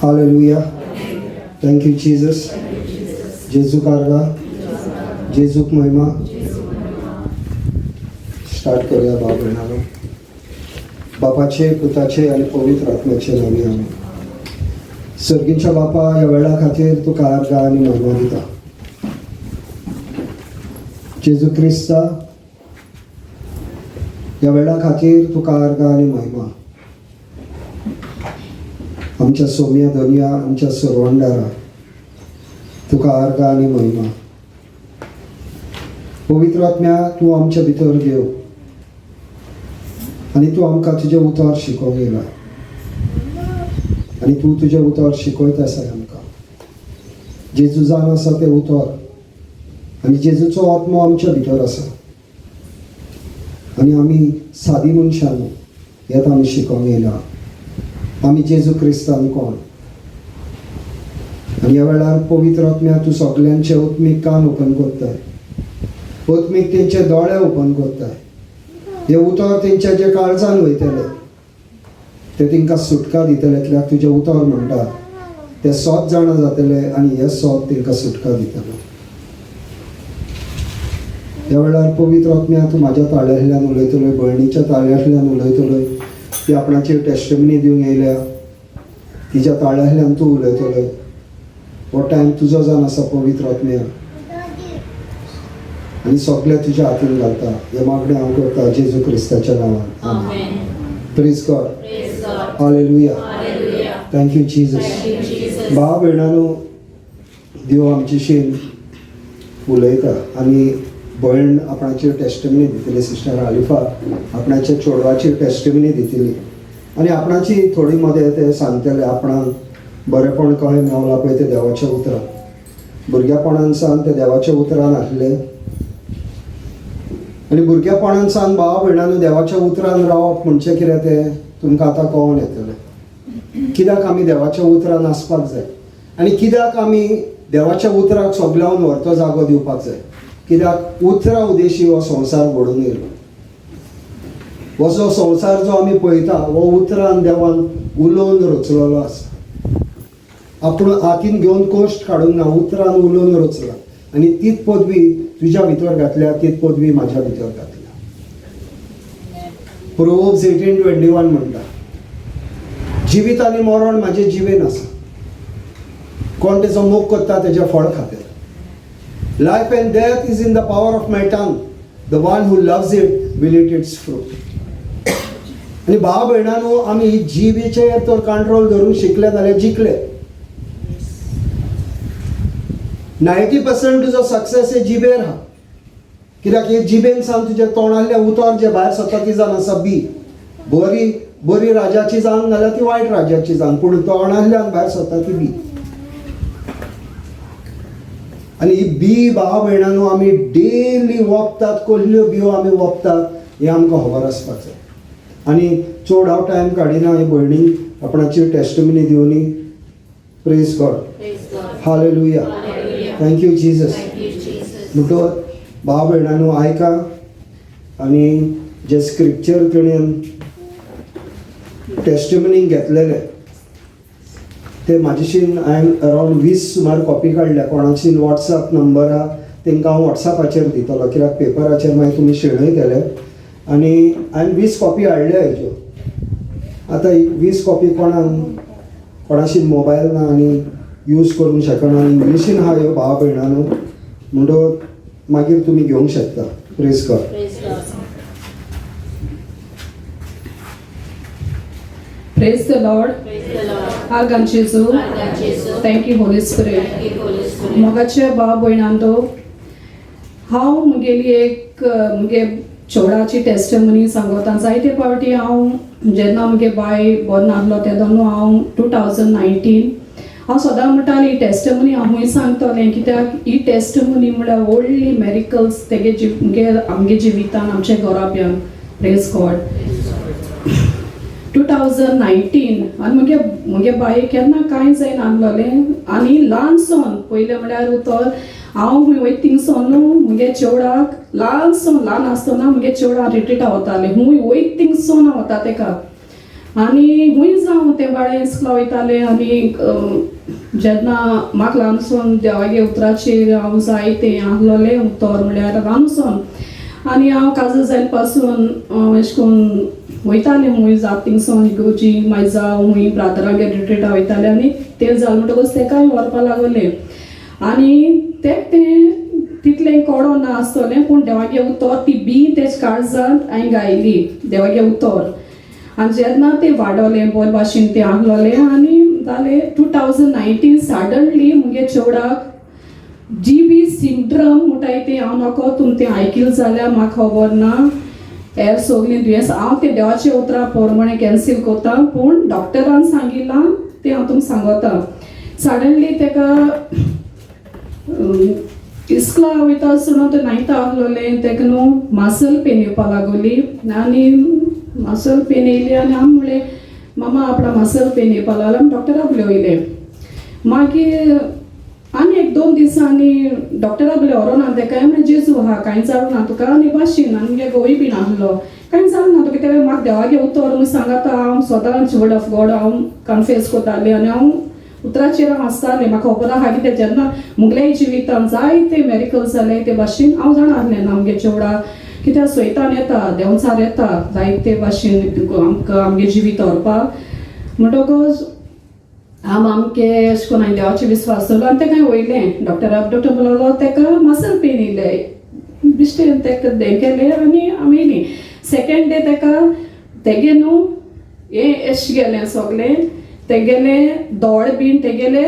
Hallelujah. Thank you Jesus. जेजूक आर्गां, जेजूक महिमा. Start करूया भाव भयणांनो. बापाचे, पुताचे आनी पवित्र आत्म्याचे नांवी, आमेन. सर्गीच्या बापा, ह्या वेळा खातीर तुका आर्गां आनी महिमा दिता. जेजू क्रिस्ता, ह्या वेळा खातीर तुका आर्गां आनी महिमा. आमच्या सोम्या धनया, आमच्या सरवंडारा, तुका आर्गां आनी महिमा. पवित्र आत्म्या, तूं आमच्या भितर देव आनी तूं आमकां तुजें उतर शिकोवंक येयला आनी तूं तुजें उतर शिकयत आसा आमकां. जेजू जावन आसा तें उतर आनी जेजूचो आत्मो आमच्या भितर आसा आनी आमी सादी मनशां न्हू, हें आमी शिकोवंक येयला. आमी जेजू क्रिस्तान कोण आनी ह्या वेळार पवित्र आत्म्या, तूं सगल्यांचे आत्मीक कान ओपन करताय, आत्मीक तेंचे दोळे ओपन करताय. हे उतर तेंच्या जे काळजान वयतले ते तेंकां सुटका दितले, कित्याक तुजें उतर म्हणटा ते सोत जाणा जातले आनी हे सोत तेंकां सुटका दितले. ह्या वेळार पवित्र आत्म्या, तूं म्हाज्या ताळ्यांतल्यान उलयतलोय, भयणीच्या ताळ्यांतल्यान उलयतलोय. ती आपणाची टेस्टमनी दिवंक येयल्या, तिच्या ताळ्यांतल्यान तूं उलयतलोय. हो टायम तुजो जावन आसा पवित्र आत्म्या आनी सगळें तुज्या हातीन घालता. हें मागणें हांव करता जेजू क्रिस्ताच्या नांवान, आमेन. Praise God. Hallelujah. Thank you Jesus. भाव भयणानो, देव आमच्याशी उलयता आनी भयण आपणाची टेस्टमनी दितली. सिस्टर आलिफा आपणाच्या चेडवाची टेस्टमनी दितली आनी आपणाची थोडी मदें ते सांगतले आपणाक बरेपण कशें मेवलां पळय तें देवाच्या उतरान. भुरग्यापणान सावन ते देवाच्या उतरान आसले आनी भुरग्यापणान सावन, भावा भयणांनो, देवाच्या उतरान रावप म्हणजे कितें तें तुमकां आतां कळोन येतलें. कित्याक आमी देवाच्या उतरान आसपाक जाय आनी कित्याक आमी देवाच्या उतराक सगल्यावन व्हरतो जागो दिवपाक जाय? कित्याक उतरां उदेशी हो संवसार घडून येयलो. हो जो संवसार जो आमी पळयता हो उतरान देवान उलोवन रचलेलो आसा. आपूण हातीन घेवन कश्ट काडूंक ना, उतरान उलोवन रचला आनी तीच पदवी तुज्या भितर घातल्या, तीच पदवी म्हाज्या भितर घातल्या. प्रोवर्ब्स 18:21 म्हणटा, जिवीत आनी मरण म्हाजे जिवेन आसा, कोण तेजो मोग करता तेजें फळ खातले. Life and death is in the power of my tongue. The one who loves it will eat its fruit. आनी भाव भयणांनो, आमी जिबेचेर तर कंट्रोल धरूंक शिकले जाल्यार जिखले. 90% तुजो सक्सेस हे जिबेर आहा, कित्याक हे जिबेन सावन तुज्या तोंडांतलें उतर जें भायर सरता ती जावन आसा बी. बरी बरी राजाची जावन जाल्यार ती वायट राजाची जावन, पूण तोंडांतल्यान भायर सरता ती बी. आनी ही बी, भाव भयणांनो, आमी डेली वोपतात. कसल्यो बियो आमी वोपतात हें आमकां खबर आसपाक जाय. आनी चड हांव टायम काडिना, ही भयणीक आपणाची testimony दिवनी. Praise God. Hallelujah. Thank you Jesus. म्हणटकर भाव भयणांनो, आयका आनी जे स्क्रिप्चर तिणें टेस्टमनीक घेतलेले ते म्हाजेशीन हांवें अरावंड 20 सुमार कॉपी काडल्या. कोणाची वॉट्सएप नंबर आहा तांकां हांव वॉट्सएपाचेर दितलो, कित्याक पेपराचेर मागीर तुमी शेणयतले. आनी हांवें 20 कॉपी हाडल्या हेज्यो. आतां ही 20 कॉपी कोणाक कोणाशी मोबायल ना आनी यूज करूंक शकना आनी इंग्लिशीन आहा ह्यो, भाव भयणांनो, म्हणटकर मागीर तुमी घेवंक शकता. Praise God. Praise the Lord. आर्गां जेजू. Thank you Holy Spirit. मोगाचे भाव भयणांनो, हांव म्हगेली एक म्हगे चेवडाची टेस्टमनी सांगता. जायते फावटी हांव जेन्ना म्हगे बाय बरो नासलो तेन्ना हांव 2019 हांव सदां म्हणटालें, ही टेस्टमनी हांवूय सांगतलें, कित्याक ही टेस्टमनी म्हळ्यार व्हडली मेरिकल्स तेगे जिव मुगे आमगे जिवितान, आमच्या घराब्यान. Praise God. 2019 आनी मुगे मुगे बाये केन्ना कांय जायना आहलोलें. आनी ल्हानसोन पयलें म्हळ्यार उतर हांव खूंय वयता थिंगसोन न्हू मुगे चेवडाक ल्हानसोन ल्हान आसतना मुगे चेवडा रिट्रिटा वतालें. खूंय वयता थिंगसोन हांव वता तेका. आनी खूंय जावं तें बाळे इस्कुला वयतालें आनी जेन्ना म्हाका ल्हानसून देवागे उतराचेर हांव जायतें आहलोलें उतर म्हळ्यार ल्हानसून आनी हांव काजल जायन पासून अशें करून वयतालें खूंय जाता थिंगसोन इगोर्जी मागीर जावं खूंय ब्रादरांगेर रिट्रिटा वयतालें आनी तें जालें म्हणटकूच तेकाय व्हरपा लागलें आनी तेक तें तितलें कोडो ना आसतलें पूण देवागे उतर ती बी तेज काळजांत हांवें गायली देवागे उतर. आनी जेन्ना तें वाडोलें बरे भाशेन तें आहलोलें आनी जालें 2019 सडनली मुगे चेवडाक जीबी सिंड्रम म्हणटाय तें हांव नको तुम तें आयकिल जाल्यार म्हाका खबर ना हेर सगलीं दुयेंस हांव तें देवाचे उतरां पोरमणे कॅन्सील करता पूण डॉक्टरान सांगिलां तें हांव तुमकां सांगता. सडनली तेका इस्कुला वयता आसतना तें नायता आहलोलें तेका न्हू मासल पेन येवपा लागोली आनी मासल पेन येयली आनी आमी म्हणलें मामा आपणा मासल पेन येवपा लागलो आमी डॉक्टरा बले वयले. मागीर आनी एक दोन दिसांनी डॉक्टरा बले व्हरोन ना तेका म्हणलें जेजू आहा कांय जालें ना तुका आनी भाशेन आनी मुगे घोवूय बीन आहलो कांय जालें ना तुका तें म्हाका देवागे उतर म्हूण सांगता हांव सदांच वर्ड ऑफ गॉड हांव कन्फेस करतालें आनी हांव उतराचेर हांव आसतालें. म्हाका खबर आहा कित्याक जेन्ना मुगले जिवितान जायते मेरिकल्स जाले ते भाशेन हांव जाणा आसलें ना आमगे चेवडा कित्याक सोयतान येता देंवचार येता जायते भाशेन आमकां आमगे जिवीत व्हरपाक म्हणटकच हांव आमके अशें करून हांवें देवाचेर विस्वास दवरलो आनी तेका हांवें वयलें डॉक्टराक. डॉक्टर म्हणलो तेका मसल पेन येयलें बिश्टें तेका हें केलें आनी आमी येयलीं. सेकेंड डे तेका तेगे न्हू हें एश गेलें सगलें तेगेलें दोळे बीन तेगेले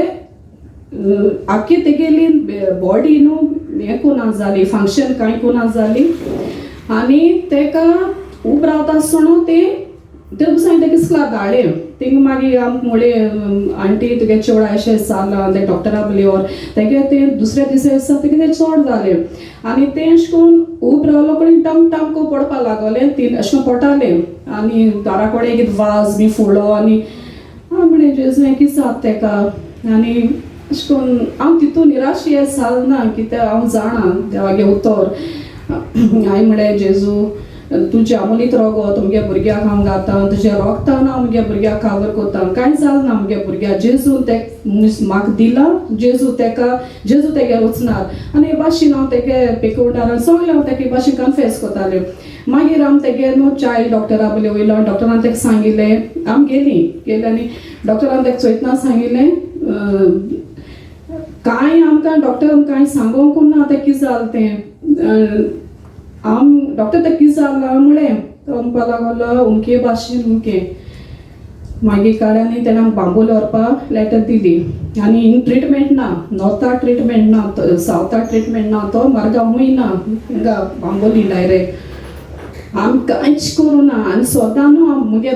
आख्खी तेगेली बॉडी न्हू हें कोना जाली फंक्शन कांय कोना जाली आनी तेका उब रावता आसतना तें ते दिसा हांवें ताका इस्कुलाक धाडलें. थिंग मागीर आमकां म्हणलें आंटी तुगे चेवडा अशें जालां तें डॉक्टरा बले व्हर तेगे तें दुसऱ्या दिसा दिसा तेगे तें चड जालें आनी तें अशें करून उब रावलो कडेन टम टम करून पडपा लागोलें तीन अशें करून पडटालें आनी दारा कडेन कितें वाज बी फुडलो आनी हांव म्हणलें जेजू हें कितें जाता तेका आनी अशें करून हांव तितून निराश हें जालें ना कित्याक हांव जाणा देवागे उतर. हांवें म्हणलें जेजू तुजें आमोलीत रोगोत तुमगे भुरग्याक हांव घातां तुज्या रोगतान हांव मुगे भुरग्याक कावर कोता कांय जालें ना मुगे भुरग्याक जेजून ते म्हाका दिला जेजू तेका जेजू तेगे वचनार आनी हे भाशेन हांव तेगे पेकोवटार सगळें हांव तेका हे भाशेन कन्फेस कोतालें. मागीर आमी तेगे न्हू चायल्ड डॉक्टरा बले वयलो आनी डॉक्टरान तेका सांगिल्लें आमी गेलीं गेलीं आनी डॉक्टरान तेका चोयतना सांगिल्लें कांय आमकां डॉक्टरान कांय सांगूंक ना तें कितें जालें तें आम डॉक्टर तें कितें जालां म्हणलें तो म्हणपा लागलो उमके भाशेन उमके. मागीर काडली तेणें आमकां बांबोळे व्हरपाक लेटर दिली आनी हिंग ट्रिटमेंट ना नॉर्थाक ट्रिटमेंट ना सावथाक ट्रिटमेंट ना तो मार्गांव खूंय ना हिंगा बांबोली डायरेक्ट आमी कांयच करूं ना आनी सदां न्हू हांव मुगे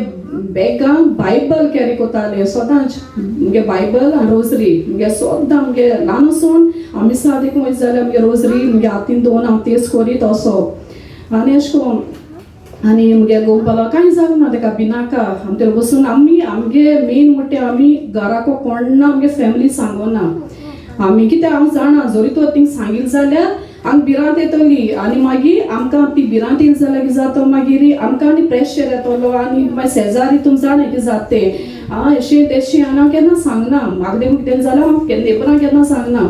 बॅगान बायबल कॅरी कोतालें सदांच मुगे बायबल आनी रोजरी मुगे सदां मुगे ल्हान आसून आमी मिसा देखून वयता जाल्यार मुगे रोजरी मुगे हातीन दवरून हांव तेज करीत असो आनी अशें करून आनी मुगे घोव म्हणपाक कांय जालें ना तेका भिनाका आमी तेका बसून आमी आमगे मेन म्हणटा आमी घराको कोण ना आमगे फॅमिली सांगोना आमी कित्याक हांव जाणा जरी तो थिंग सांगिल्लें जाल्यार आमकां भिरांत येतली आनी मागीर आमकां ती भिरांत येयली जाल्यार कितें जाता मागीर आमकां आनी प्रेशर येतलो आनी मागीर शेजारी तुमी जाणा कितें जाता तें आं अशें तेशें आनी हांव केन्ना सांगना म्हाका देखून कितें जाल्यार हांव नेबरांक केन्ना सांगना.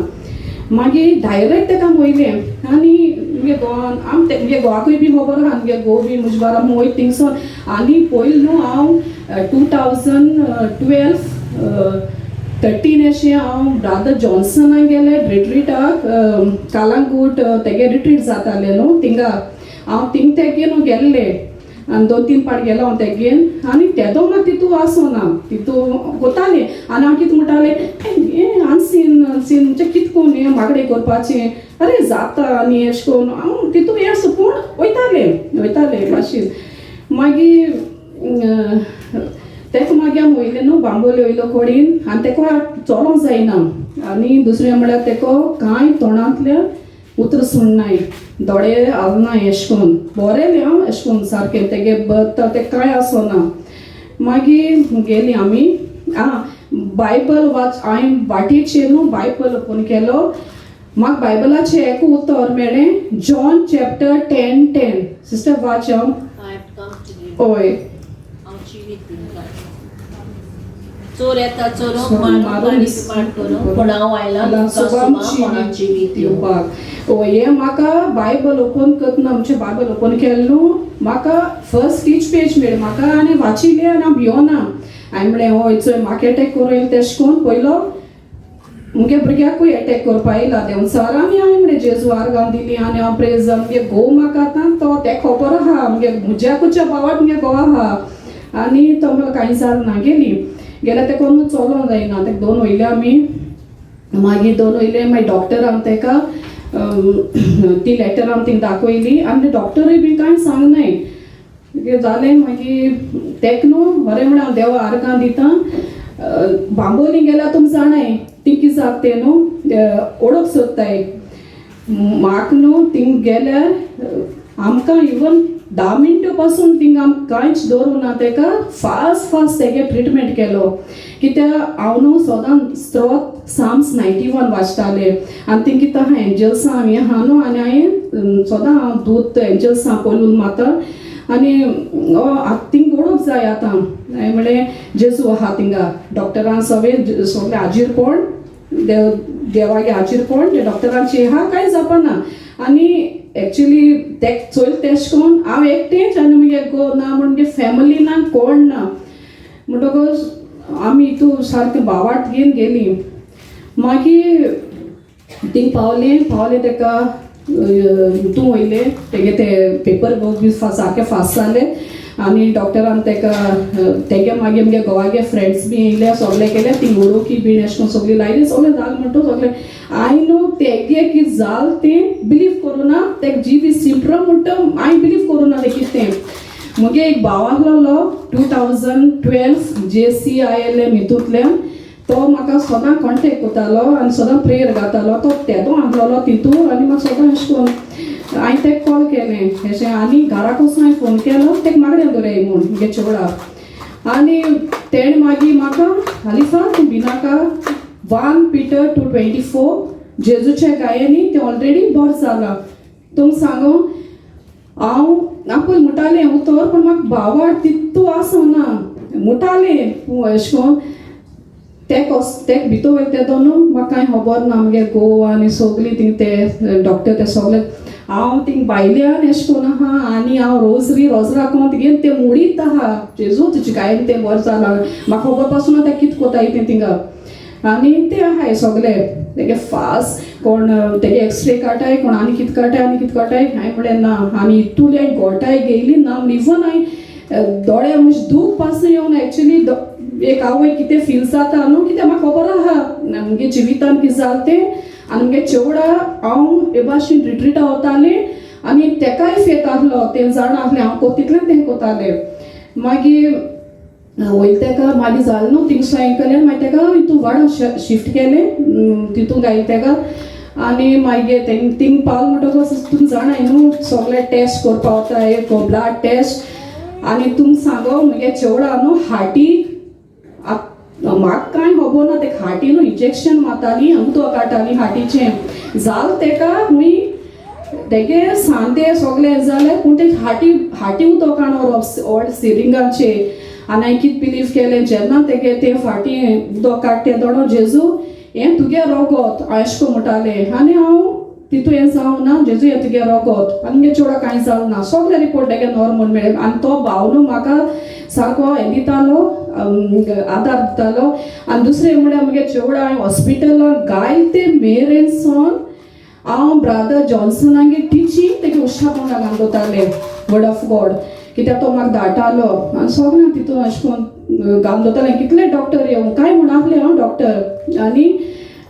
मागीर डायरेक्ट तेका वयलें आनी मुगे घोवान आम मुगे घोवाकूय बी खबर आहा मुगे घोव बी म्हजे बारा वयता थिंगसोन आनी पयलीं न्हू हांव 2012 13 अशें हांव ब्रादर जॉन्सनाक गेलें रिट्रीटाक कालांगूट तेगे रिट्रीट जातालें न्हू थिंगा हांव थिंग तेगे न्हू गेल्लें आनी 2-3 पाट गेलो हांव तेगेन आनी तेदो मात तितू आसना तितू कोतालें आनी हांव कितें म्हणटालें हें अनसीन सीन म्हणजे कितें करून हें मागणें करपाचें अरे जाता आनी अशें करून हांव तितू हें आसा पूण वयतालें वयतालें मातशें. मागीर तेका मागीर आमी वयलें न्हू बांबोळे वयलो कोडीन आनी तेका चलोंक जायना आनी दुसरें म्हळ्यार तेका कांय तोंडांतल्यान उतर सोडनाय दोळे हालनाय अशें करून बरें हांव अशें करून सारकें तेगे बत तें कांय आसना. मागीर गेलीं आमी आं बायबल वाच हांवें वाटेचेर न्हू बायबल ओपन केलो म्हाका बायबलाचें एक उतर मेळ्ळें जॉन चॅप्टर 10:10 सिस्टर वाच हांव. हय. हांव जिवीत दिवपाक. चोर येता चोरूंक, मारूंक आनी पाड करूंक, पूण हांव आयला तुमकां सुमापणान जिवीत दिवपाक. दिवपाक. हें म्हाका बायबल ओपन करतना, आमचें बायबल ओपन केलें न्हू, म्हाका फर्स्ट टीच पेज मेळ्ळी म्हाका आनी वाचिल्लें आनी हांव भियोना. हांवें म्हणलें, हय चोय, म्हाका एटॅक करूं येयला तेशें कोन्न पयलो मुगे भुरग्याकूय एटॅक करपा येयला देंवचार. आनी हांवें म्हणलें, जेजू आर्गां दिली आनी हांव प्रेज. मुगे घोव म्हाका आतां तो तें खबर आहा, मुगे म्हज्याकूच्या भावाक मुगे घोव आहा आनी तो म्हणलो कांय जालें ना. गेली गेल्यार तेका कोन्न चलोंक जायना. तेका दोन वयले आमी, मागीर दोन वयले, मागीर डॉक्टरान तेका ती लेटर आमी थिंग दाखयली आनी डॉक्टरूय बी कांय सांगनाय कितें जालें. मागीर तेक न्हू बरें म्हण हांव देवा आर्गां दिता. बांबोली गेल्यार तुमी जाणाय ती कितें जाता तें न्हू, ओडोक सोदताय. म्हाका न्हू थिंग गेल्यार आमकां इवन 10 मिनटां पासून थिंग आमकां कांयच दवरूं ना. तेका फास्ट फास्ट तेगे ट्रिटमेंट केलो, कित्याक हांव न्हू सदां स्त्रोत साम्स 91 वाचतालें आनी थिंग कितें आहा, एंजल्सां हें आहा न्हू, आनी हांवें सदां हांव दूत एंजल्सां पयलून मारता आनी आतां थिंग ओडोक जाय. आतां हांवें म्हणलें, जेजू आहा थिंगा, डॉक्टरान सगळें सगळें हाजीरपण, देव देवागे हाजीरपण ते डॉक्टरांची आहा, कांय जावपाना. आनी एक्चुली ते चोयल तेश कोन्न हांव एकटेंच आनी मुगे घोव ना म्हण, मुगे फॅमिली ना, कोण ना, म्हणटकच आमी हितू सारकें भावार्थ घेवन गेलीं. मागीर थिंग पावलें, पावलें तेका हितू वयलें, तेगे ते पेपर वर्क बी सारकें फास्ट जालें आनी डॉक्टरान तेका तेगे मागीर मुगे घोवागे फ्रेंड्स बी येयले, सगळें केलें, ती उडोवकी बीन अशें करून सगळीं लायली, सगळें जालें म्हणटा सगळें. हांवें न्हू तेगे कितें जालें तें बिलीव करूं ना. तेका जीबी सिंड्रोम म्हणटा, हांवें बिलीव करूं ना तें कितें. मुगे एक भाव आहलोलो 2012 JCILM हितूंतल्यान, तो म्हाका सदां कॉन्टेक्ट करतालो आनी सदां प्रेयर घातालो. तो तेदो आहलोलो तितू आनी म्हाका सदां अशें करून हांवें तेका कॉल केलें अशें आनी घराक वचून हांवें फोन केलो तेका मागणें दवराय म्हूण मुगे चेवडाक. आनी तेणें मागीर म्हाका, हालिफा, तूं भिनाका, 1 पीटर 2:24, जेजूच्या गायेनी तें ऑलरेडी बरें जालां. तुमकां सांगू, हांव हांव पयलीं मुटालें उतर, पूण म्हाका भावार्थ तितू आसना मुटालें. अशें करून तेक तेक भितर वयता तेदो न्हू म्हाका कांय खबर ना. मुगे घोव आनी सगळीं थिंग ते डॉक्टर ते सगळे, हांव थिंग भायल्यान अशें करून आहा आनी हांव रोजरी रोजरा कोन्न घेवन तें मुडीत आहा, जेजू तुजे गायन तें बरें जालां. म्हाका खबर पासून तें कितें कोताय तें थिंगा. आनी ते आहाय सगळे तेगे फास्ट, कोण तेगे एक्सरे काडटाय, कोण आनी कितें काडटाय आनी कितें काडटाय. हांवें म्हणलें ना. आनी इतूले गोठाय गेली ना इवन हांवें दोळे म्हणजे दूख पासून येवन, एक्चुली एक आवय कितें फील जाता न्हू, कितें म्हाका खबर आहा मुगे जिवितान कितें जालें तें. आनी मुगे चेवडा हांव हे भाशेन रिट्रिटा वतालें आनी तेकाय फेत आहलो, तें जाणा आहलें हांव कोतितलें तें कोतालें. मागीर वयता तेका, मागीर जालें न्हू थिंगसून हांवें केलें, मागीर तेका हितू वाडा शिफ्ट केलें, तितून घायलें तेका. आनी मागीर थिंग थिंग पावल म्हणटकच तुमी जाणाय न्हू, सगळे टेस्ट करपा वताय, ब्लड टेस्ट. आनी तुमकां सांगो, मुगे चेवडा न्हू हार्टी, म्हाका कांय खबर ना, तेका हार्टी न्हू इंजेक्शन मारताली, उदक काडटाली हार्टीचें. जालें तेका खूंय तेगे सांदे सगळें जालें, पूण ते हार्टी हार्टी उदक काडून व्हरप व्हड सिरिंगाचे. आनी हांवें कितें बिलीव केलें, जेन्ना तेगे ते फाटीं उदक काडटा तें दोणो, जेजू हें तुगे रोगोत अशें करून म्हणटालें. आनी हांव तितू हें जावं ना, जेजू हें तुगे रोगोत. आनी मुगे चेवडा कांय जालें ना, सगळे रिपोर्ट तेगे नॉर्मल मेळ्ळे. आनी तो भाव न्हू म्हाका सारको हें दितालो, आदार दितालो. आनी दुसरें म्हळ्यार मुगे चेवडा हांवें हॉस्पिटलान गायते मेरेन सावन हांव ब्रादर जॉन्सनागे टिचींग तेगे उशा पोंदा घालून दवरतालें, वर्ड ऑफ गॉड, कित्याक तो म्हाका धाडटालो आनी सगळें तितून अशें करून घालून दवरतालें. कितले डॉक्टर येवं कांय म्हणनासले हांव डॉक्टर. आनी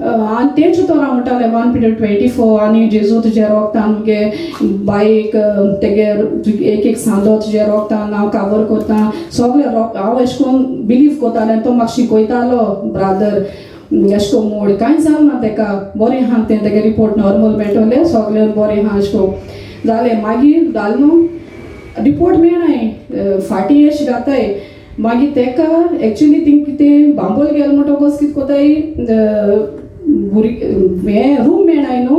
आनी तेंच उतर हांव म्हणटालें, 1 पीटर 24, आनी जेजू तुज्या रोगतान मुगे बायक तेगे एक एक सांदो तुज्या रोगतान हांव कावर करता, सगळें रोग हांव अशें करून बिलीव करतालें. आनी तो म्हाका शिकयतालो ब्रादर, अशें करून मोड कांय जालें ना तेका, बरें आहा तें, तेगे रिपोर्ट नॉर्मल मेळटलें, सगळें बरें आहा अशें करून जालें. मागीर जालें न्हू, रिपोर्ट मेळनाय, फाटीं अशें घाताय. मागीर तेका एक्चुली थिंग कितें बांबोल गेलो म्हणटकच कितें कोताय, भुरगें हें रूम मेळनाय न्हू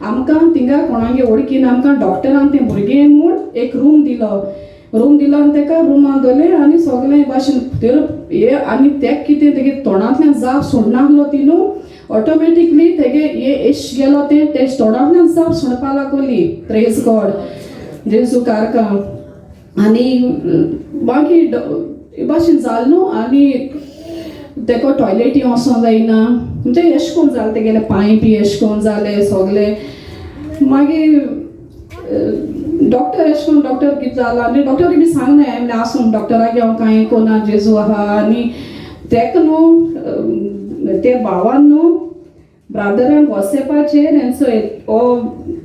आमकां थिंगा, कोणागे वळखीन आमकां डॉक्टरान तें भुरगें म्हूण एक रूम दिलो. रूम दिलो आनी तेका रुमान दवरलें आनी सगळें भाशेन तर हे आनी तेक कितें तेगे तोंडांतल्यान जाप सोडनासलो ती न्हू ऑटोमॅटिकली तेगे हे एश गेलो तें तेज तोंडांतल्यान जाप सोडपा लागली. प्रेज गॉड, जेजू कारका. आनी मागीर हे भाशेन जालें न्हू आनी तेका टॉयलेटी वचों जायना, म्हणजे एशें कोन्न जालें तेगेले पांय बी एशें कोन्न जाले सगळे. मागीर डॉक्टर एशें कोन्न डॉक्टर कितें जालां आनी डॉक्टर बी सांगना, म्हणल्यार आसूं डॉक्टराक हांव कांय कोना, जेजू आहा. आनी तेका न्हू ते भावान न्हू ब्रादरान वॉट्सॅपाचेर हेंचो हो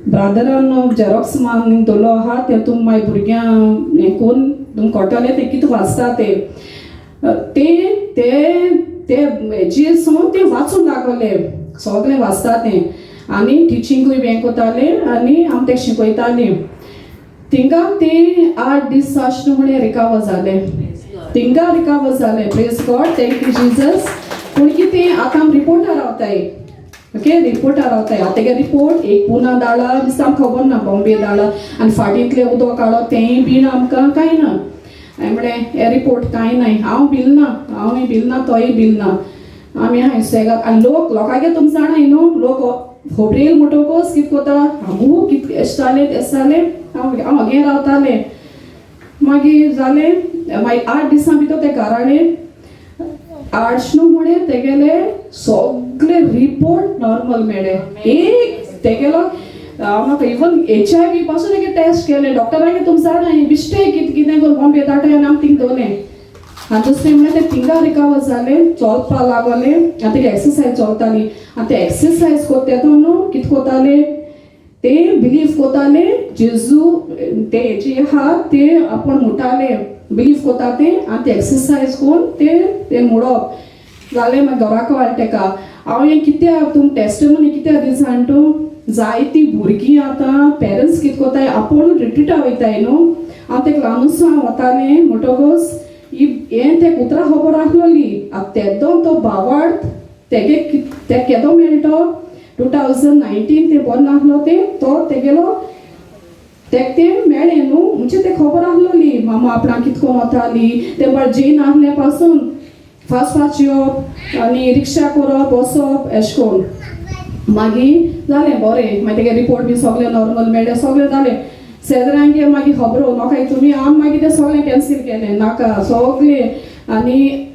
ब्रादरान न्हू झेरोक्स मारून दवरलो आहा, तें तुम मागीर भुरग्यांक हें कोन्न तुमकां कळटलें तें कितें वाचता तें. ते ते ते हेजेर सावन ते वाचूंक लागले, सगळें वाचता तें आनी टिचिंगूय बी हें कोताले आनी आम तें शिकयतालीं. थिंगा ते 8 दीस आशिल्ले म्हणे रिकावर जाले, थिंगा रिकावर जाले. Praise God, thank you Jesus. पूण कितें आतां आम रिपोर्टार रावताय, ओके रिपोर्टार रावताय. आतां तेगे रिपोर्ट एक पुना धाडला दिसता, आमकां खबर ना, बॉम्बे धाडला आनी फाटींतलें उदक काडप तेंय बीन आमकां कांय ना. हांवें म्हणलें हे रिपोर्ट कांय नाय, हांव बील ना, हांवूय बील ना, तोय बील ना, आमी हांय सेगात. आनी लोक लोकांगे तुम जाणाय न्हू, लोक खबरेल म्हणटकच कितें कोता, हांगू कितें एशें जालें तेशें जालें. हांव हांव हांगे रावतालें. मागीर जालें, मागीर 8 दिसां भितर ते घराणें 8 न्हू म्हणे तेगेले सगळे रिपोर्ट नॉर्मल मेळ्ळे. एक तेगेलो म्हाका इवन HIV पासून तेगे टेस्ट केले डॉक्टरांगे, तुम जाणा बिश्टे कितें कितें करून बॉम्बे धाडटा आनी आम थिंग दवरलें. आनी दुसरें म्हणल्यार ते थिंगा रिकवर जालें, चलपा लागोलें आनी तेगे एक्सरसायज चलताली. आनी ते एक्सरसायज कोत्ता तेदो न्हू कितें कोताले ते, बिलीव कोताले जेजू ते जे आहा ते आपूण म्हणटाले, बिलीव कोता ते आनी ते एक्सरसायज करून ते ते मोडप जालें. मागीर घराक हाडलें तेका. हांव हें कित्याक तुम टेस्टमनी कित्याक दी जाण तूं, जायतीं भुरगीं आतां पेरंट्स कितें कोताय, आपूण रिट्रिटा वयताय न्हू. हांव तेका ल्हानूच हांव वतालें म्हणटकच ही हें तेका उतरां खबर आसलोली. आतां तेदो तो भावार्थ तेगे ते केदो मेळटो 2019 ते बरो नासलो तें तो तेगेलो तेक तें मेळ्ळें न्हू, म्हणजे तें खबर आसलोली मामा आपणाक कित कोन्न वताली तें बरें जेन आहलें पासून फास्ट फास्ट येवप आनी रिक्षा करप वचप एशें कोन्न. मागीर जालें बरें, मागीर तेगे रिपोर्ट बी सगळें नॉर्मल मेळ्ळें, सगळें जालें. शेजऱ्यांगे मागीर खबरो नोकाय तुमी आम मागीर तें सगळें कॅन्सील केलें नाका सगळें. आनी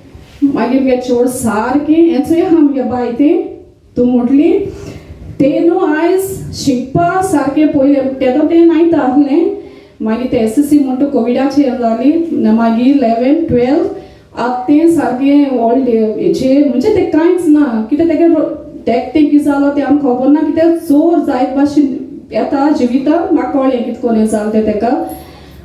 मागीर मगे चोड सारकें हेंचोय आहा मगे बाय तें तूं म्हटली तें न्हू आयज शिकपा सारकें पयलें तेदो तें नायत आहलें. मागीर तें SSC म्हणटा कोविडाची हें जाली, मागीर 11 12 आतां तें सारकें व्हडलें हेचेर म्हणजे तें कांयच ना कितें तेगे तेक तें कितें जालो तें आमकां खबर ना, कित्याक जोर जायत भाशेन येता जिवितान. म्हाका कळ्ळें कितें कोण हें जालें तें तेका.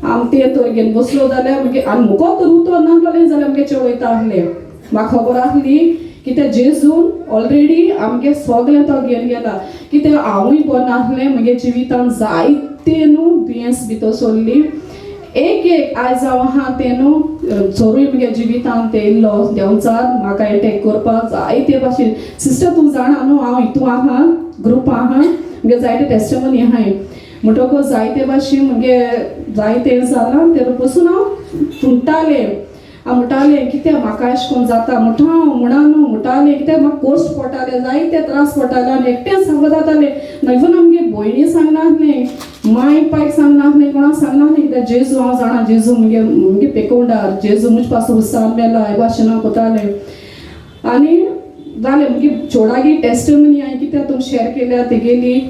आम तें तर घेवन बसलो जाल्यार मागीर आनी मुको तर उतर नासलें जाल्यार आमगे चेडो वयता आहलें. म्हाका खबर आहली की ते जेजून ऑलरेडी आमगे सगळें तो घेवन गेला, कित्याक हांवूय बरें नासलें म्हगे जिवितान जायते न्हू दुयेंस भितर सोडली एक एक. आयज हांव आहा तें न्हू चोरूय म्हगे जिवितान ते येयल्लो देंवचार म्हाका एटॅक करपाक जायते भाशेन. सिस्टर तूं जाणा न्हू, हांव हितू आहा ग्रुप आहा, म्हगे जायते टेस्टमनी आहाय म्हणटकच जायते भाशेन म्हगे जायते जालां. ते पसून हांव तुंटालें, हांव म्हणटालें कित्याक म्हाका अशें करून जाता म्हणटा हांव म्हणा न्हू म्हणटालें, कित्याक म्हाका कोश्ट पडटाले, जायते त्रास पडटाले आनी एकटेंच सांगो जातालें. इवन आमगे भयणी सांगनासलें, माय पायक सांगनासलें, कोणाक सांगनासलें, कित्याक जेजू हांव जाणा, जेजू मुगे मुगे पेकोंडार, जेजू मुज पासून उत्साहान मेला हे भाशेन हांव कोतालें. आनी जालें मुगे चोडागी टेस्टमनी हांवें कित्याक तुमी शेअर केल्या तेगेली.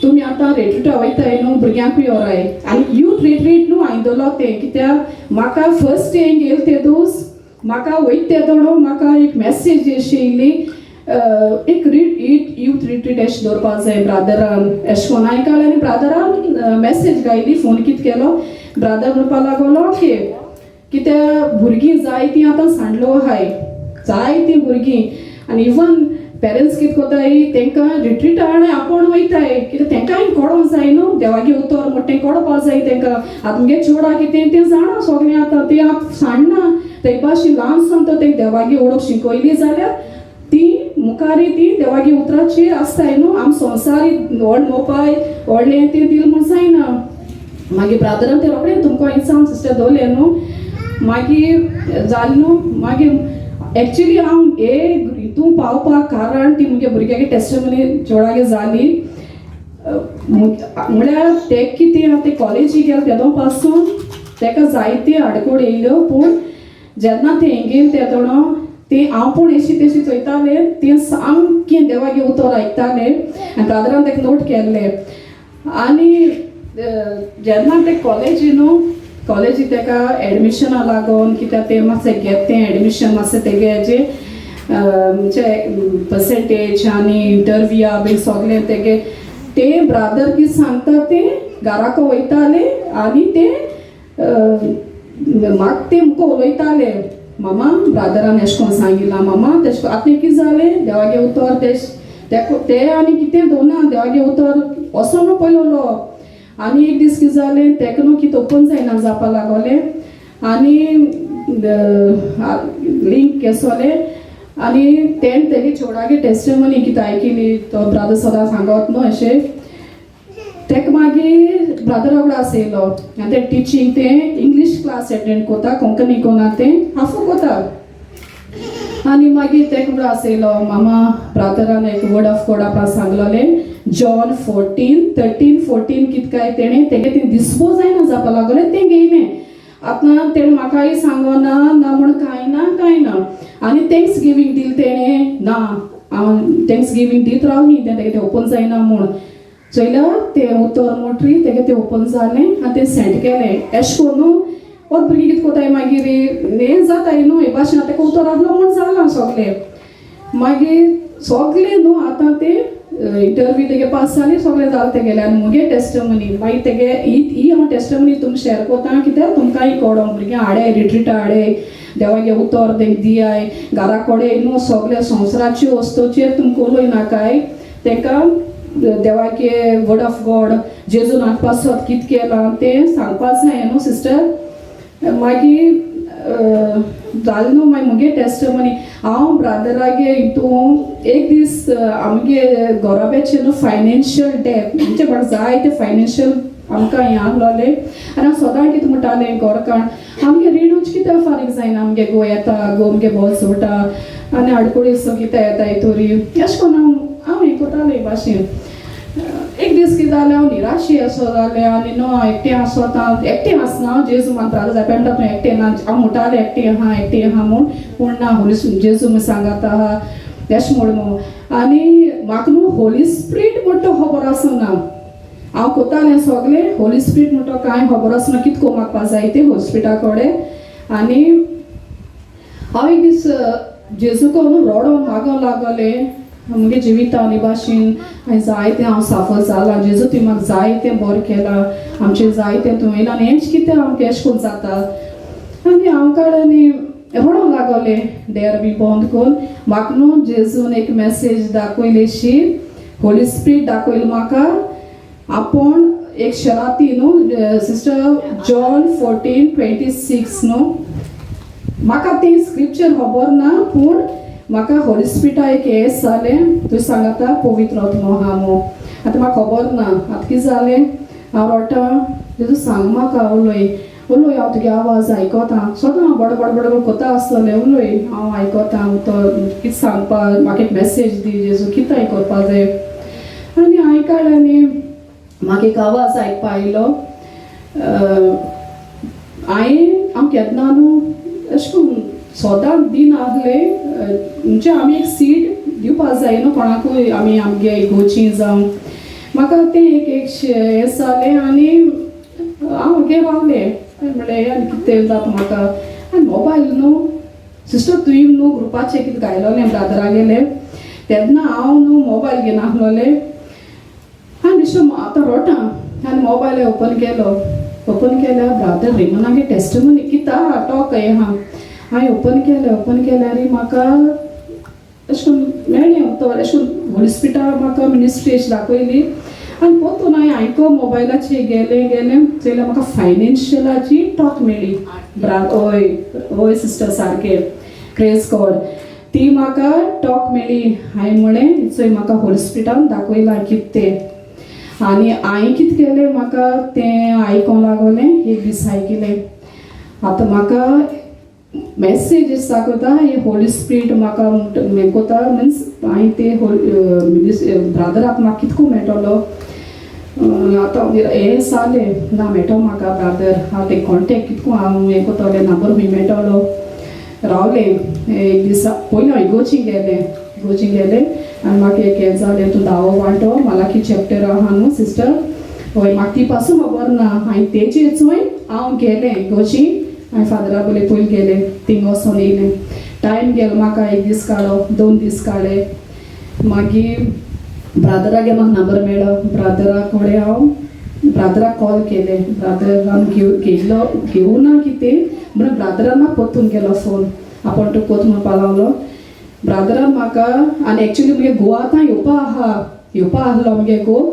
तुमी आतां रिट्रीटा वयताय न्हू, भुरग्यांकूय व्हराय आनी यूथ रिट्रीट न्हू हांवें दवरलो तें कित्याक म्हाका फर्स्ट हें गेल ते those म्हाका वयता तेदोणो म्हाका एक मॅसेज अशी येयली, एक यूथ रिट्रीट अशें दवरपाक जाय ब्रादरान अशें कोन्न. हांवें काडलें आनी ब्रादरान मॅसेज घायली, फोन कितें केलो, ब्रादर म्हणपाक लागलो ओके, कित्याक भुरगीं जायतीं आतां सांडलो आहाय, जायतीं भुरगीं. आनी इवन पेरंट्स कितें कोताय, तेंकां रिट्रीट हाड आपोवन वयताय, कित्याक तेंकांय कळोंक जाय न्हू देवागे उतर म्हणटा तें कळपाक जाय तेंकां. आतां मुगे चेडा कितें तें जाणा सगळें, आतां तें आतां सांडना ते भाशेन ल्हान सावन तर तेंकां देवागे ओळख शिकयली जाल्यार ती मुखारी ती देवागे उतराचेर आसताय न्हू. आम संवसारी व्हड मोपाय व्हडलें तें दिल म्हूण जायना. मागीर ब्रादरान ते रोखडें तुमकां इन्सान सिस्टर दवरलें न्हू. मागीर जालें न्हू, मागीर एक्चुली हांव हे हितून पावपाक कारण ती मुगे भुरग्यागे टेस्टमनी चेवडागे जाली. म्हळ्यार ते कितें ते कॉलेजी गेले तेदो पासून तेका जायते आडकोड येयल्यो, पूण जेन्ना ते हेंगेल तेदोणो ते हांव पूण एशी तेशी चोयताले, ते सामकें देवागे उतर आयकताले आनी ब्रादरान तेका नोट केल्ले. आनी जेन्ना ते कॉलेजी न्हू, कॉलेजी तेका एडमिशना लागोन कित्याक ते मातशें घेत तें एडमिशन मातशें तेगे जे म्हणजे पर्सेंटेज आनी इंटरव्यूआ बी सगळें तेगे ते ब्रादर कितें सांगता ते घराको वयताले आनी ते म्हाका ते मुको उलयताले, मामा ब्रादरान एशें कोन्न सांगिलां मामा तेश. आतां कितें जालें, देवागे उतर तेश ते आनी कितें दवरना, देवागे उतर वचोन पयलो उलोवप. आनी एक दीस कितें जालें, तेका न्हू कितें ओपन जायना जावपा लागोलें आनी लिंक केसोलें आनी तेणें तेगे चेवडागे टेस्टमनी कितें आयकिली, तो ब्रादर सदां सांगत न्हू अशें. तेका मागीर ब्रादर वांगडा आसयलो आनी ते टिचींग तें इंग्लीश क्लास एटेंड कोता, कोंकणी कोना तें हाफू कोता. आनी मागीर तेका वांगडा आसयलो, मामा ब्रादरान एक वर्ड ऑफ गॉड आपणाक सांगलोलें, जॉन 14:13 14 कित काय. तेणें तेगे तें डिस्पोज जायना जावपा लागोलें, तें घेयलें. आतां तेणें म्हाकाय सांगोना ना म्हूण कांय ना कांय ना. आनी thanks giving दिल तेणें ना, हांव thanks giving दीत रावली तें तेगे तें ओपन जायना म्हूण. चोयल्या तें उतर मोटरी तेगे तें ओपन जालें आनी तें सेंड केलें. एशें कोन्न वत भुरगीं कितें कोताय, मागीर हें जाताय न्हू हे भाशेन. आतां तेका उतर आहलो म्हूण जालां सगलें. मागीर सगलें न्हू आतां तें इंटरव्यू तेगे पास जाली, सगळें जालें तेगेलें. आनी मुगे टेस्टमनी मागीर तेगे ही ही हांव टेस्टमनी तुमकां शेअर कोता कित्याक तुमकांय कळों, भुरग्यां हाडे रिट्रिटा हाडे, देवागे उतर तेंक दियाय घरा कडेन न्हू. सगळे संवसाराच्यो वस्तूचेर तुमकां उलोय नाकाय, तेका देवागे वर्ड ऑफ गॉड जेजून आत पासत कित केलां तें सांगपा जाय न्हू सिस्टर. मागीर जालें न्हू, मागीर मुगे टेस्टमनी हांव ब्रादरागे हितून एक दीस आमगे गोराब्याचे न्हू फायनेन्शियल डेप, म्हणजे म्हाका जाय ते फायनेन्शियल आमकां हें आहलोलें. आनी हांव सदां कितें म्हणटालें, गोरकाण आमगे रिणूच कित्याक फारीक जायना, आमगे गो येता गो आमगे बॉस उरता आनी आडकोळी सो कितें येता तोरी, एशें कोन्न हांव हांव हें कोतालें भाशेन. एक दीस कितें जालें, हांव निराशी असो जालें आनी न्हू हांव एकटें आसोता, हांव एकटें आसना, जेजू म्हाका ब्रादर जाय म्हणटा तूं एकटें ना. हांव म्हणटालें एकटें आहा एकटें आहा म्हूण, पूण ना, होली जेजू म्हूण सांगाता आहा तेश म्हूण म्हूण. आनी म्हाका न्हू होली स्पिरीट म्हणटा तो खबर आसना, हांव कोतालें सगळें, होली स्पिरीट म्हणटा कांय खबर आसना, कित कोन्न मागपा जाय तें होली स्पिरिटा कडेन. आनी हांव एक दीस जेजूको न्हू रोडोन मागोंक लागोलें, मुगे जिविता भाशेन हांवें जायतें हांव साफर जालां जेजू, तुवें म्हाका जायतें बरें केलां, आमचें जायतें तूं येयला आनी हेंच कितें आमकां एशें कोन्न जाता. आनी हांव काड आनी रडोंक लागोलें, देर बी बंद करून. म्हाका न्हू जेजून एक मॅसेज दाखयली, होली स्पिरीट दाखयली म्हाका, आपूण एक शराती न्हू सिस्टर, जॉन 14:26 न्हू. म्हाका ती स्क्रिप्चर खबर ना, पूण म्हाका होली स्पिरिटा एक हें जालें, तूं सांगता पवित्र आत्मो आहा म्हूण. आतां म्हाका खबर ना. आतां कितें जालें, हांव रडटा, जेजू सांग म्हाका, उलय उलय, हांव तुगे आवाज आयकता. सदां हांव बड बड बड कोता आसतलें, उलय हांव आयकता, तो कितें सांगपा, म्हाका एक मॅसेज दी जेजू, कितें करपा जाय. आनी हांवें काडलें आनी म्हाका एक आवाज आयकपा आयलो. हांवें हांव केन्ना न्हू अशें करून सदांच दिन आहले, म्हणजे आमी एक सीड दिवपा जाय न्हू कोणाकूय, आमी आमगे गोची जावं. म्हाका तें एक एक हें जालें आनी हांव ओगे रावलें. म्हणलें आनी कितें जाता म्हाका. आनी मोबायल न्हू सिस्टर, तुवें न्हू ग्रुपाचें कितें गायलोलें ब्रादरागेलें, तेन्ना हांव न्हू मोबायल घेवन आहलोलें आनी बेश्टो आतां रोटा आनी मोबायल ओपन केलो. ओपन केल्यार ब्रादर रेमनागे टेस्टमनी कितें आहा, टॉक हें आहा. हांवें ओपन केलें, ओपन केल्यार म्हाका अशें करून मेळ्ळें उतर, अशें करून होली स्पिरिटा म्हाका मिनिस्ट्री दाखयली. आनी पोतून हांवें आयको मोबायलाचेर गेलें गेलें, चोयल्यार म्हाका फायनेन्शियलाची टॉक मेळ्ळी. हय हय सिस्टर, सारकें, प्रेज गॉड. ती म्हाका टॉक मेळ्ळी. हांवें म्हळें, चोय म्हाका होली स्पिरिटान दाखयलां कितें तें. आनी हांवें कितें केलें, म्हाका तें आयकोंक लागोलें, एक दीस आयकिलें. आतां म्हाका मॅसेजीस दाखयता हे होली स्पिरीट म्हाका हें कोता. मिन्स हांवें ते ब्रादराक म्हाका कितको मेळटलो. आतां हें जालें ना मेळटो म्हाका ब्रादर. हांव ते कॉन्टेक्ट कितको हांव हें कोतोलें, नंबर खूंय मेळटलो. रावलें एक दीस. पयलीं हांव इगोर्जी गेलें. इगोर्जी गेलें आनी म्हाका एक हें जालें, तूं धावो वांटो मालाकी चॅप्टर आहा न्हू सिस्टर. हय, म्हाका ती पासून खबर ना. हांवें तेजेर चोय हांव गेलें इगोर्जी. हांवें फादरा बोले पयलीं गेलें, थिंग वचोन येयलें. टायम गेलो म्हाका, एक दीस काडलो, 2 दीस काडले. मागीर ब्रादरागे म्हाका नंबर मेळ्ळो. ब्रादरा कडेन हांव ब्रादराक कॉल केलें. ब्रादरान घेव घेयलो घेवना कितें म्हणून ब्रादरान म्हाका परतून केलो फोन. आपूण तुका कोत म्हणपा लागलो ब्रादरान म्हाका. आनी एक्चुली मुगे गोवा आतां येवपा आहा, येवपा आहलो मुगे घोव.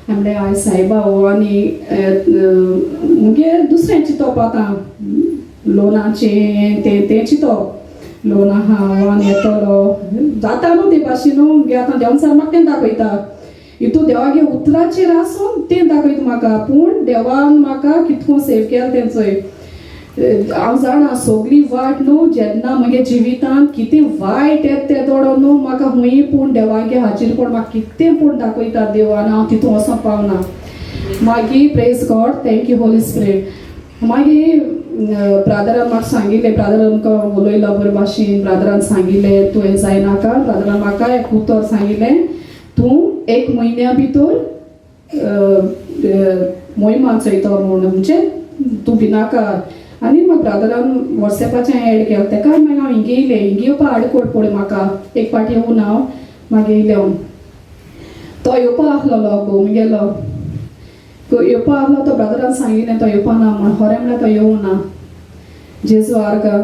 हांवें म्हणलें, आय सायबा हो. आनी मुगे दुसरें चिंतप आतां लोनाचें तें तें चिंतप, लोन आहा हो आनी येतलो जाता न्हू ते भाशेन न्हू. मुगे आतां देवान म्हाका तें दाखयता. हितू देवागे उतराचेर आसून तें दाखयता म्हाका. पूण देवान म्हाका कितको सेव केलें तें चोय. हांव जाणा सगली वाट न्हू, जेन्ना म्हगे जिवितांत कितें वायट येता तें दोडो न्हू म्हाका हुंय पूण देवागे हाजीर पूण म्हाका कितें पूण दाखयता देव आनी हांव तितून वचोंक पावना. मागीर praise God, thank you Holy Spirit. मागीर ब्रादरान म्हाका सांगिल्लें, ब्रादरान आमकां उलयलो बरे भाशेन. ब्रादरान सांगिल्लें, तूं हें जायनाका. ब्रादरान म्हाका एक उतर सांगिल्लें, तूं एक म्हयन्या भितर मोहिमान चोयतो म्हूण, म्हणजे तूं भिनाका. आनी म्हाका ब्रादरान वॉट्सॅपाचेर एड केलें तेका. मागीर हांव हिंगे येयलें. हिंगे येवपा आडकोड पळय म्हाका. एक पाटी येवन हांव मागीर येयलें हांव. तो येवपा आहलोलो घोव गेलो, येवपा आहलो तो. ब्रादरान सांगिल्लें तो येवपा ना म्हूण. खरें म्हणल्यार तो येवना ना. जेजू आर्गा.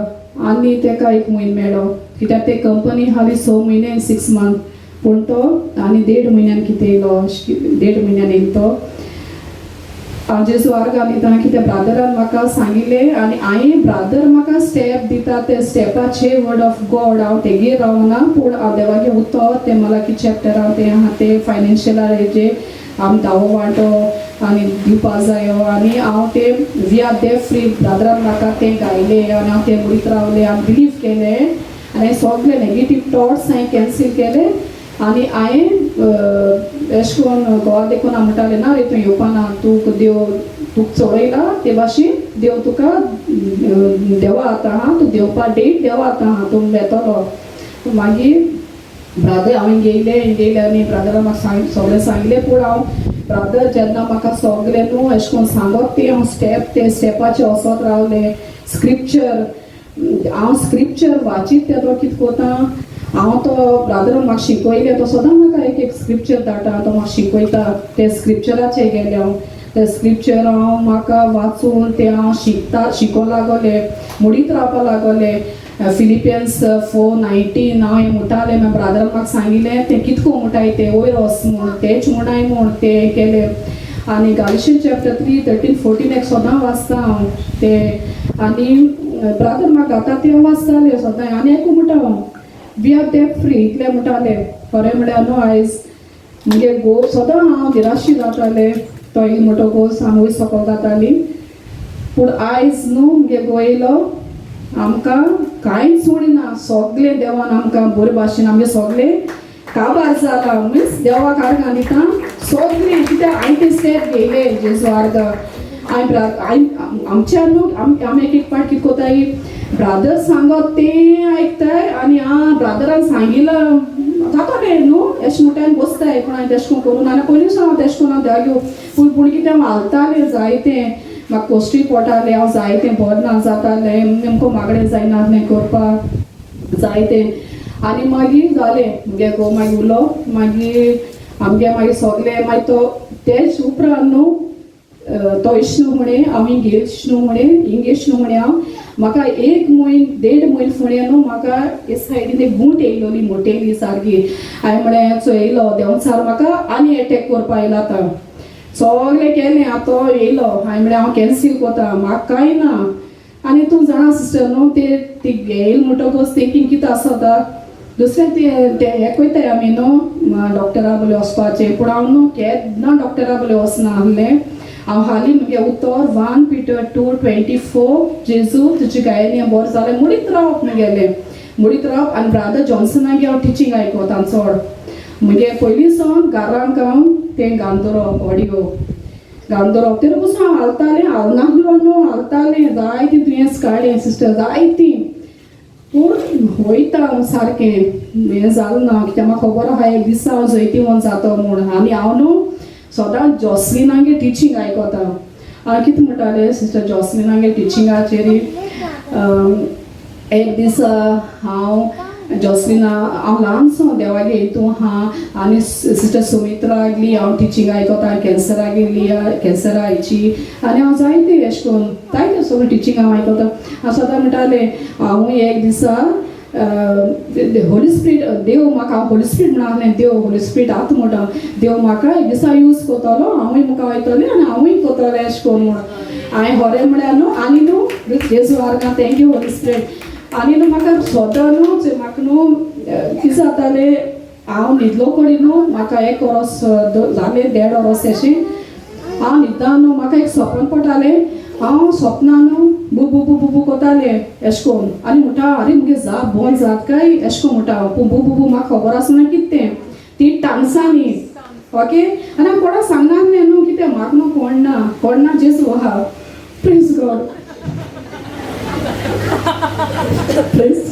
आनी तेका एक म्हयनो मेळ्ळो, कित्याक ते कंपनी हाली 6 म्हयने, 6 मंथ. पूण तो आनी देड म्हयन्यान कितें येयलो, देड म्हयन्यान येयलो तो. हांव जेजू आर्गां दिता, कित्याक ब्रादरान म्हाका सांगिल्लें आनी हांवें ब्रादर म्हाका स्टेप दिता ते स्टेपाचे वर्ड ऑफ गॉड. हांव तेगेर रावना, पूण हांव देवागे उतर तें मलाकी चॅप्टर हांव तें आहा तें फायनान्शियला हेजे आम धावो वांटो आनी दिवपा जायो. आनी हांव तें we are debt free ब्रादरान म्हाका तें गायलें आनी हांव तें म्हणीत रावलें. हांव बिलीव केलें आनी सगळे नेगेटीव थॉट्स हांवें कॅन्सील केले. आनी हांवें एशें करून घोवा देखून हांव म्हणटालें, ना रे, तूं येवपा ना, तूं देव तुका चडयला ते भाशेन देव तुका देवा आतां आहा, तूं देवपा डेट देवा आतां आहा, तूं येतलो. मागीर ब्रादर हांव हिंगे येयलें. हिंगे येयलें आनी ब्रादरान म्हाका सांग सगळें सांगलें. पूण हांव ब्रादर जेन्ना म्हाका सगळें न्हू एशें करून सांगत तें हांव स्टेप ते स्टेपाचेर वचत रावलें. स्क्रिप्चर हांव स्क्रिप्चर वाचीत तेदो कितें कोता हांव, तो ब्रादरान म्हाका शिकयलें. तो सदां म्हाका एक एक स्क्रिप्चर धाडटा, तो म्हाका शिकयता. ते स्क्रिप्चराचेर गेलें हांव. ते स्क्रिप्चर हांव म्हाका वाचून ते हांव शिकता, शिको लागोलें, म्हणीत रावपा लागोलें. फिलिपियन्स 4:19 हांव हें म्हणटालें. मागीर ब्रादरान म्हाका सांगिल्लें तें कितको म्हणटाय तें वयर वच म्हूण, तेच म्हणाय म्हूण तें केलें. आनी गालिशियन चॅप्टर 3:13-14 एक सदां वाचता हांव तें. आनी ब्रादर म्हाका घाता तें हांव वाचतालें सदां आनी एकू म्हणटा हांव, we are debt free, इतलें म्हणटालें. खरें म्हळ्यार न्हू, आयज मुगे घोव सदां हांव निराशी जातालें. तो येयलो म्हणटकूच हांव वयर सकयल जाताली. पूण आयज न्हू मुगे घोव येयलो, आमकां कांयच उणें सगळें देवान आमकां बरे भाशेन आमगे सगळें काबार जाला. मिन्स देवाक आर्गां दिता सगळें, कित्याक हांवें तें स्टेप घेयलें. जेजू आर्गां. हांवें हांवें आमच्या न्हू आमी एक एक पाट कितें कोताय, ब्रादर सांगत तें आयकताय आनी आं ब्रादरान सांगिलां जातलें न्हू एशें म्हणटा आनी बसताय. पूण हांवें तेशें करून करूं ना. आनी पयलीं सावन हांव तेशें करून हांव देवाक पूण पूण कितें हांव हालतालें जायतें. म्हाका कोश्टी पोटालें, हांव जायतें बरें ना जातालें, नेमको मागणें जायनासलें करपाक जायतें. आनी मागीर जालें, मुगे घोव मागीर उलो. मागीर आमगे मागीर सगलें मागीर तो तेच उपरांत न्हू तो इश्णू म्हणे हांव इंगेज न्हू म्हणे, इंगेज न्हू म्हणे. हांव म्हाका एक म्हयन देड म्हयन फुडें न्हू म्हाका हे सायडीन एक गूंट येयलोली मोटेली सारकी. हांवें म्हळें, चोयलो देंवचार म्हाका आनी एटॅक करपा येयला. आतां सगळें केलें, आतां तो येयलो. हांवें म्हळें, हांव कॅन्सील कोता, म्हाका कांय ना. आनी तूं जाणा सिस्टर न्हू, ते ती येयल म्हणटकच थिंकींग कितें आसता. दुसरें ते हें कोयताय आमी न्हू डॉक्टरा बोले वचपाचें, पूण हांव न्हू केन्ना डॉक्टरा बोले वचना आहलें. हांव हालीं मुगे उतर 1 Peter 2:24 जेजू तुजे गायनी बरें जालें मुडीत रावप मुगेलें मुडीत रावप. आनी ब्रादर जॉन्सनागे हांव टिचींग आयकोता चड. मुगे पयलीं सावन घरांक हांव तें घालून दवरप, ऑडियो घालून दवरप. तेन्ना पसून हांव हालतालें, हालनासलो न्हू, हालतालें. जायतीं दुयेंस काडलें सिस्टर, जायतीं, पूण वयता हांव सारकें हें जालें ना. कित्याक म्हाका खबर आहा एक दिसा हांव जैतिवंत जातो म्हूण. आनी हांव न्हू सदांच जॉसलिनागे टिचींग आयकता. हांव कितें म्हणटालें सिस्टर जॉसलिनागे टिचिंगाचेर, एक दीस हांव जॉसलिना, हांव ल्हानसो देवागे हितू आहा आनी सिस्टर सुमित्रा आगली हांव टिचींग आयकता, कॅन्सरा गेल्ली, कॅन्सरा हाची, आनी हांव जायते अशें करून जायते सगळें टिचींग हांव आयकता. हांव सदां म्हणटालें हांवूय एक दिसा होली स्पिरीट देव म्हाका, हांव होली स्पिरीट म्हणलें, देव होली स्पिरीट आतां म्हणटा देव म्हाका एक दिसा यूज करतलो, हांवूय मुखार वयतलें आनी हांवूय करतलें अशें करून म्हूण. हांवें खरें म्हळ्यार न्हू आनी न्हू जेजू आर्गां, thank you Holi spirit. आनी न्हू म्हाका सदां न्हू म्हाका न्हू कितें जातालें, हांव न्हिदलो कडेन न्हू म्हाका एक वरस जालें, 1.5 वरस अशें हांव न्हिदता न्हू, म्हाका एक सपन पडटालें. हांव सपना न्हू बू बू बू बू बू कोतालें एशें करून आनी म्हणटा आरे मुगे जाप बंद जात काय एशें करून म्हणटा हांव, पूण बू बू बू म्हाका खबर आसना कितें तें, ती टांगसांनी ओके. आनी हांव कोणाक सांगना न्हू कितें, म्हाका न्हू कोण ना, कोण ना, जेजू आहा. Praise God, praise.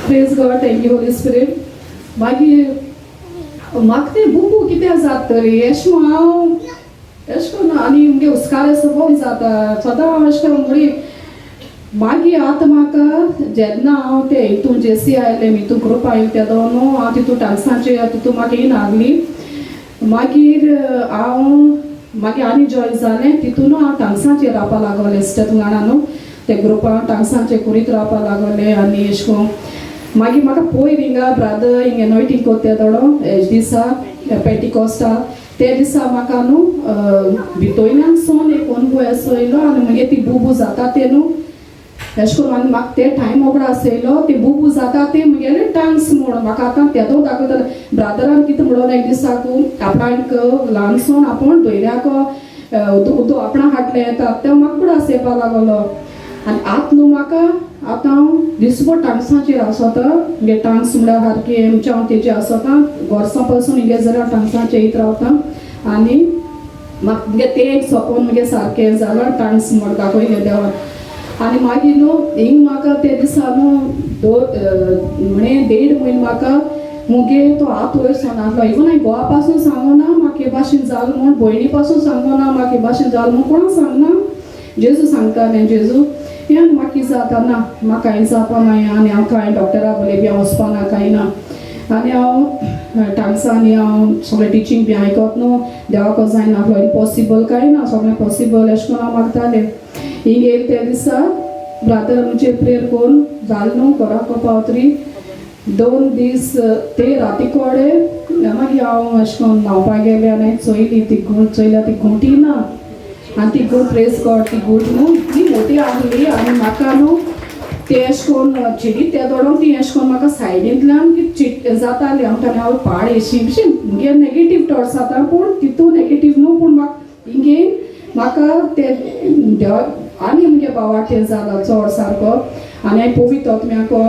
Praise God, thank you Holy Spirit. मागीर म्हाका तें बुबू कितें जाता तरी एशें करून हांव एशें करून आनी मुगे हुस्कार बंद जाता सदां हांव एशें करून मुडी. मागीर आतां म्हाका जेन्ना हांव ते हितून जेसी आयलें, हितून ग्रुप आयलें तेदो न्हू हांव तितून डांसाचे तितून म्हाका येयना लागली. मागीर हांव मागीर आनी जॉयन जालें तितून हांव टांगसाचेर रावपा लागलें. सिस्टर तूं जाणा न्हू ते ग्रुपान टांगसांचे कुरीत रावपा लागलें. आनी एशें करून मागीर म्हाका पयर हिंगा ब्रादर हिंग एनॉयटींग कोत्ता थोडो हेज दिसा पेंटिकॉस्टा ते दिसा म्हाका न्हू भितोयल्यान सोन एक अनुभव असो येयलो आनी मागीर ती बुबू जाता ते न्हू एशें करून आनी म्हाका ते टायम उगडास येयलो ती बुबू जाता ते मुगेले टांग्स म्हूण. म्हाका आतां तेदो दाखयतले ब्रादरान कितें म्हणून एक दिसाकू आपणाक ल्हानसोन आपूण धैर्याक उदक आपणा हाडलें येता तें म्हाका उगडास येवपा लागलो. आनी आतां न्हू म्हाका आतां हांव दिसभर टांगसाचेर आसता. मुगे टांग्स म्हळ्यार सारकी आमच्या हांव तेजे आसता वर्सां पासून हिंगे जाल्यार टांगसाचेर येयत रावता. आनी म्हाका मुगे तें एक सपन मुगे सारकें जालां टांग्स म्हण दाखयलें देवान. आनी मागीर न्हू हिंग म्हाका ते दिसा न्हू म्हणे 1.5 म्हयनो म्हाका मुगे तो हात वयर सोनातलो. इवन हांवें गोवा पासून सांगना म्हाका हे भाशेन जालें म्हूण, भयणी पासून सांगना म्हाका हे भाशेन जालें म्हूण, कोणाक सांगना. जेजू सांगतालें जेजू हें आनी म्हाका कितें जाता ना, म्हाका कांय जावपा ना आनी हांव कांय डॉक्टरा बोले बी हांव वचपा ना कांय ना. आनी हांव टांगसांनी हांव सगळें टिचींग बी आयकत न्हू देवाक जायना इम्पॉसिबल कांय ना, सगळें पॉसिबल अशें करून हांव मागतालें. हिंग येयलें त्या दिसा ब्रादर आमचेर प्रेयर करून जालें न्हू घराक पावतरी 2 दीस ते राती कोडे मागीर हांव अशें करून न्हांवपाक गेलें आनी हांवें चोयली ती गूंट, चोयल्या ती गुंटी ना. आनी ती गूंट प्रेस गॉड ती गूंट न्हू इतली मोटी आहली आनी म्हाका न्हू ते अशें करून चिडीत ते दोडोन ती अशें करून म्हाका सायडींतल्यान ती चिट जाताली. हांव म्हणटालें हांव पाड एशी भशेन मुगे नेगेटीव थॉट्स जाता, पूण तितू नेगेटीव न्हू, पूण म्हाका हिंगे म्हाका ते देवा आनी मुगे भावाक तें जाला चड सारको. आनी हांवें पवित्र आत्म्याको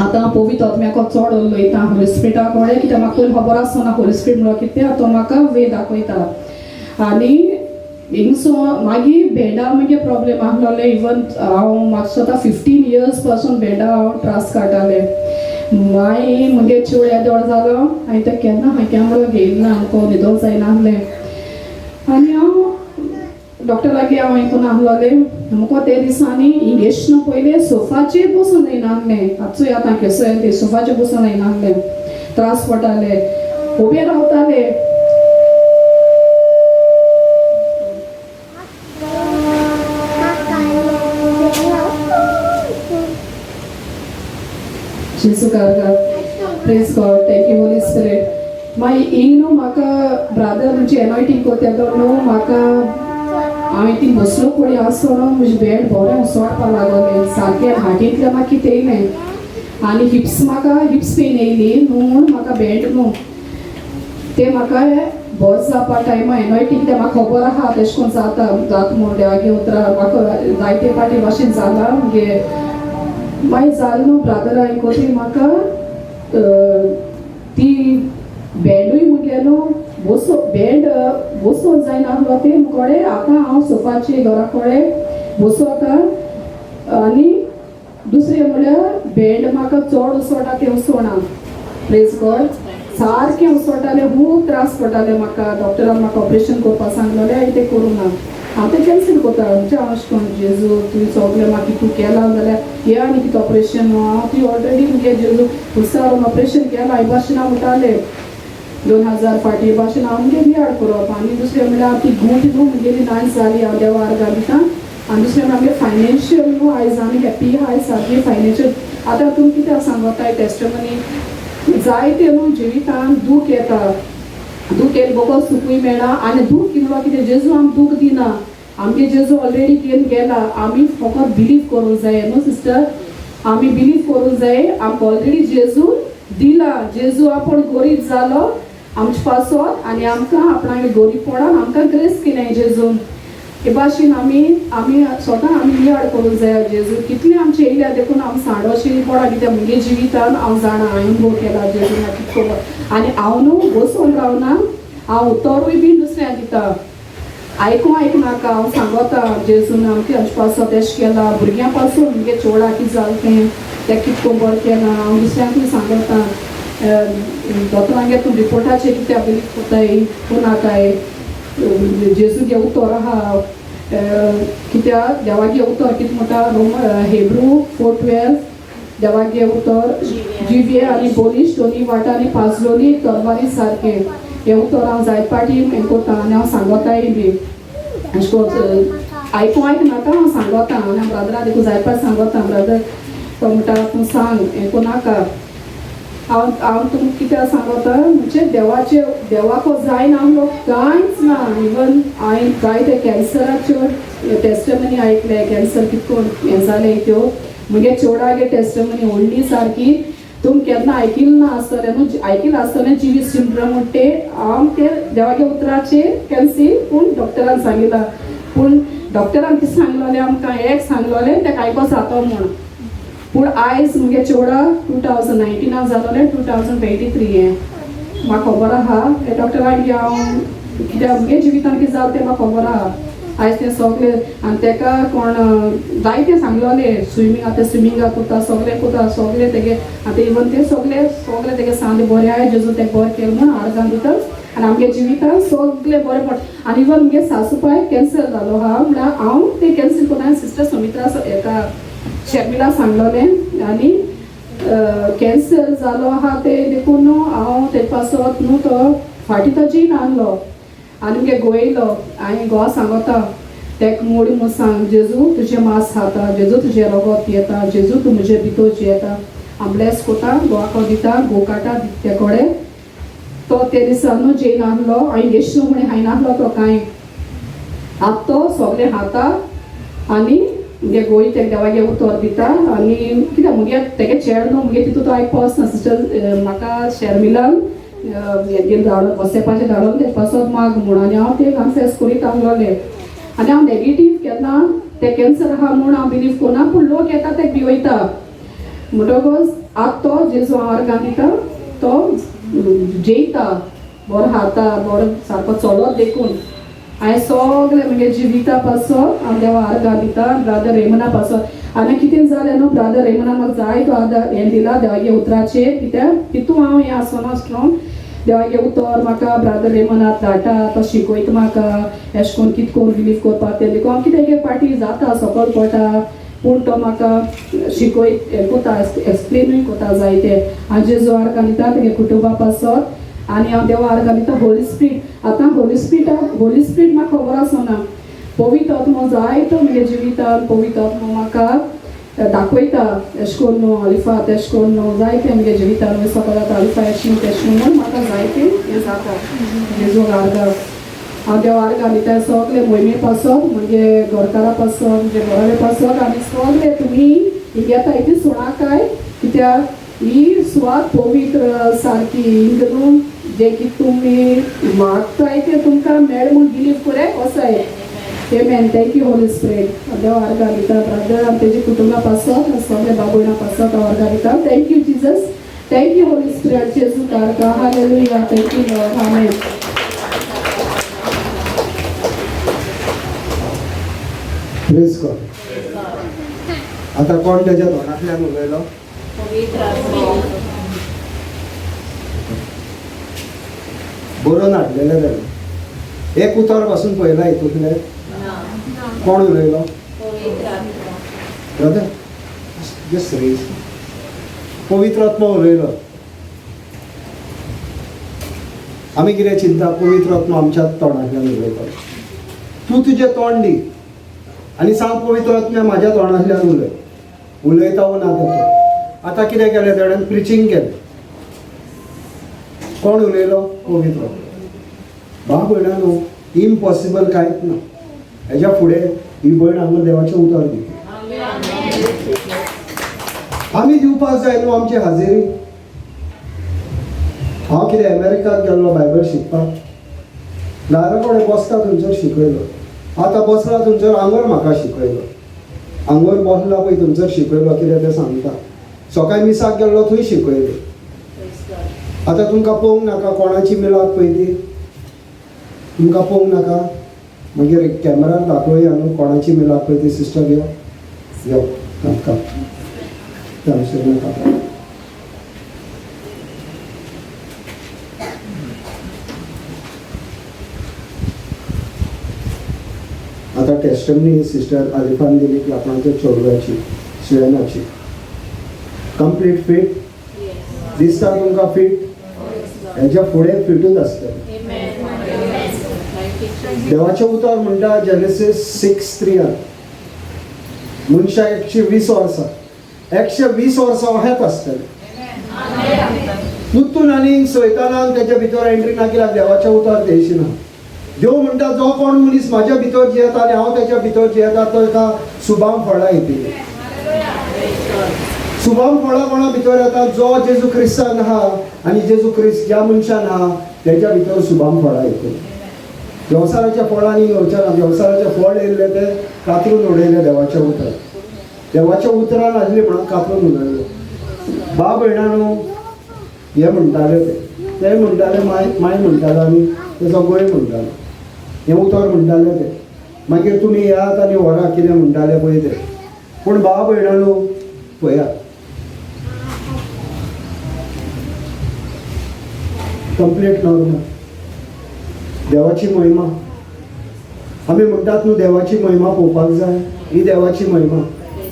आतां पवित्र आत्म्याको चड उलयता होली स्पिरिटा कडेन, कित्याक म्हाका पयलीं खबर आसना होली स्पिरीट म्हणल्यार कितें, तो म्हाका वे दाखयता. आनी हिंगसो मागीर भेंडा मुगे प्रॉब्लेम आहलोले. इवन हांव म्हाका स्वता 15 इयर्स पासून भेंडा हांव त्रास काडटालें. मागीर मुगे चेडो येदोळ जालो हांवें तें केन्ना हांवें म्हणून घेयलें ना, आमकां न्हिदोंक जायना आहलें. आनी हांव डॉक्टर लागीं हांव आयकून आहलोलें म्हाका ते दिसांनी इंगेशन पयलें सोफाचेर बसून जायना आहलें. आतां आतां केसो ते सोफाचेर बसून जायना आहलें, त्रास पडटाले, उबे रावताले. जेजू कारगा, praise God, thank you Holy Spirit. मागीर इंग न्हू म्हाका ब्रादर म्हणजे एनॉयटींग कोत्या तो न्हू म्हाका हांवें ती बसलो पळय आसो न्हू म्हजें बेड बरें उसोडपा लागलें सारकें हाटींतलें म्हाका कितें येयलें आनी हिप्स म्हाका हिप्स पेन येयली न्हू म्हूण म्हाका बेड न्हू ते म्हाका बरो जावपा टायमा एनॉयटींग तें म्हाका खबर आहा तेशें कोन्न जाता जाता म्हूण देवागे उतरां म्हाका जायते फाटी भाशेन जाला मुगे मागीर जालें न्हू ब्रादर हांवें कोती म्हाका ती बँडूय मुगे न्हू बसो बँड बसोन जायना आहलो तें मुकोडे आतां हांव सोफाचे घरा कडेन बसोता आनी दुसरें म्हळ्यार बँड म्हाका चड उसोटा तें उसोना. प्रेज गॉड. सारकें उसोटालें, खूब त्रास पडटाले म्हाका. डॉक्टरान म्हाका ऑपरेशन करपाक सांगलेलें, हांवें तें करूं ना, हांव तें कॅन्सील करता. म्हणजे हांव अशें करून जेजू तुवें सगलें म्हाका तूं केलां जाल्यार हे आनी कितें ऑपरेशन न्हू, हांव तुवें ऑलरेडी मुगे जेजू पुरसार ऑपरेशन केलां हे भाशेन हांव म्हणटालें 2000 फाटीं भाशेन हांव मुगे नियाळ करप. आनी दुसरें म्हळ्यार ती गूट न्हू मुगेली नाश जाली, हांव देवा आर्गां दिता. आनी दुसरें म्हळ्यार आमगे फायनेन्शियल न्हू आयज आमी हॅप्पी आहाय सारकी फायनेन्शियल. आतां तुमी कितें सांगताय टेस्टमनी जायते न्हू जिवितान दूख येता, दूख येयले बगर सुकूय मेळना. आनी दूख कितलो कितें जेजू आमकां दूख दिना, आमगे जेजू ऑलरेडी घेवन गेला, आमी फकत बिलीव करूंक जाय न्हू सिस्टर, आमी बिलीव करूंक जाय आमकां ऑलरेडी जेजू दिला. जेजू आपूण गरीब जालो आमचे पासत आनी आमकां आपणागे गरीबपणान आमकां ग्रेस केलें जेजून. हे भाशेन आमी आमी स्वता आमी नियाळ करूंक जाय जेजू कितलें आमचें येयल्या देखून आमी सांडोशी पडा कित्याक मुगे जिवितान हांव जाणा हांवें अनुभव केला जेजून म्हाका कितको. आनी हांव न्हू बसून रावना, हांव उतरूय बीन दुसऱ्यांक दिता, आयकूं आयकनाका हांव सांगता जेजून आमकां आमचे पासून तेश केला, भुरग्यां पासून मुगे चेडा कितें जालें तें तें कितको बरें केलां हांव दुसऱ्यांकूय सांगता. दोतोरांगे तूं रिपोर्टाचेर कित्याक बिलीव कोत्ताय कोणाकाय, जेजूगे उतर आहा कित्याक देवागे उतर कितें म्हणटा रोम हेब्रू 4:12 देवागे उतर जिवे आनी बोलीश दोनी वाटांनी पाजलोली तरवारी सारकें. हें उतर हांव जायते फाटी हें कोत्ता आनी हांव सांगताय बी अशें करून आयकूं आयकनाका हांव सांगता. आनी हांव ब्रदरा देखून जायते फावट सांगता, ब्रदर तो म्हणटा तूं सांग हें कोनाका. हांव हांव तुमकां कित्याक सांगता म्हणजे देवाचे देवाको जायना आमलो कांयच ना. इवन हांवें जायते कॅन्सराच्यो टेस्टमनी आयकले, कॅन्सर कितको हें जालें त्यो मुगे चेवडागे टेस्टमनी व्हडली सारकी तुमी केन्ना आयकिल्लें ना आसतलें न्हू, आयकिल्लें आसतलें जिवी सिंड्रम म्हणटा तें. हांव ते देवागे उतराचेर कॅन्सील पूण डॉक्टरान सांगिलां, पूण डॉक्टरान कितें सांगलोलें आमकां एक सांगलोलें तेका आयको जातो म्हूण. पूण आयज मुगे चेवडा 2019 जालोलें, 2023 हें म्हाका खबर आहा. हे डॉक्टराक हांव कित्याक मुगे जिवितान कितें जालें तें म्हाका खबर आहा. आयज तें सगळें आनी तेका कोण जायतें सांगलोलें स्विमींग, आतां स्विमिंगाक कोता सगळें कोता सगळें तेगे आतां इवन तें सगळें सगळें तेगे सांग बरें आहाय जेजून तें बरें केलें म्हूण आर्गां दिता आनी आमगे जिवितान सगळें बरें पडटा. आनी इवन मुगे सासू पाय कॅन्सर जालो आहा म्हळ्यार हांव तें कॅन्सल कोता सिस्टर सुमित्रा हेका शर्मिला सांगलोलें आनी कॅन्सर जालो आहा तें देखून न्हू हांव तेजे पासत न्हू तो फाटीं तो जीन आहलो आनी मुगे गोयलो हांवें घोवा सांगता तेका मोडी म्हूण सांग जेजू तुजें मांस खाता, जेजू तुजें रगत पियेता, जेजू तूं म्हजे भितर जियेता. हांव ब्लेस कोता घोवाक दिता, घोव काडटा ते कडेन तो ते दिसा न्हू जेन आहलो हांवें येशू म्हण हांवें आहलो तो कांय आतां तो सगळें खाता आनी मुगे गोंय तेका देवागे उतर दिता. आनी कित्याक मुगे तेगे चेड न्हू मुगे तितू तो आयकपा वचना सिस्टर म्हाका शर्मिलान हेगेर धाडून वॉट्सॅपाचेर धाडून तेजे पासत माग म्हूण आनी हांव तें कन्फेस करीत आहलोलें. आनी हांव नेगेटीव केन्ना तें कॅन्सर आहा म्हूण हांव बिलीव करना, पूण लोक येता तेका भिवयता म्हणटकच आतां तो जेजू हांव आर्गां दिता तो जेयता बरो खाता बरो सारको चलत देखून हांवें सगळें मुगे जिविता पासत हांव देवा आर्गां दिता ब्रादर रेमना पासत. आनी कितें जालें न्हू ब्रादर रेमना म्हाका जायतो आदार हें दिला देवागे उतराचेर कित्याक तितू हांव हें आसना स्ट्रोंग देवागे उतर म्हाका ब्रादर रेमनात धाडटा तो शिकयता म्हाका एशें कोन्न कितें करून बिलीव करपाक तें देखून हांव कितें एक पाटी जाता सकयल पडटा पूण तो म्हाका शिकय हें कोता एक्सप्लेनूय कोता जायते. हांव जेजू आर्गां दिता तेगे कुटुंबा पासत आनी हांव देवा आर्गां दिता होली स्पिरीट. आतां होली स्पिरिटा होली स्पिरीट म्हाका खबर आसना, पवित्र आत्मो जायतो मुगे जिवितान पवित्र आत्मो म्हाका दाखयता एशें कोन्न न्हू आलिफा तेशें कोन्न न्हू जायतें आमगे जिवितान वयता आलिफा एशें न्हू तेशें न्हू म्हूण म्हाका जायतें हें जाता. जेजूक आर्गां हांव देव आर्गां दिता सगळे मोहिमे पासत मुगे घरकारा पासत मुगे घरावे पासत आनी सगळे तुमी येता इतली सुणाकाय कित्याक ही सुवात पवित्र सारकी हिंग न्हू जे की तुमी मागताय तें तुमकां मेळ म्हूण बिलीव कोराय वसाय. Amen. Thank you, Holy Spirit. देव आर्गां दिता ब्रदर आनी तेजी कुटुंबा पासत सगळे बाबुयणा पासत हांव आर्गां दिता. Thank you Jesus, thank you Holy Spirit. जेजू आर्गां. Hallelujah. Thank you Lord. Amen. Praise God. आतां कोण तेज्या तोंडांतल्यान उलयलो? बरोवन हाडलेलें जालें. एक उतर पासून पळयलां हितूंतलें कोण उलयलो? ब्रदर जस्ट रेज. पवित्र आत्मा उलयलो. आमी कितें चिंता पवित्र आत्मा आमच्या तोंडांतल्यान उलयता. तूं तुजें तोंड दी आनी सांग पवित्र आत्म्या म्हाज्या तोंडांतल्यान उलय. उलयता वो ना तो. आतां कितें केलें तेणें? प्रिचींग केलें. कोण उलयलो? पवित्र. बा भयणा न्हू इम्पॉसिबल कांयच ना. हेज्या फुडें ही भयण हांगा देवाचें उतर दिता. आमी दिवपाक जाय न्हू आमची हाजेरी. हांव कितें अमेरिकाक गेल्लो बायबल शिकपाक, दारा कडेन बसता थंयसर शिकयलो. आतां बसला थंयसर आंगोर म्हाका शिकयलो. आंगोर बसला पळय थंयसर शिकयलो कितें तें सांगता. सकाळी मिसाक गेल्लो थंय शिकयलो. आतां तुमकां पळोवंक नाका कोणाची मिलाद पळय ती, तुमकां पळोवंक नाका. मागीर कॅमेरार दाखोवया न्हू कोणाची मिलाद पळय ती. सिस्टर यो यो काम काम नाका. आतां टेस्टमनी सिस्टर आलिफान दिली की आपणाच्या चेडवाची सुयनाची कंप्लीट फिट दिसता तुमकां फिट. हेज्या फुडें फिटूच आसतलें. देवाचें उतर म्हणटा जेनेसीस 6:3 मनशाक 120 वर्सां, 120 वर्सां अहेंच आसतलें. पुतून आनी सैतानान तेच्या भितर एंट्री ना कित्याक देवाचें उतर देशी ना. देव म्हणटा जो कोण मनीस म्हाज्या भितर जियेता आनी हांव तेच्या भितर जियेता तो ताका सुबाम फळां येतली. सुबाम फळां कोणा भितर येता? जो जेजू क्रिस्तान आहा आनी जेजू क्रिस्त ज्या मनशान आहा तेच्या भितर सुबाम फळां येतली. वेवसाराच्या फळांनी येवचें ना. वेवसाराचें फळ येयल्लें तें कातरून उडयलें देवाच्या उतरान. देवाच्या उतरान आसलें म्हणून कातरून उडयलें. बा भयणानो हे म्हणटाले ते म्हणटाले माय माय म्हणटालो आनी तेजो गोय म्हणटालो. हें उतर म्हणटाले ते. मागीर तुमी येयात आनी व्हरा कितें म्हणटाले पळय ते. पूण भाव भयणानो पळयात कंप्लीट नॉर्मल. देवाची महिमा आमी म्हणटात न्हू देवाची महिमा पळोवपाक जाय. ही देवाची महिमा.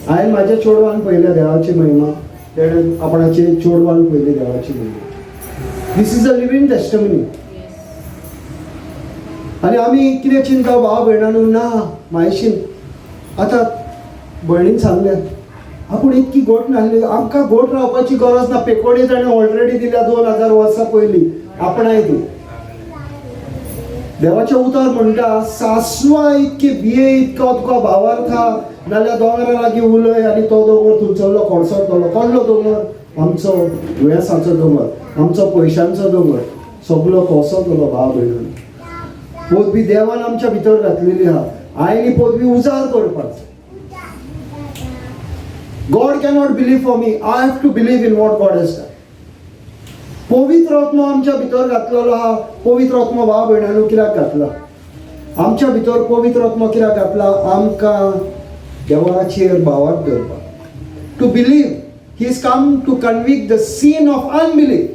हांवें म्हाज्या चेडवान पळयल्या देवाची महिमा. तेणें आपणाचे चेडवान पळयली देवाची महिमा. This is a living testimony. आनी आमी कितें चिंता भाव भयणानू ना मायशीन. आतां भयणीन सांगलें आपूण इतकी गोट नासली. आमकां गोट रावपाची गरज ना. पेकोडी ताणें ऑलरेडी दिल्या 2000 वर्सां पयलीं आपणाय ती. देवाचें उतर म्हणटा सासवा इतकी बिये इतको तुका भावार्था नाल्यार दोंगरा लागीं उलय आनी तो दोंगर थंयसरलो कोळसरतलो. कसलो दोंगर? आमचो दुयेंसाचो दोंगर, आमचो पयशांचो दोंगर, सगलो कोसतलो भाव भयणांनो. पदवी देवान आमच्या भितर घातलेली आहा. आयनी पदवी उजार करपाक. God cannot believe for me. I have to believe in what God has done. पवित्र आत्मा आमच्या भितर घातलेलो आहा. पवित्र आत्मा भाव भयणांनो कित्याक घातला? आमच्या भितर पवित्र आत्मा कित्याक घातला? आमकां देवाचेर भावार्थ दवरपाक. To believe. He is come to convict the sin of unbelief.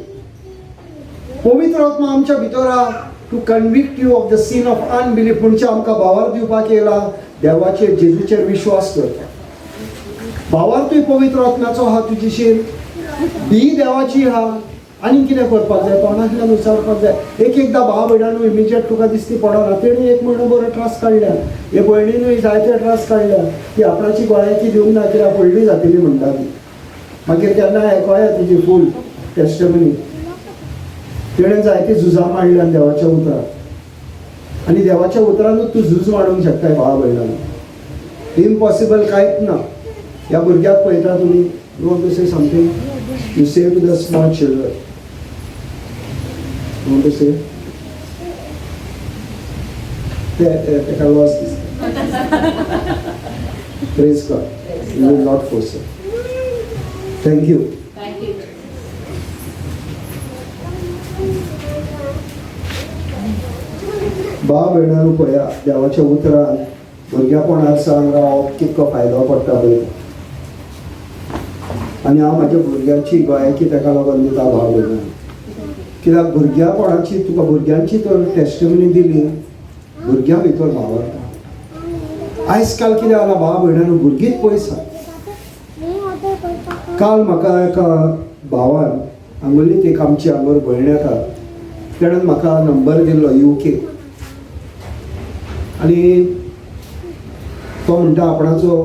पवित्र आत्मा आमच्या भितर आहा to convict you of the sin of unbelief. म्हणजे आमकां भावार्थ दिवपाक येयला देवाचेर जेजूचेर विश्वास करता. भावार्थूय पवित्र आत्म्याचो आहा तुजीशीर, ही देवाची आहा. आनी कितें करपाक जाय, तोंडांतल्यान विचारपाक जाय. एक एकदां भाव भयणांनो इमिजिएट तुका दिसती पडना. तेणी एक म्हयनो बरो त्रास काडल्या, हे भयणीनूय जायते त्रास काडल्या. ती आपणाची गोळ्याची दिवंक ना कित्याक व्हडली जातली म्हणटा ती. मागीर केन्ना आयकोया तिजी फूल टेस्टमनी. तेणें जायती झुजां मांडल्यान देवाच्या उतरान, आनी देवाच्या उतरानूच तूं झूज मांडूंक शकताय भाव भयणांनो. इम्पॉसिबल कांयच ना. ह्या भुरग्याक पळयता तुमी, you want to say something? You say to the small children. You want to say? तेका लॉस दिसता. Praise God. You will not force it. Thank you. Thank you. भाव भयणांनो पळया, देवाच्या उतरान भुरग्यापणार सावन रावप कितको फायदो पडटा पळय. आनी हांव म्हाज्या भुरग्यांची गोंयाकी तेका लागून दिता भाव भयणांनो, कित्याक भुरग्यापणाची तुका भुरग्यांची तर टेस्टिमनी दिली, भुरग्यां भितर भाव वता. आयज काल कितें जाला भाव भयणांनो, भुरगींच पयस आसा. काल म्हाका एका भावान आंगोलीत एक आमची हांगर भयण येता, तेणें म्हाका नंबर दिल्लो UK, आनी तो म्हणटा आपणाचो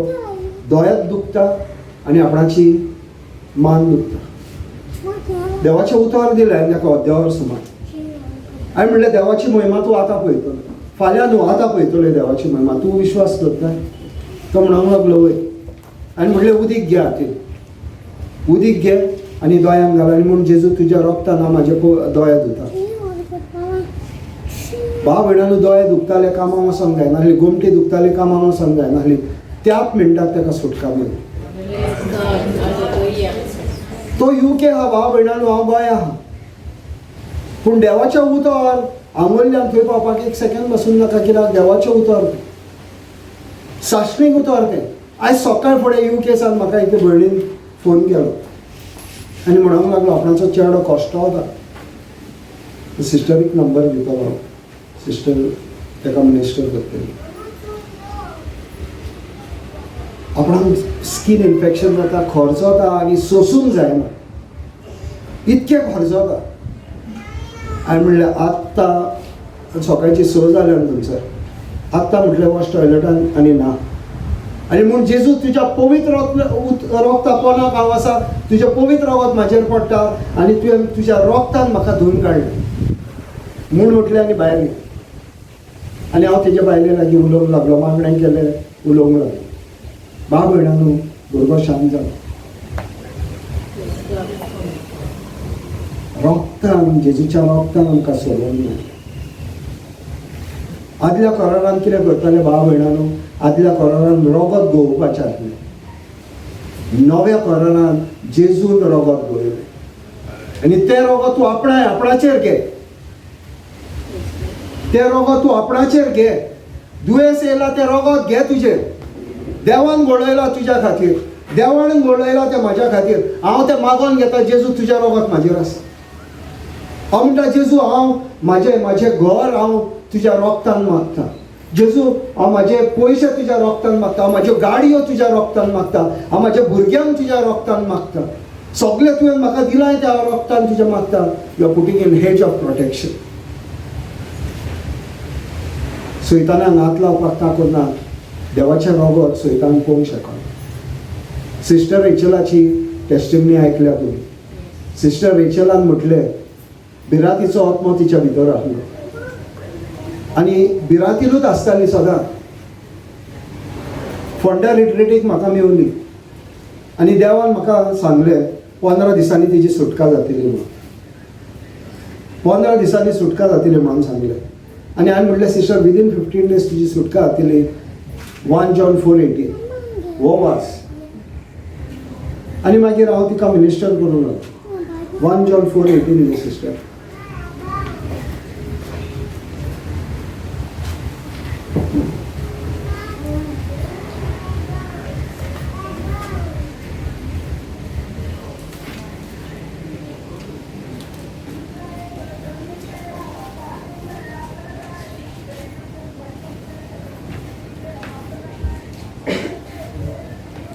दोळ्यात दुखता आनी आपणाची मान दुखता. देवाचें उतर दिलें आनी ताका अर्द्यावर सुमार. हांवें म्हणलें देवाची महिमा तूं आतां पळयतलो, फाल्यां न्हू आतां पळयतलो देवाची महिमा, तूं विश्वास दवरताय? तो म्हणूंक लागलो वय. आनी म्हणलें उदीक घे हातीन, उदीक घे आनी दोळ्यांक घाल, आनी म्हूण जेजू तुज्या रोगतान हांव म्हाजे दोळे धुता. भाव भयणांनो दोळे दुखताले कामाक वचोंक जायनासली, गोमटी दुखताली कामाक वचोंक जायनासली, त्याच मिनटाक ताका सुटका मेळ्ळी. तो UK आहा भाव भयणांनो, हांव गोंया आहा, पूण देवाचें उतर आंगोल्ल्यान थंय पावपाक एक सेकंड बसून नाका, कित्याक देवाचें उतर तें सासणीक उतर तें. आयज सकाळ फुडें UK सान म्हाका एके भयणीन फोन केलो आनी म्हणूंक लागलो आपणाचो चेडो कश्टो वता, सिस्टरीक नंबर दितलो हांव, सिस्टर ताका मिनिस्टर करतली. आपणाक स्कीन इन्फेक्शन जाता, खर्च जाता आनी सोसूंक जायना, इतकें खर्च जाता. हांवें म्हणलें आत्तां सकाळची 6 जाल्या न्हू थंयसर, आत्तां म्हटलें वच टॉयलेटान आनी ना. आनी म्हूण जेजू तुज्या पवित्र रोगता पोनाक हांव आसा, तुजें पवित्र रोगत म्हाजेर पडटा आनी तुवें तुज्या रोगतान म्हाका धुवन काडलें म्हूण म्हटलें आनी भायर गेलें. आनी हांव तेज्या बायले लागीं उलोवंक लागलो, मागणें केलें, उलोवंक लागलो. भाव भयणांनो भुरगो शांत जालो. रोगतान, जेजूच्या रोगतान आमकां सोडोवन मेळ्ळें. आदल्या करारान कितें करताले भाव भयणांनो, आदल्या करारान रोगत गोवपाचें आसलें, नव्या करारान जेजून रोगत गोयलें आनी तें रोगत तूं आपणाय आपणाचेर घे, तें रोगत तूं आपणाचेर घे. दुयेंस येयला तें रोगत घे तुजेर, देवान घडयला तुज्या खातीर, देवान घडयला तें म्हाज्या खातीर, हांव तें मागोन घेता, जेजू तुजें रोगत म्हाजेर आसा. हांव म्हणटा जेजू हांव म्हाजें म्हाजें घर हांव तुज्या रोगतान मागता, जेजू हांव म्हाजे पयशे तुज्या रोगतान मागता, हांव म्हाज्यो गाडयो तुज्या रोगतान मागता, हांव म्हाज्या भुरग्यांक तुज्या रोगतान मागता, सगळें तुवें म्हाका दिलां त्या रोगतान तुज्या मागता. You are putting in hedge of protection. सैतानाक हात लावपाक ताकद ना, देवाचें रोगत सैतान पळोवंक शकना. सिस्टर रेचलाची टेस्टिमनी आयकल्या तुमी. सिस्टर रेचलान म्हटलें भिरांतीचो आत्मो तिच्या भितर आसलो आनी भिरांतीनूच आसताली सदां. फोंड्या रिट्रीटीक म्हाका मेवली आनी देवान म्हाका सांगलें 15 दिसांनी तिची सुटका जातली म्हणून, 15 दिसांनी सुटका जातली म्हणून सांगलें. आनी हांवें म्हटलें सिस्टर विदीन 15 डेज तुजी सुटका जातली. 1 John 4:18 हो वास. आनी मागीर हांव तिका मिनिस्टर करूंक लागलो. 1 John 4:18 न्हू सिस्टर.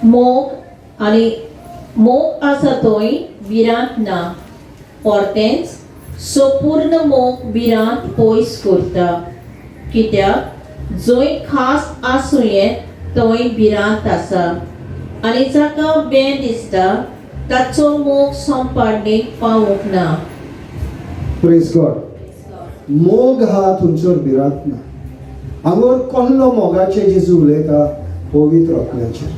मोग आनी मोग आसा थंय भिरांत ना, परतेंच सोपूर्ण मोग भिरांत पयस करता, कित्याक जंय खास आसूं येत थंय भिरांत आसा, आनी जाका बें दिसता ताचो मोग संपाडणेक पावूंक ना. प्रेज गॉड. मोग हा थंयसर भिरांत ना. हांगर कसलो मोगाचेर जेजू उलयता? पवित्र आत्म्याचेर.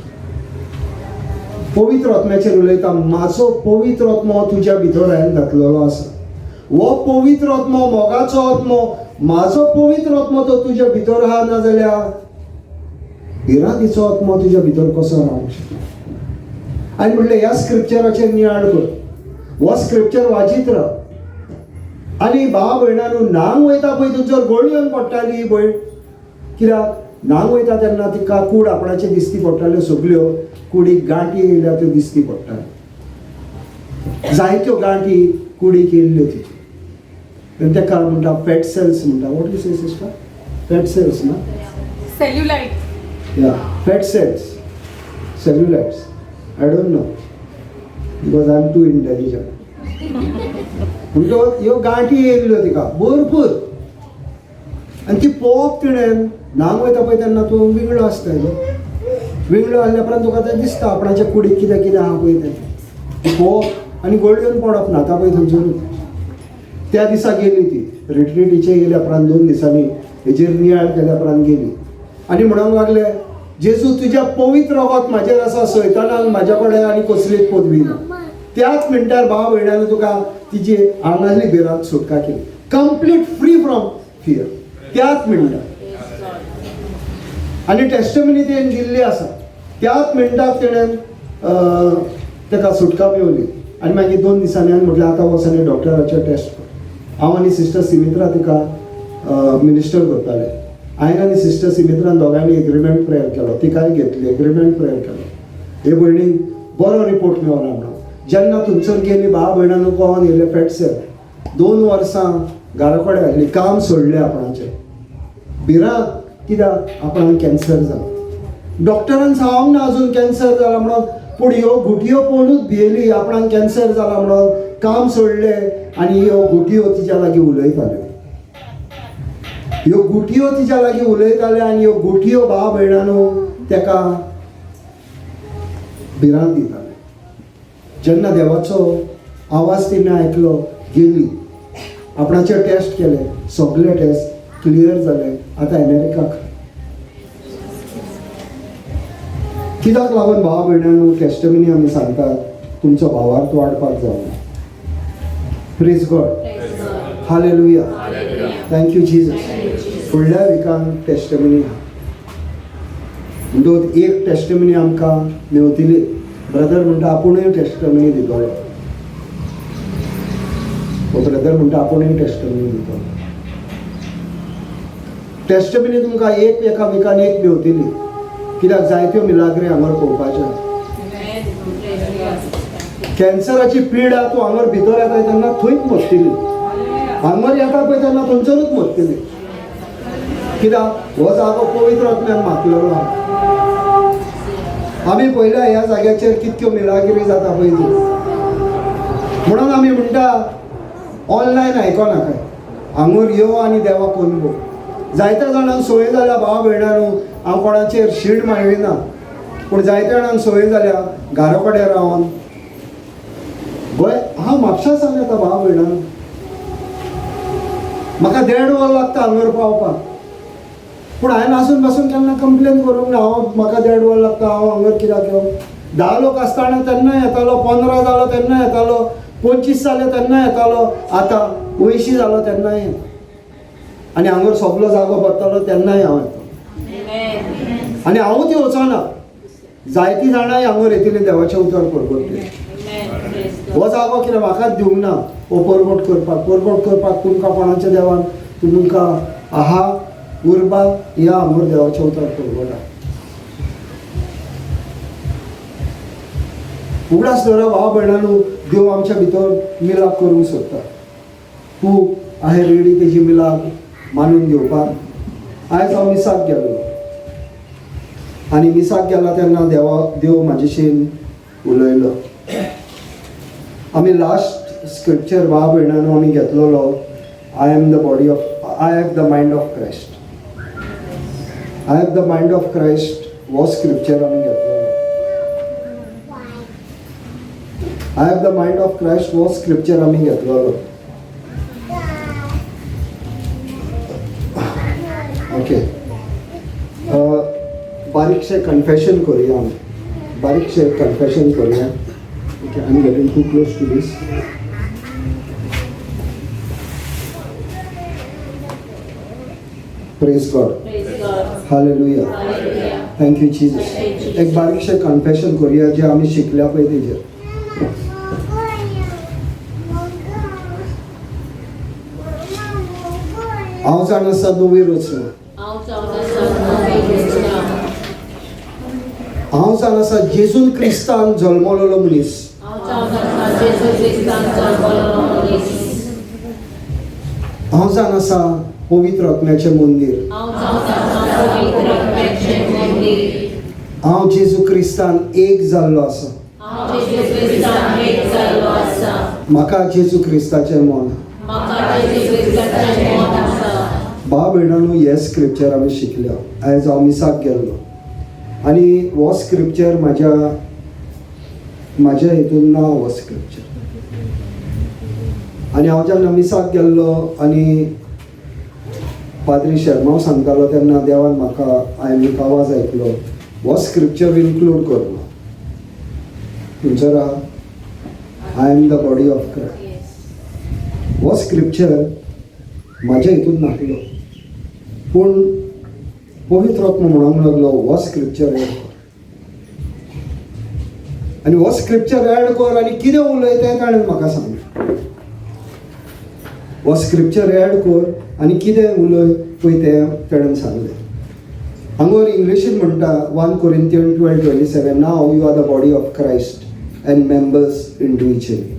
पवित्र आत्म्याचेर उलयता. म्हाजो पवित्र आत्मो तुज्या भितर हांवें घातलेलो आसा. हो पवित्र आत्मो मोगाचो आत्मो, म्हाजो पवित्र आत्मो तो तुज्या भितर आहा, ना जाल्यार भिरांतीचो आत्मो तुज्या भितर कसो रावंक शकता? आनी म्हणलें ह्या स्क्रिप्चराचेर नियाळ कर, हो स्क्रिप्चर वाचीत राव. आनी भाव भयणांनो, न्हांग वयता पळय थंयसर गोळी येवन पडटाली भयण. कित्याक न्हांग वयता तेन्ना तिका कूड आपणाचे दिसती पडटाल्यो, सगल्यो कुडीक गांठी येयल्या त्यो दिसती पडटाल्यो. जायत्यो गांठी कुडीक येयल्ल्यो तिच्यो. आनी तेका म्हणटा फॅट सेल्स म्हणटा. What you say sister? Fat cells ना? Cellulite. Yeah, fat cells, cellulites. I don't know because I am too intelligent. म्हणटकच ह्यो गांठी येयल्ल्यो तिका भरपूर. आनी ती पळोवप तिणें न्हांग वयता पळय तेन्ना तूं विंगळो आसता न्हू, विंगळो आसल्या उपरांत तुका तें दिसता आपणाच्या कुडीक कितें कितें आहा पळय तें पळोवप आनी गोळी येवन पडप. न्हाता पळय थंयसरूच. त्या दिसा गेली ती रिट्रिटीचेर गेल्या उपरांत 2 दिसांनी हेजेर नियाळ केल्या उपरांत गेली आनी म्हणूंक लागले, जेजू तुज्या पवित्र रगत म्हाजेर आसा, सैतानान म्हाज्या कडेन आनी कसलीच पदवी ना. त्याच मिनटार भाव भयणान तुका तिजी आंगांतली भिरांत सुटका केली, कंप्लीट फ्री फ्रॉम फियर त्याच मिनटार. आनी टेस्टमनी तिणें दिल्ली आसा. त्याच मिनटाक तिणें ताका सुटका मेवली. आनी मागीर 2 दिसांनी हांवें म्हटलें आतां वच आनी डॉक्टराचेर टेस्ट कर. हांव आनी सिस्टर सिमित्रा तिका मिनिस्टर करताले. हांवें आनी सिस्टर सिमित्रान दोगांयनी एग्रीमेंट प्रेयर केलो, तिकाय घेतली, एग्रीमेंट प्रेयर केलो. हे भयणीक बरो रिपोर्ट मेळना म्हणून. जेन्ना थंयसर गेली भाव भयणां कळोन येयले फॅट सेल. 2 वर्सां घरा कडेन आसली, काम सोडलें आपणाचें, भिरांत कित्याक आपणाक कॅन्सर जाला. डॉक्टरान सांगूंक ना अजून कॅन्सर जाला म्हणून, पूण ह्यो गुटयो पळोवनूच भियेली आपणाक कॅन्सर जाला म्हणून, काम सोडलें. आनी ह्यो गुटयो तिच्या लागीं उलयताल्यो, ह्यो गुटयो तिच्या लागीं उलयताल्यो. आनी ह्यो गुटयो भाव भयणांनो तेका भिरांत दिताले. जेन्ना देवाचो आवाज तिणें आयकलो, गेली, आपणाचे टेस्ट केले, सगळे टेस्ट क्लियर जाले. आतां अमेरिकाक कित्याक लागून भाव भयणांनो टेस्टमनी आमी सांगतात, तुमचो भावार्थ वाडपाक जावना. Praise God, hallelujah, thank you Jesus. फुडल्या विकान टेस्टमनी आहा. म्हणटकच एक टेस्टमनी आमकां मेवतली. ब्रदर म्हणटा आपुणूय टेस्टमनी दितलो, हो ब्रदर म्हणटा आपुणूय टेस्टमनी दितलो. टेस्टमनी तुमकां एक एका विकान एक मेवतली. कित्याक जायत्यो मिलाग्री हांगर पळोवपाच्यो. कॅन्सराची पिडा तूं हांगर भितर येता तेन्ना थंयच मरतली, हांगर येता पळय तेन्ना थंयसरूच मरतली. कित्याक हो जागो पवित्र आत्म्यान मातलेलो आहा. आमी पळयल्या ह्या जाग्याचेर कितक्यो मिलागिरी जाता पळय ती. म्हणून आमी म्हणटा ऑनलायन आयकोनाकाय, हांगर यो आनी देवाक अनुभव. जायत्या जाणांक संवय जाल्या भाव भयणांनो, हांव कोणाचेर शीण माळिना, पूण जायत्या जाणांक संवय जाल्या घरा कडेन रावन. गोंय हांव म्हापशा सावन येता भाव भयणांनो, म्हाका 1.5 वर लागता हांगर पावपाक, पूण हांवें आसून पासून केन्ना कंप्लेन करूंक ना. हांव म्हाका 1.5 वर लागता, हांव हांगर कित्याक येवं? 10 लोक आसतना तेन्ना येतालो, 15 जालो तेन्ना येतालो, 25 जाले तेन्ना येतालो, आतां 80 जालो तेन्नाय येता. आनी हांगर सगलो जागो पडटलो तेन्नाय हांव येतलो. आनी हांवूच येवचो ना, जायतीं जाणांय हांगर येतलीं देवाचें उतर परगटतलीं. हो जागो कितें म्हाकाच दिवंक ना हो परगट करपाक. परगट करपाक तुमकां कोणाच्या देवान तुमकां आहा उर्बा ह्या हांगर देवाचें उतर परगटा. उगडास दवरा भाव भयणांनो, देव आमच्या भितर मिलाप करूंक सोदता. तूं आहे रेडी तेजी मिलाप मानून घेवपाक? आयज हांव मिसाक गेल्लो आनी मिसाक गेला तेन्ना देव म्हाजेशीन उलयलो. आमी लास्ट स्क्रिप्चर भाव भयणांनो आमी घेतलेलो, I am the body of I have the mind of Christ. I have the mind of Christ हो स्क्रिप्चर आमी घेतलेलो. I have the mind of Christ हो स्क्रिप्चर आमी घेतलेलो. ओके, बारीकशें कन्फेशन करुया आमी, बारीकशें कन्फेशन करुया. Okay, I am getting too close to this. Praise God. Hallelujah. Thank you Jesus. एक बारीकशें कन्फेशन करुया जें आमी शिकल्या पळय तेजेर. हांव जाण आसा नवी रचना, हांव जाण आसा जेजून क्रिस्तान जल्मलेलो मनीस, हांव जाण आसा पवित्र आत्म्याचें मंदीर, हांव जेजू क्रिस्तान एक जाल्लो आसा, म्हाका जेजू क्रिस्ताचें मन. भाव भयणांनो, हे स्क्रिप्चर आमी शिकल्या. आयज हांव मिसाक गेल्लो आनी हो स्क्रिप्चर म्हाज्या म्हाज्या हितून ना हो स्क्रिप्चर. आनी हांव जेन्ना मिसाक गेल्लो आनी पाद्री शर्माव सांगतालो तेन्ना देवान म्हाका हांवें एक आवाज आयकलो, हो स्क्रिप्चर इन्क्लूड कर म्हणून. खंयसर आहा? I am the body of Christ. हो स्क्रिप्चर म्हाज्या हितून नासलो, पूण पवित्र आत्मो म्हणूंक लागलो हो स्क्रिप्चर एड कर, आनी हो स्क्रिप्चर एड कर आनी कितें उलयता ताणें म्हाका सांगलें. हो स्क्रिप्चर एड कर आनी कितें उलय पळय तें ताणें सांगलें. हांगार इंग्लिशीन म्हणटा 1 Corinthians 12:27, now you are the body of Christ and members individually.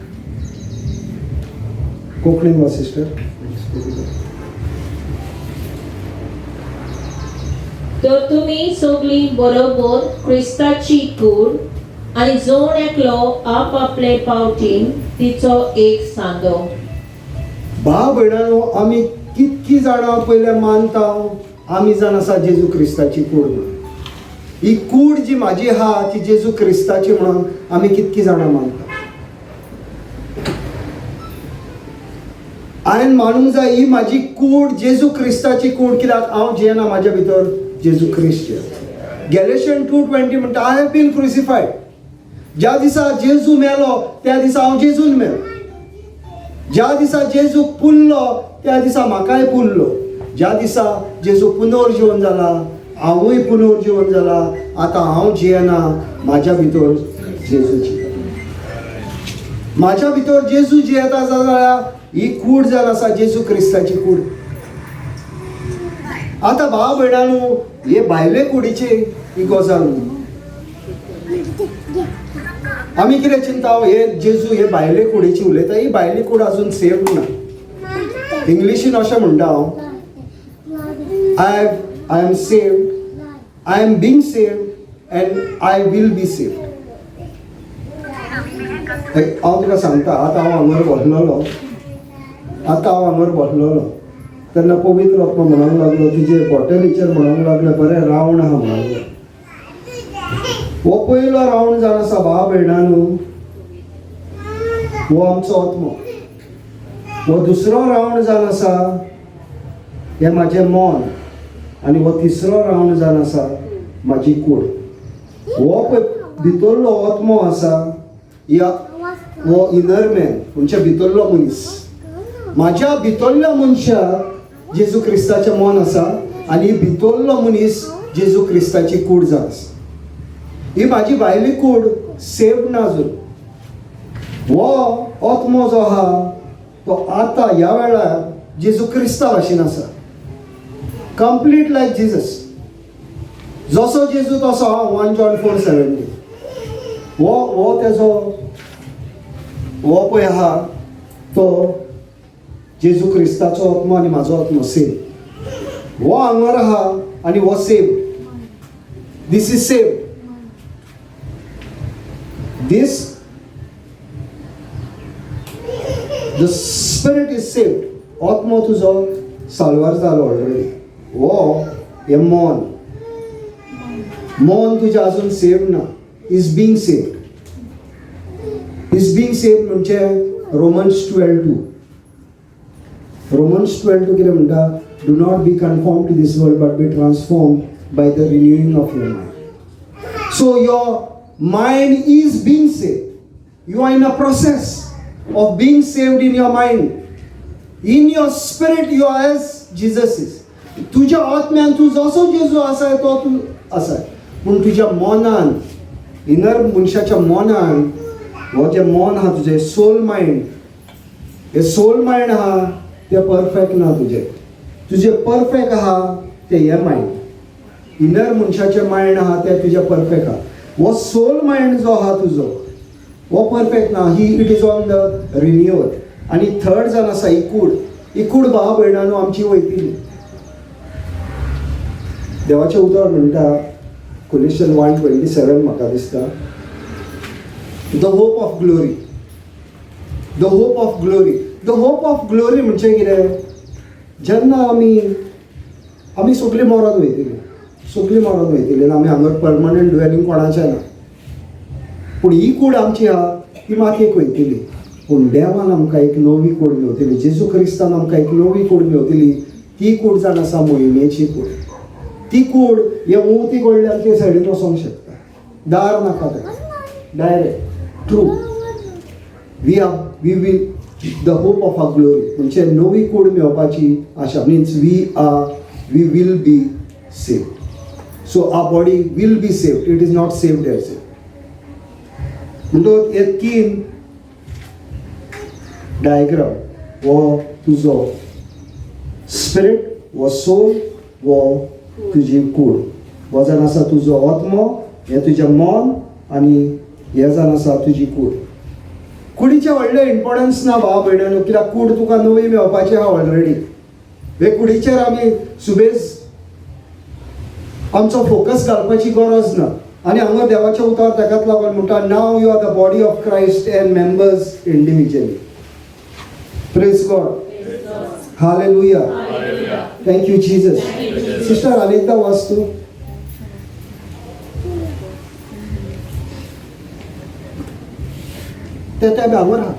कोंकणीन वा सिस्टर? तर तुमी सगळीं बरोबर क्रिस्ताची कूड आनी जण एकलो आपआपले पावटीन तिचो एक सांदो. भाव भयणांनो, आमी कितकी जाणां पयलें मानता आमी जाण आसा जेजू क्रिस्ताची कूड म्हणून. ही कूड जी म्हाजी आहा ती जेजू क्रिस्ताची म्हणून आमी कितकी जाणां मानता. हांवें मानूंक जाय ही म्हाजी कूड जेजू क्रिस्ताची कूड, कित्याक हांव जियेना म्हाज्या भितर जेजू क्रिस्त. गॅलेशियन 2:20 म्हणटा I have been crucified. ज्या दिसा जेजू मेलो त्या दिसा हांव जेजून मेलो. ज्या दिसा जेजू पुरलो त्या दिसा म्हाकाय पुरलो. ज्या दिसा जेजू पुनर्जीवन जाला हांवूय पुनर्जीवन जाला. आतां हांव जियेना, म्हाज्या भितर जेजू जियेता. म्हाज्या भितर जेजू जियेता जाल्यार ही कूड जावन आसा जेजू क्रिस्ताची कूड. आतां भाव भयणांनो, हे भायले कुडीची ही गजाल न्हू. आमी कितें चिंता, हे जेजू हे भायले कुडीची उलयता, ही भायली कूड अजून सेव्ड ना. इंग्लिशीन अशें म्हणटा हांव, I am saved, I am being saved and I will be saved. हांव तुका सांगता, आतां हांव हांगर बसलेलो, आतां हांव हांगर बसलेलो तेन्ना पवित्र आत्मा म्हणूंक लागलो, तुजे बॉटलीचेर म्हणूंक लागले बरें रावंड आहा म्हणूंक लागलो. हो पयलो रावंड जावन आसा भाव भयणांनो, हो आमचो आत्मो. हो दुसरो रावंड जावन आसा हें म्हाजें मन, आनी हो तिसरो रावंड जावन आसा म्हाजी कूड. हो पळय भितरलो आत्मो आसा, या हो इनर मॅन म्हणजे भितरलो मनीस. म्हाज्या भितरल्या मनशाक जेजू क्रिस्ताचें मन आसा आनी भितरलो मनीस जेजू क्रिस्ताची कूड जावन आसा. ही म्हाजी भायली कूड सेव्ड ना अजून. हो आत्मो जो आहा तो आतां ह्या वेळार जेजू क्रिस्ता भाशेन आसा, कंप्लीट लायक जिजस. जसो जेजू तसो हांव. 1 John 4:17. हो हो तेजो हो पळय आहा तो जेजू क्रिस्ताचो आत्मो आनी म्हाजो आत्मो सेम. हो हांगर आहा आनी हो same. This is same. This The spirit is saved. आत्मो तुजो साल्वार जालो ऑलरेडी. हो हें मन, मन तुजें आजून सेव ना. Is being saved. Is being saved म्हणजे Romans 12:2. Romans 12:2 कितें म्हणटा? Do not be conform to this world but be transform by the renewing of your mind. So your mind is being saved. You are in a process of being saved in your mind. In your spirit you are as Jesus is. तुज्या आत्म्यान तूं जसो जेजू आसाय तो तूं आसाय. पूण तुज्या मनान, इनर मनशाच्या मनान, हो जें मन आहा तुजें सोल मायंड, हे सोल मायंड आहा तें परफेक्ट ना तुजें. तुजें परफेक्ट आहा तें हें मायंड. इनर मनशाचें मायंड आहा तें तुजें परफेक्ट आहा. हो सोल मायंड जो आहा तुजो हो परफेक्ट ना. ही it is on the renewal. आनी थर्ड जावन आसा ही कूड. ही कूड भाव भयणानो आमची वयतली. देवाचें उतर म्हणटा Colossians 1:27 म्हाका दिसता, the hope of glory. The hope of glory. The hope of glory म्हणजे कितें? जेन्ना आमी आमी सगळीं मरोन वयतली, सगळीं मरोन वयतली आनी आमी हांगा परमनंट ड्वेलिंग कोणाचें ना. पूण ही कूड आमची आहा ती मातयेक वयतली. पूण देवान आमकां एक नवी कूड मेवतली. जेजू क्रिस्तान आमकां एक नवी कूड मेवतली. ती कूड जावन आसा मोहिमेची कूड. ती कूड हे उंवती कडल्यान ते सायडीन वचोंक शकता. दार नाका ताका, direct true. We are we will the hope of our glory म्हणजे नवी कूड मेळपाची आशा. Means we will be saved. So our body will be saved. It is not saved as yet. म्हणटकच हे तीन डायग्राम, हो तुजो स्पिरीट, हो सोल, हो तुजी कूड. हो जावन आसा तुजो आत्मो, हें तुजें मन आनी हें जावन आसा तुजी कूड. कुडीचें व्हडलें इम्पोर्टन्स ना भाव भयणानो, कित्याक कूड तुका नवी मेळपाची आहा ऑलरेडी. हे कुडीचेर आमी सुबेज आमचो फोकस घालपाची गरज ना. आनी हांगा देवाचें उतर ताकाच लागून म्हणटा, now you are the body of Christ and members individually. Praise God. Hallelujah. Thank you Jesus. Sister आनी एकदां वाच तूं. ते त्या भांगर आहा.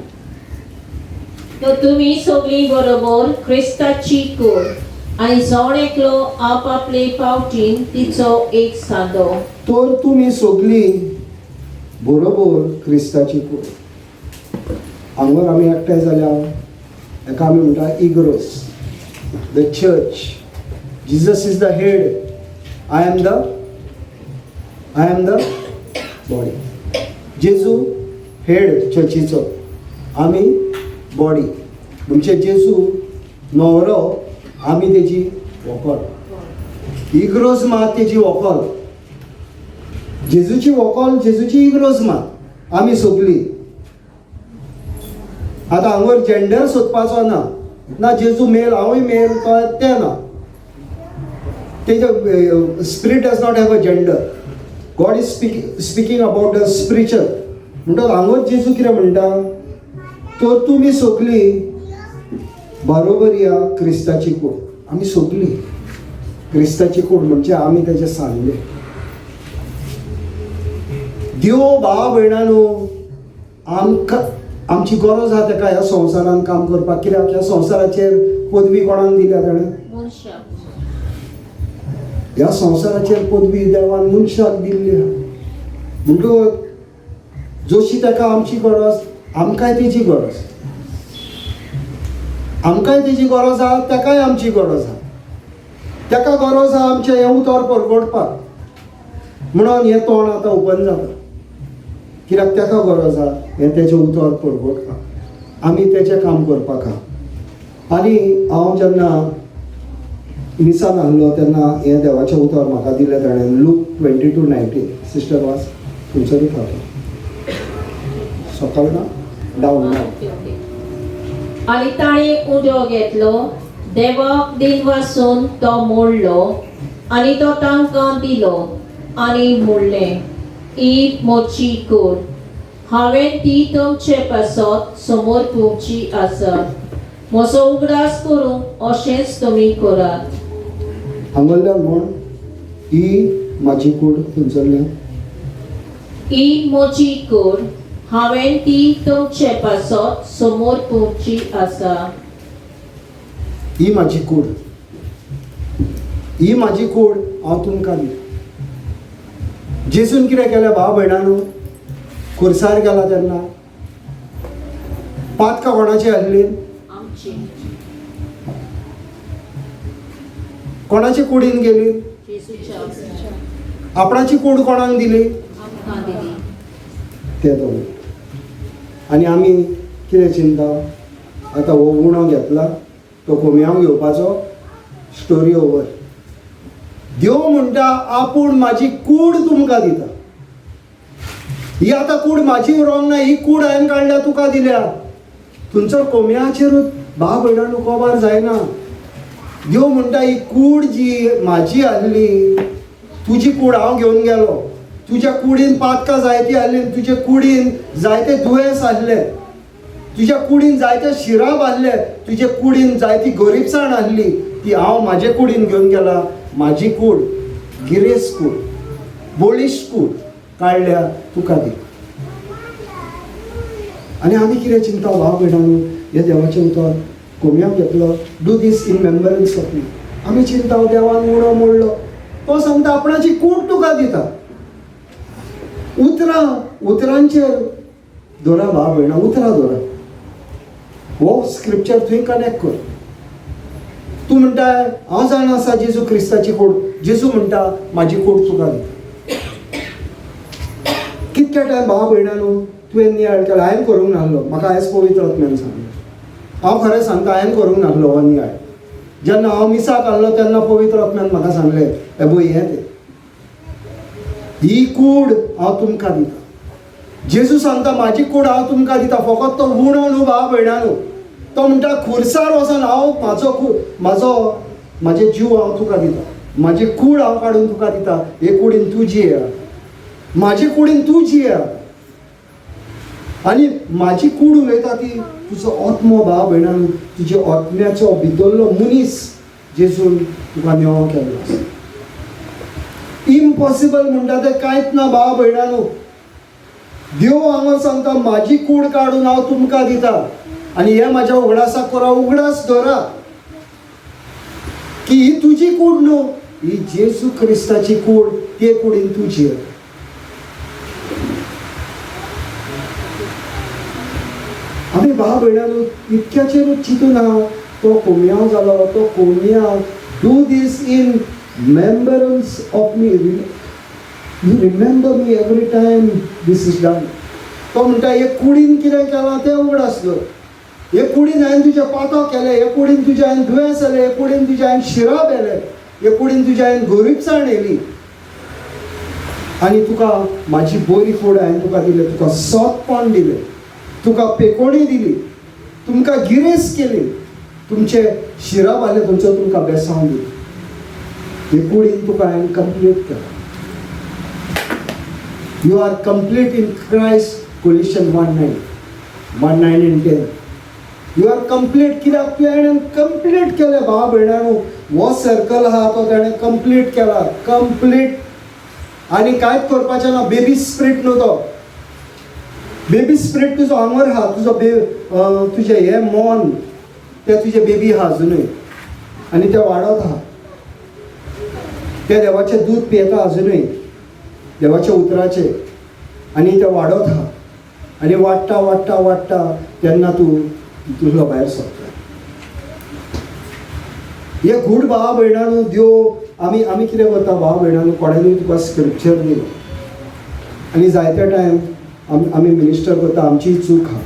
तर तुम्ही सगळी बरोबर क्रिस्ताची कूड आनी जण एकलो आपापले पावटीन तिचो एक सांदो. तर तुमी सगळीं बरोबर क्रिस्ताची कूड. हांगर आमी एकठांय जाल्या हेका आमी म्हणटा इग्रोस, the church. Jesus is the head. I am the body. जेजू हेड चर्चीचो, आमी बॉडी. म्हणजे जेजू न्हवरो, आमी तेजी व्हंकल. इग्रोज मात तेजी व्हंकल. जेजूची व्हंकल, जेजूची इग्रोज मात आमी सगळीं. आतां हांगर जेंडर सोदपाचो ना. ना जेजू मेल, हांवूय मेल, तो तें ना. तेजे spirit does not have a gender. God is speaking about the spiritual. म्हणटात हांगाच जेजू कितें म्हणटा, तर तुमी सगळीं बरोबर या क्रिस्ताची कूड. आमी सगळीं क्रिस्ताची कूड म्हणजे आमी तेजे सांगले. देव भाव भयणानो आमकां आमची गरज आहा तेका ह्या संवसारान काम करपाक. कित्याक ह्या संवसाराचेर पदवी कोणाक दिल्या ताणें? ह्या संवसाराचेर पदवी देवान मनशाक दिल्ली आहा. म्हणटकच जशी ताका आमची गरज, आमकांय तेजी गरज. आमकांय तेजी गरज आहा, ताकाय आमची गरज आहा. ताका गरज आहा आमचें हें उतर परगटपाक, म्हणून हें तोंड आतां ओपन जाता. कित्याक ताका गरज आहा हें तेजें उतर परगटपाक. आमी तेजें काम करपाक आहा. आनी हांव जेन्ना मिसान आहलो तेन्ना हें देवाचें उतर म्हाका दिलें ताणें. लूक 22:19. सिस्टर वाच, थंयसरूच आहा. सकाळ ना डावन ना. आनी ताणें उदो घेतलो, देवाक दिनवासून तो मोडलो आनी तो तांकां दिलो आनी म्हणलें, ही म्हजी कूड, हांवें ती तुमचे पासत समोर पुवची आसा. म्हजो उगडास करूंक अशेंच तुमी करात. हांगल्ल्यान म्हण, ही म्हाजी कूड. खंयसरल्यान? ही म्हजी कूड, हांवें ती तुमचे पासत समोर पुवची आसा. ही म्हाजी कूड, ही म्हाजी कूड हांव तुमकां दिता. जेजून कितें केलें भाव भयणांनो? खुर्सार गेला तेन्ना पातकां कोणाची आसली? आमची. कोणाची कुडीन गेली? जेजूच्या. आपणाची कूड कोणाक दिली? आमकां दिली. ते तो. आनी आमी कितें चिंता, आतां हो उणो घेतला तो कोमयांव घेवपाचो, स्टोरी ओवर. देव म्हणटा आपूण म्हाजी कूड तुमकां दिता. ही आतां कूड म्हाजी उरोंक ना, ही कूड हांवें काडल्या तुका दिल्या. तुमचो कोमयाचेरूच भाव भयणांनो कोबार जायना. देव म्हणटा ही कूड जी म्हाजी आहली, तुजी कूड हांव घेवन गेलो. तुज्या कुडीन पातकां जायती आहली, तुजे कुडीन जायते दुयेंस आहले, तुज्या कुडीन जायते शिराप आहले, तुजे कुडीन जायती गरिबसाण आहली, ती हांव म्हाजे कुडीन घेवन गेला. म्हाजी कूड गिरेस्त कूड, बळिश्ट कूड काडल्या तुका दी. आनी आमी कितें चिंता भाव भयणांनो, हें देवाचें उतर कोमयाक घेतलो, do this in remembrance of me. आमी चिंता देवान उणो मोडलो, तो सांगता आपणाची कूड तुका दिता. उतरां उतरांचेर दवरा भाव भयणां, उतरां दवरा. हो स्क्रिप्चर थंय कनेक्ट कर. तूं म्हणटा हांव जाणा आसा जेजू क्रिस्ताची कूड, जेजू म्हणटा म्हाजी कूड तुका दिता. कितक्या टायम भाव भयणांनो तुवें नियाळ केला? हांवें करूंक नासलो, म्हाका आयज पवित्र आत्म्यान सांगलें. हांव खरें सांगता, हांवें करूंक नासलो हो नियाळ. जेन्ना हांव मिसाक आहलो तेन्ना पवित्र आत्म्यान म्हाका सांगलें, हे पळय हें तें, ही कूड हांव तुमकां दिता. जेजू सांगता म्हाजी कूड हांव तुमकां दिता. फकत तो उणो न्हू भाव भयणांनो, तो म्हणटा खुर्सार वचोन हांव म्हाजो म्हाजो म्हाजे जीव हांव तुका दिता, म्हाजी कूड हांव काडून तुका दिता. हे कुडीन तूं जिये, म्हाजे कुडीन तूं जिये. आनी म्हाजी कूड उलयता ती तुजो आत्मो भाव भयणांनो, तुज्या आत्म्याचो भितरलो मनीस जेजून तुका नेवो केल्लो आसा. इम्पॉसिबल म्हणटा तें कांयच ना भाव भयणांनो. देव हांगा सांगता म्हाजी कूड काडून हांव तुमकां दिता. आनी हे म्हाज्या उगडासाक करा, उगडास धरा की ही तुजी कूड न्हू, ही जेजू क्रिस्ताची कूड, ते कुडीन तुजी. आमी भाव भयणांनो इतक्याचेरूच चिंतून आहा, तो कोमयांव जालो, तो कोमयांव. Do this in remembrance of me, you remember me every time this is done. तो म्हणटा हे कुडीन कितें केलां तें उगडास दवर. हे कुडीन हांवें तुजें पातो केलें, हे कुडीन तुज्या हांवें दुयेंस येलें, हे कुडीन तुज्या हांवें शिराप येलें, हे कुडीन तुज्या हांवें गरिबसाण येयली, आनी तुका म्हाजी बरी कूड हांवें तुका दिलें, तुका सोंपपण दिलें, तुका पेकोणी दिली, तुमकां गिरेस्त केली, तुमचे शिराप आहले तुमचो तुमकां बेसांव दिलें. हे कुडीन तुका हांवें कंप्लीट केलां. You are complete in Christ, Colossians 1:9, 1:9 and 10. You are complete. कित्याक तुवें कंप्लीट केलें भाव भयणांनो. हो सर्कल आहा तो ताणें कंप्लीट केला, कंप्लीट. आनी कांयच करपाचें ना. बेबी स्प्रीट न्हू तो, बेबी स्प्रीट तुजो आंगर आहा, तुजो तुजें हें मन तें तुजें बेबी आहा अजुनूय, आनी तें वाडत आहा. तें देवाचें दूद पियेता अजुनूय, देवाच्या उतराचें, आनी तें वाडत आहा. आनी वाडटा वाडटा वाडटा तेन्ना तूं तुजो भायर सरता. हे घूड भाव भयणांनो, देव आमी आमी कितें करता भाव भयणांनो, कोणानूय तुका स्क्रिप्चर दिलो आनी जायते टायम आमी मिनिस्टर करता, आमची चूक आहा.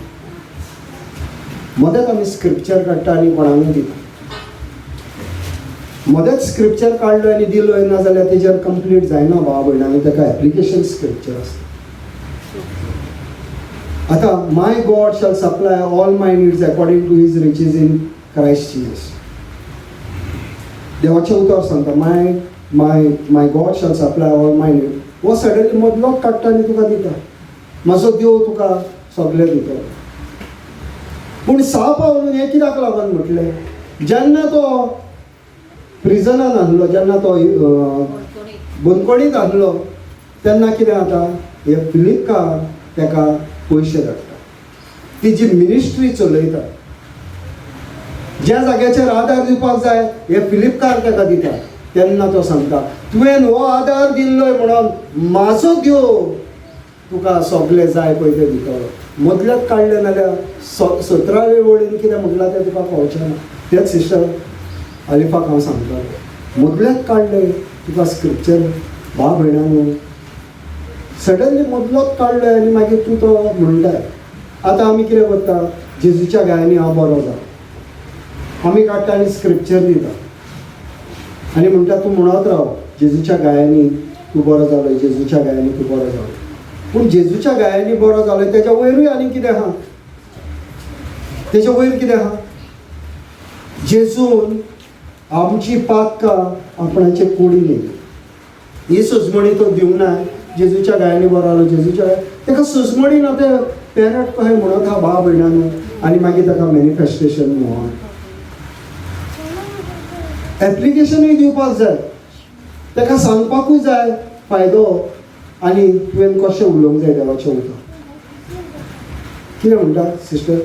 मदेंच आमी स्क्रिप्चर काडटा आनी कोणाकूय दिता. मदेंच स्क्रिप्चर काडलो आनी दिलो ना जाल्यार तेजेर कंप्लीट जायना भाव भयणांनी, ताका एप्लिकेशन स्क्रिप्चर आसता. आतां my God shall supply all my needs according to his riches in Christ Jesus. देवाचें उतर सांगता my my my God shall supply all my need. हो सडनली मदलोच काडटा आनी तुका दिता. म्हजो देव तुका सगळें दितलो. पूण साव पावलून हें कित्याक लागून म्हटलें, जेन्ना तो प्रिजनान आसलो, जेन्ना तो बंदखणींत आसलो तेन्ना कितें जाता, हे फिलिपकार ताका पयशे धाडटा, ती जी मिनिस्ट्री चलयता, ज्या जाग्याचेर आदार दिवपाक जाय हे फिलिपकार ताका दिता. तेन्ना तो सांगता तुवें हो आदार दिल्लोय म्हणून म्हाजो देव तुका सगळें जाय पळय तें दितलो. मदल्यात काडलें नाल्यार 17वे वळीन कितें म्हटलां तें तुका कळचें ना. तेच सिस्टर अलिफाक हांव सांगतालो, मदल्यात काडलें तुका स्क्रिप्चर भाव भयणांनो, सडनली मदलोच काडलो आनी मागीर तूं तो म्हणटाय. आतां आमी कितें करता, जेजूच्या गायांनी हांव बरो जा, आमी काडटा आनी स्क्रिप्चर दिता आनी म्हणटा तूं म्हणत राव जेजूच्या गायांनी तूं बरो जालो, जेजूच्या गायांनी तूं बरो जालो. पूण जेजूच्या गायांनी बरो जालो तेज्या वयरूय आनी कितें आहा, तेज्या वयर कितें आहा, जेजून आमची पातकां आपणाचे कुडीन येयली. ही सुजमणी तो दिवंक ना, जेजूच्या गायांनी बरो जालो, जेजूच्या ताका सुजमणी ना, ते पॅरट कशें म्हणत आहा भाव भयणांनो, आनी मागीर ताका मॅनिफेस्टेशन म्हणून एप्लिकेशनूय दिवपाक जाय, ताका सांगपाकूय जाय फायदो, आनी तुवें कशें उलोवंक जाय देवाचें उतर. कितें म्हणटा सिस्टर?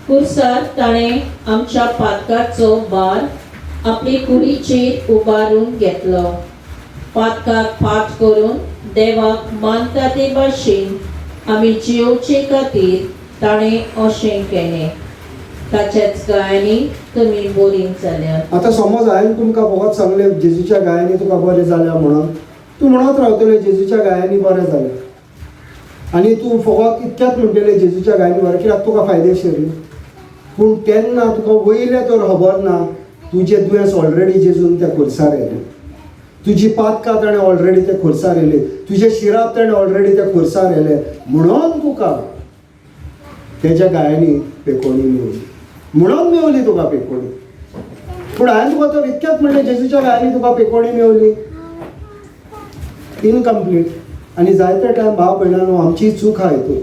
कुर्सार ताणें आमच्या पातकाचो भार आपली कुडीचेर उबारून घेतलो. पातकाक पाठ करून देवाक मानता ते भाशेन आमी जियोवचे खातीर ताणें अशें केलें. ताच्याच गायांनी तुमी बरीं जाल्यात. आतां समज हांवें तुमकां फकत सांगलें जेजूच्या गायांनी तुका बरें जाल्या म्हणून, तूं म्हणत रावतलें जेजूच्या गायांनी बरें जालें, आनी तूं फकत इतक्यात म्हणटलें जेजूच्या गायांनी बरें, कित्याक तुका फायदेशीर न्हू. पूण तेन्ना तुका वयलें तर खबर ना, तुजें दुयेंस ऑलरेडी जेजून त्या खुर्सार येयलें, तुजी पातकां ताणें ऑलरेडी त्या खुर्सार येयली, तुजें शिराप ताणें ऑलरेडी त्या खुर्सार येयलें, म्हणून तुका तेज्या गायांनी पेकोणी मेवली, म्हणून मेवली तुका पेकोणी. पूण हांवें तुका तर इतक्यात म्हणलें जेजूच्या गायांनी तुका पेकोणी मेवली, इनकम्प्लीट. आनी जायते टायम भाव भयणांनो आमची चूक आहा हितून.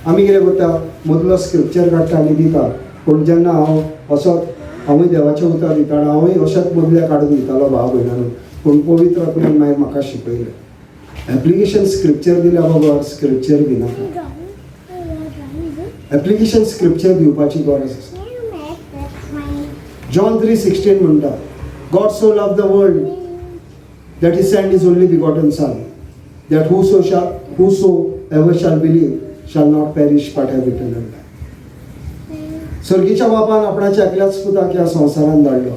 आमी कितें करता, मदलो स्क्रिप्चर काडटा आनी दिता, पूण जेन्ना हांव असोच हांवूय देवाचें उतर दिता आनी हांवूय अशेंच मदलें काडून दितालो भाव भयणांनो, पूण पवित्र आत्म्यान मागीर म्हाका शिकयलें एप्लिकेशन स्क्रिप्चर दिल्या बगर स्क्रिप्चर दिनाका, एप्लिकेशन स्क्रिप्चर दिवपाची गरज आसा. जॉन 3:16 म्हणटा, God so love the world that he sent his only begotten son, that whosoever shall believe shall not perish but have eternal life. सर्गीच्या बापान आपणाच्या एकल्याच पुताक ह्या संवसारांत धाडलो,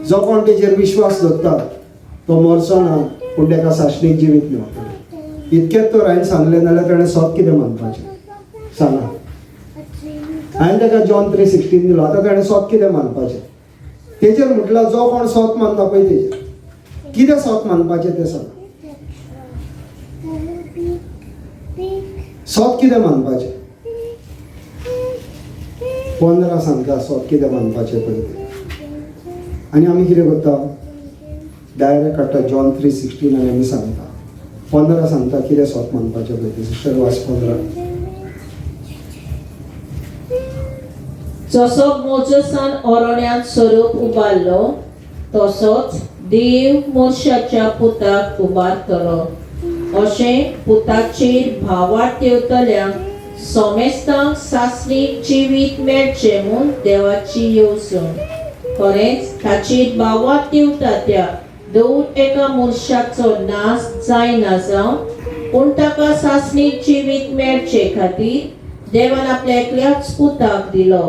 जो कोण तेजेर विश्वास दवरता तो मरचो ना पूण ताका सासणीक जिवीत मेळटलें. इतकेंच तर हांवें सांगलें, नाल्यार ताणें सत कितें मानपाचें सांगा. हांवें ताका जॉन 3:16 दिलो, आतां ताणें सत कितें मानपाचें तेजेर म्हटलां जो कोण सत मानता पळय तेजेर कितें सत मानपाचें तें सांग. सत कितें मानपाचें, 15 सांगता सत कितें मानपाचें पळय तें. आनी आमी कितें करता, डायरेक्ट काडटा जॉन 3:16 आनी आमी सांगता 15 सांगता कितें सत मानपाचें पळय तें. सिस्टर वाच 15. जसो मोजसान ओरण्यांत स्वरूप उबारलो तसोच देव मनशाच्या पुताक उबारतलो, अशें पुताचेर भावार्थ येवतल्यांक सोमेस्तांक सासणीक जिवीत मेळचें म्हूण देवाची येवजण. खरेंच ताचेर भावार्थ येवता त्या दवर एका मनशाचो नाश जायना जावन पूण ताका सासणीक जिवीत मेळचे खातीर देवान आपल्या एकल्याच पुताक दिलो,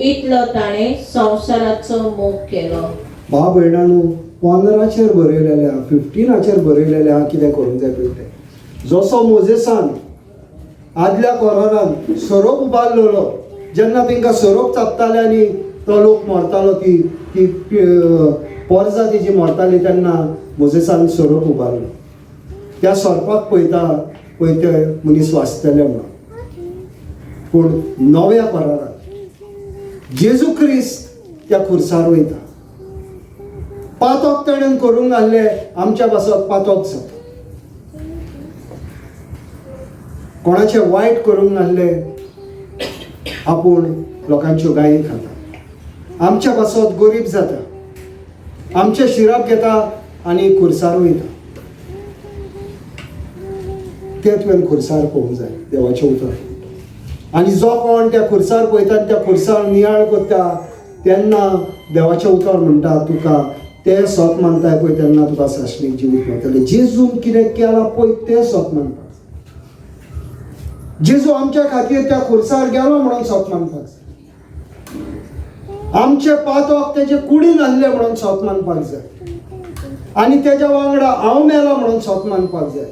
इतलो ताणें संवसाराचो मोग केलो. भाव भयणांनो 15चेर बरयलेलें आहा, 15चेर बरयलेलें आहा कितें करूंक जाय पळय तें. जसो मोजेसान आदल्या कोरारान सोरोप उबारलेलो, जेन्ना तांकां सोरोप चाबताले आनी तो लोक मरतालो, ती ती पोरजा तेजी मरताली, तेन्ना मोजेसान सोरोप उबारलो. त्या सोरपाक पळयता पळय ते मनीस वाचतले म्हणून. पूण नव्या कोरारान जेजू क्रिस्त त्या खुर्सार वयता, पातक ताणें करूंक घाल्लें आमच्या पासत पातक जाता. कोणाचें वायट करूंक नासलें, आपूण लोकांच्यो गायी खाता, आमच्या पासत गरीब जाता, आमचें शिरप घेता आनी खुर्सार वयता. तें तुवें खुर्सार पळोवंक जाय देवाचें उतर. आनी जो कोण त्या खुर्सार पळयता आनी त्या खुर्सार नियाळ करता तेन्ना देवाचें उतर म्हणटा तुका तें सोत मानताय पळय तेन्ना तुका सासणीक जिवीत मेळटलें. जेजून कितें केलां पळय तें सोत मानपाक जाय. जेजू आमच्या खातीर त्या खुर्सार गेलो म्हणून सोत मानपाक जाय. आमचे पातक तेजे कुडीन आसले म्हणून सोत मानपाक जाय. आनी तेज्या वांगडा हांव मेलो म्हणून सोत मानपाक जाय.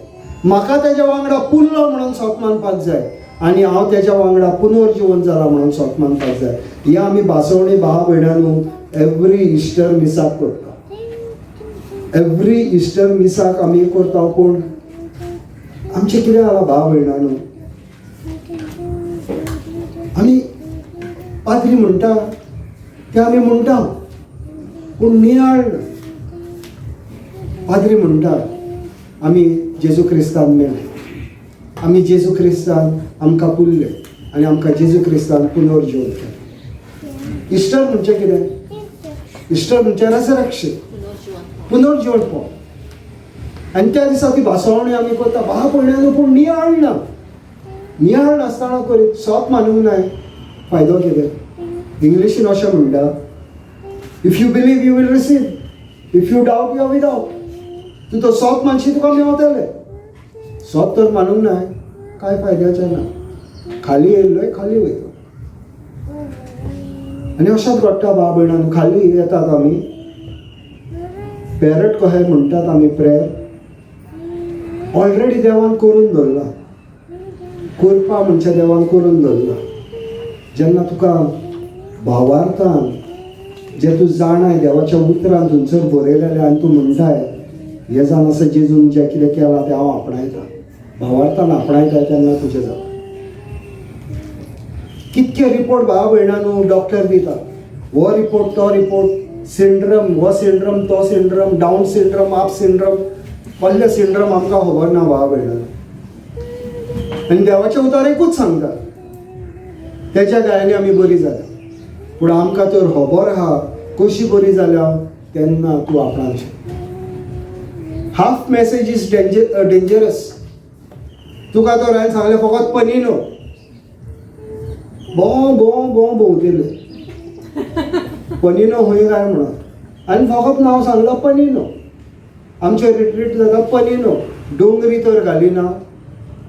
म्हाका तेज्या वांगडा पुरलो म्हणून सोत मानपाक जाय. आनी हांव तेज्या वांगडा पुनर्जिवन जाला म्हणून सोत मानपाक जाय. ही आमी भासवणी भाव भयणांनो एवरी इस्टर मिसाक करता. एवरी इस्टर मिसाक आमी करता. पूण आमचें कितें जाला भाव भयणांनो, आमी पाद्री म्हणटा ते आमी म्हणटा पूण नियाळ ना. पाद्री म्हणटा आमी जेजू क्रिस्तान मेले, आमी जेजू क्रिस्तान आमकां पुरले आनी आमकां जेजू क्रिस्तान पुनर्जिवन केलें. इस्टर म्हणजे कितें? इस्टर म्हणजे रेसरेक्शन, पुनर्जिवन पळोवप. आनी त्या दिसा ती भासवणी आमी करता भाव भयणांनो, पूण नियाळ ना. नियाळ नासतना करीत सोत मानूंक नाय फायदो कितें? इंग्लिशीन अशें म्हणटा, if you believe you will receive, if you doubt you are without. तूं तो सोत मानशी तुका मेवतलें. सोत तर मानूंक नाय कांय फायद्याचें ना. खाली येयल्लोय खाली वयता. आनी अशेंच घडटा भाव भयणांनो, खाली येतात आमी पॅरट कशें म्हणटात आमी प्रेयर ऑलरेडी देवान करून दवरला. करपा म्हणजे देवान करून दवरला. जेन्ना तुका भावार्थान जे तूं जाणाय देवाच्या उतरान थंयसर बरयलेलें आनी तूं म्हणटाय हें जावन आसा जेजून जें कितें केलां तें हांव आपणायता, भावार्थान आपणायता, तेन्ना तुजें जाता. कितके रिपोर्ट भाव भयणांनो डॉक्टर दिता, हो रिपोर्ट तो रिपोर्ट, सिंड्रम हो सिंड्रम तो syndrome, down syndrome up syndrome, कसले सिंड्रम आमकां खबर ना भाव भयणांनो. आनी देवाचें उतर एकूच सांगता, तेच्या गायांनी आमी बरी जाल्या. पूण आमकां तर खबर आहा कशी बरी जाल्या तेन्ना तूं आपणाक शकता. Half message is dangerous. तुका तर हांवें सांगलें फकत पनिनो भोंव भोंव भोंव भोंवतले पनिनो खंय काय म्हणून, आनी फकत नांव सांगलां पनिनो. आमचें रिट्रीट जाता पनिनो, डोंगरी तर घालिना,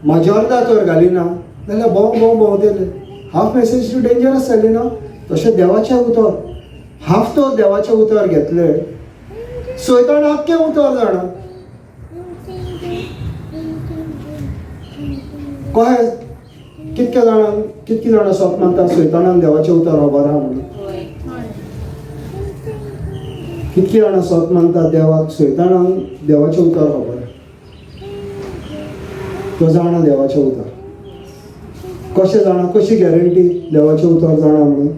माजोर्दा तर घालिना जाल्यार भोंव भोंव भोंवतले. हाफ मॅसेज टू डेंजरस जाली ना. तशें देवाचें उतर हाफ तर देवाचें उतर घेतलें सैतान आख्खें उतर जाणा. कशें कितक्या जाणांक कितकी जाणां सोत मानता सैतानान देवाचें उतर खबर आहा म्हणून? कितकी जाणां सोत मानता देवाक सैतानान देवाचें उतर खबर आहा? तो जाणा देवाचें उतर कशें जाणा? कशी गॅरंटी देवाचें उतर जाणा म्हणून?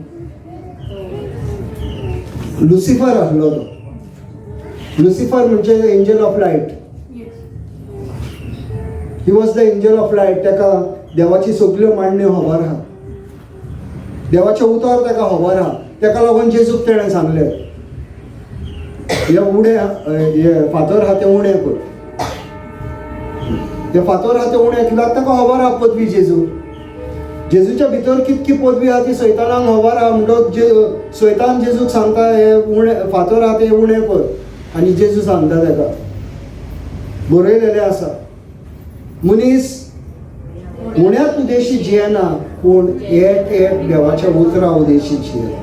लुसिफर आसलो तो. लुसिफर म्हणजे angel of light. He was the angel of light. ताका देवाची सगल्यो मांडण्यो खबर आहा, देवाचें उतर ताका खबर आहा. ताका लागून जेजूक तेणें सांगलें हे उणे हे फातर आहा ते उणे कर, ते फातर आहा ते उणे कित्याक ताका खबर आहा पदवी जेजू. जेजूच्या भितर कितकी पदवी आहा ती सैतानाक खबर आहा. म्हणटकच सैतान जेजूक सांगता हे उणे फातर आहा ते उणे कर, आनी जेजू सांगता ताका बरयलेलें आसा मनीस उण्यात उदेशी जियेना पूण एक एक देवाच्या उतरा उदेशी जियेता.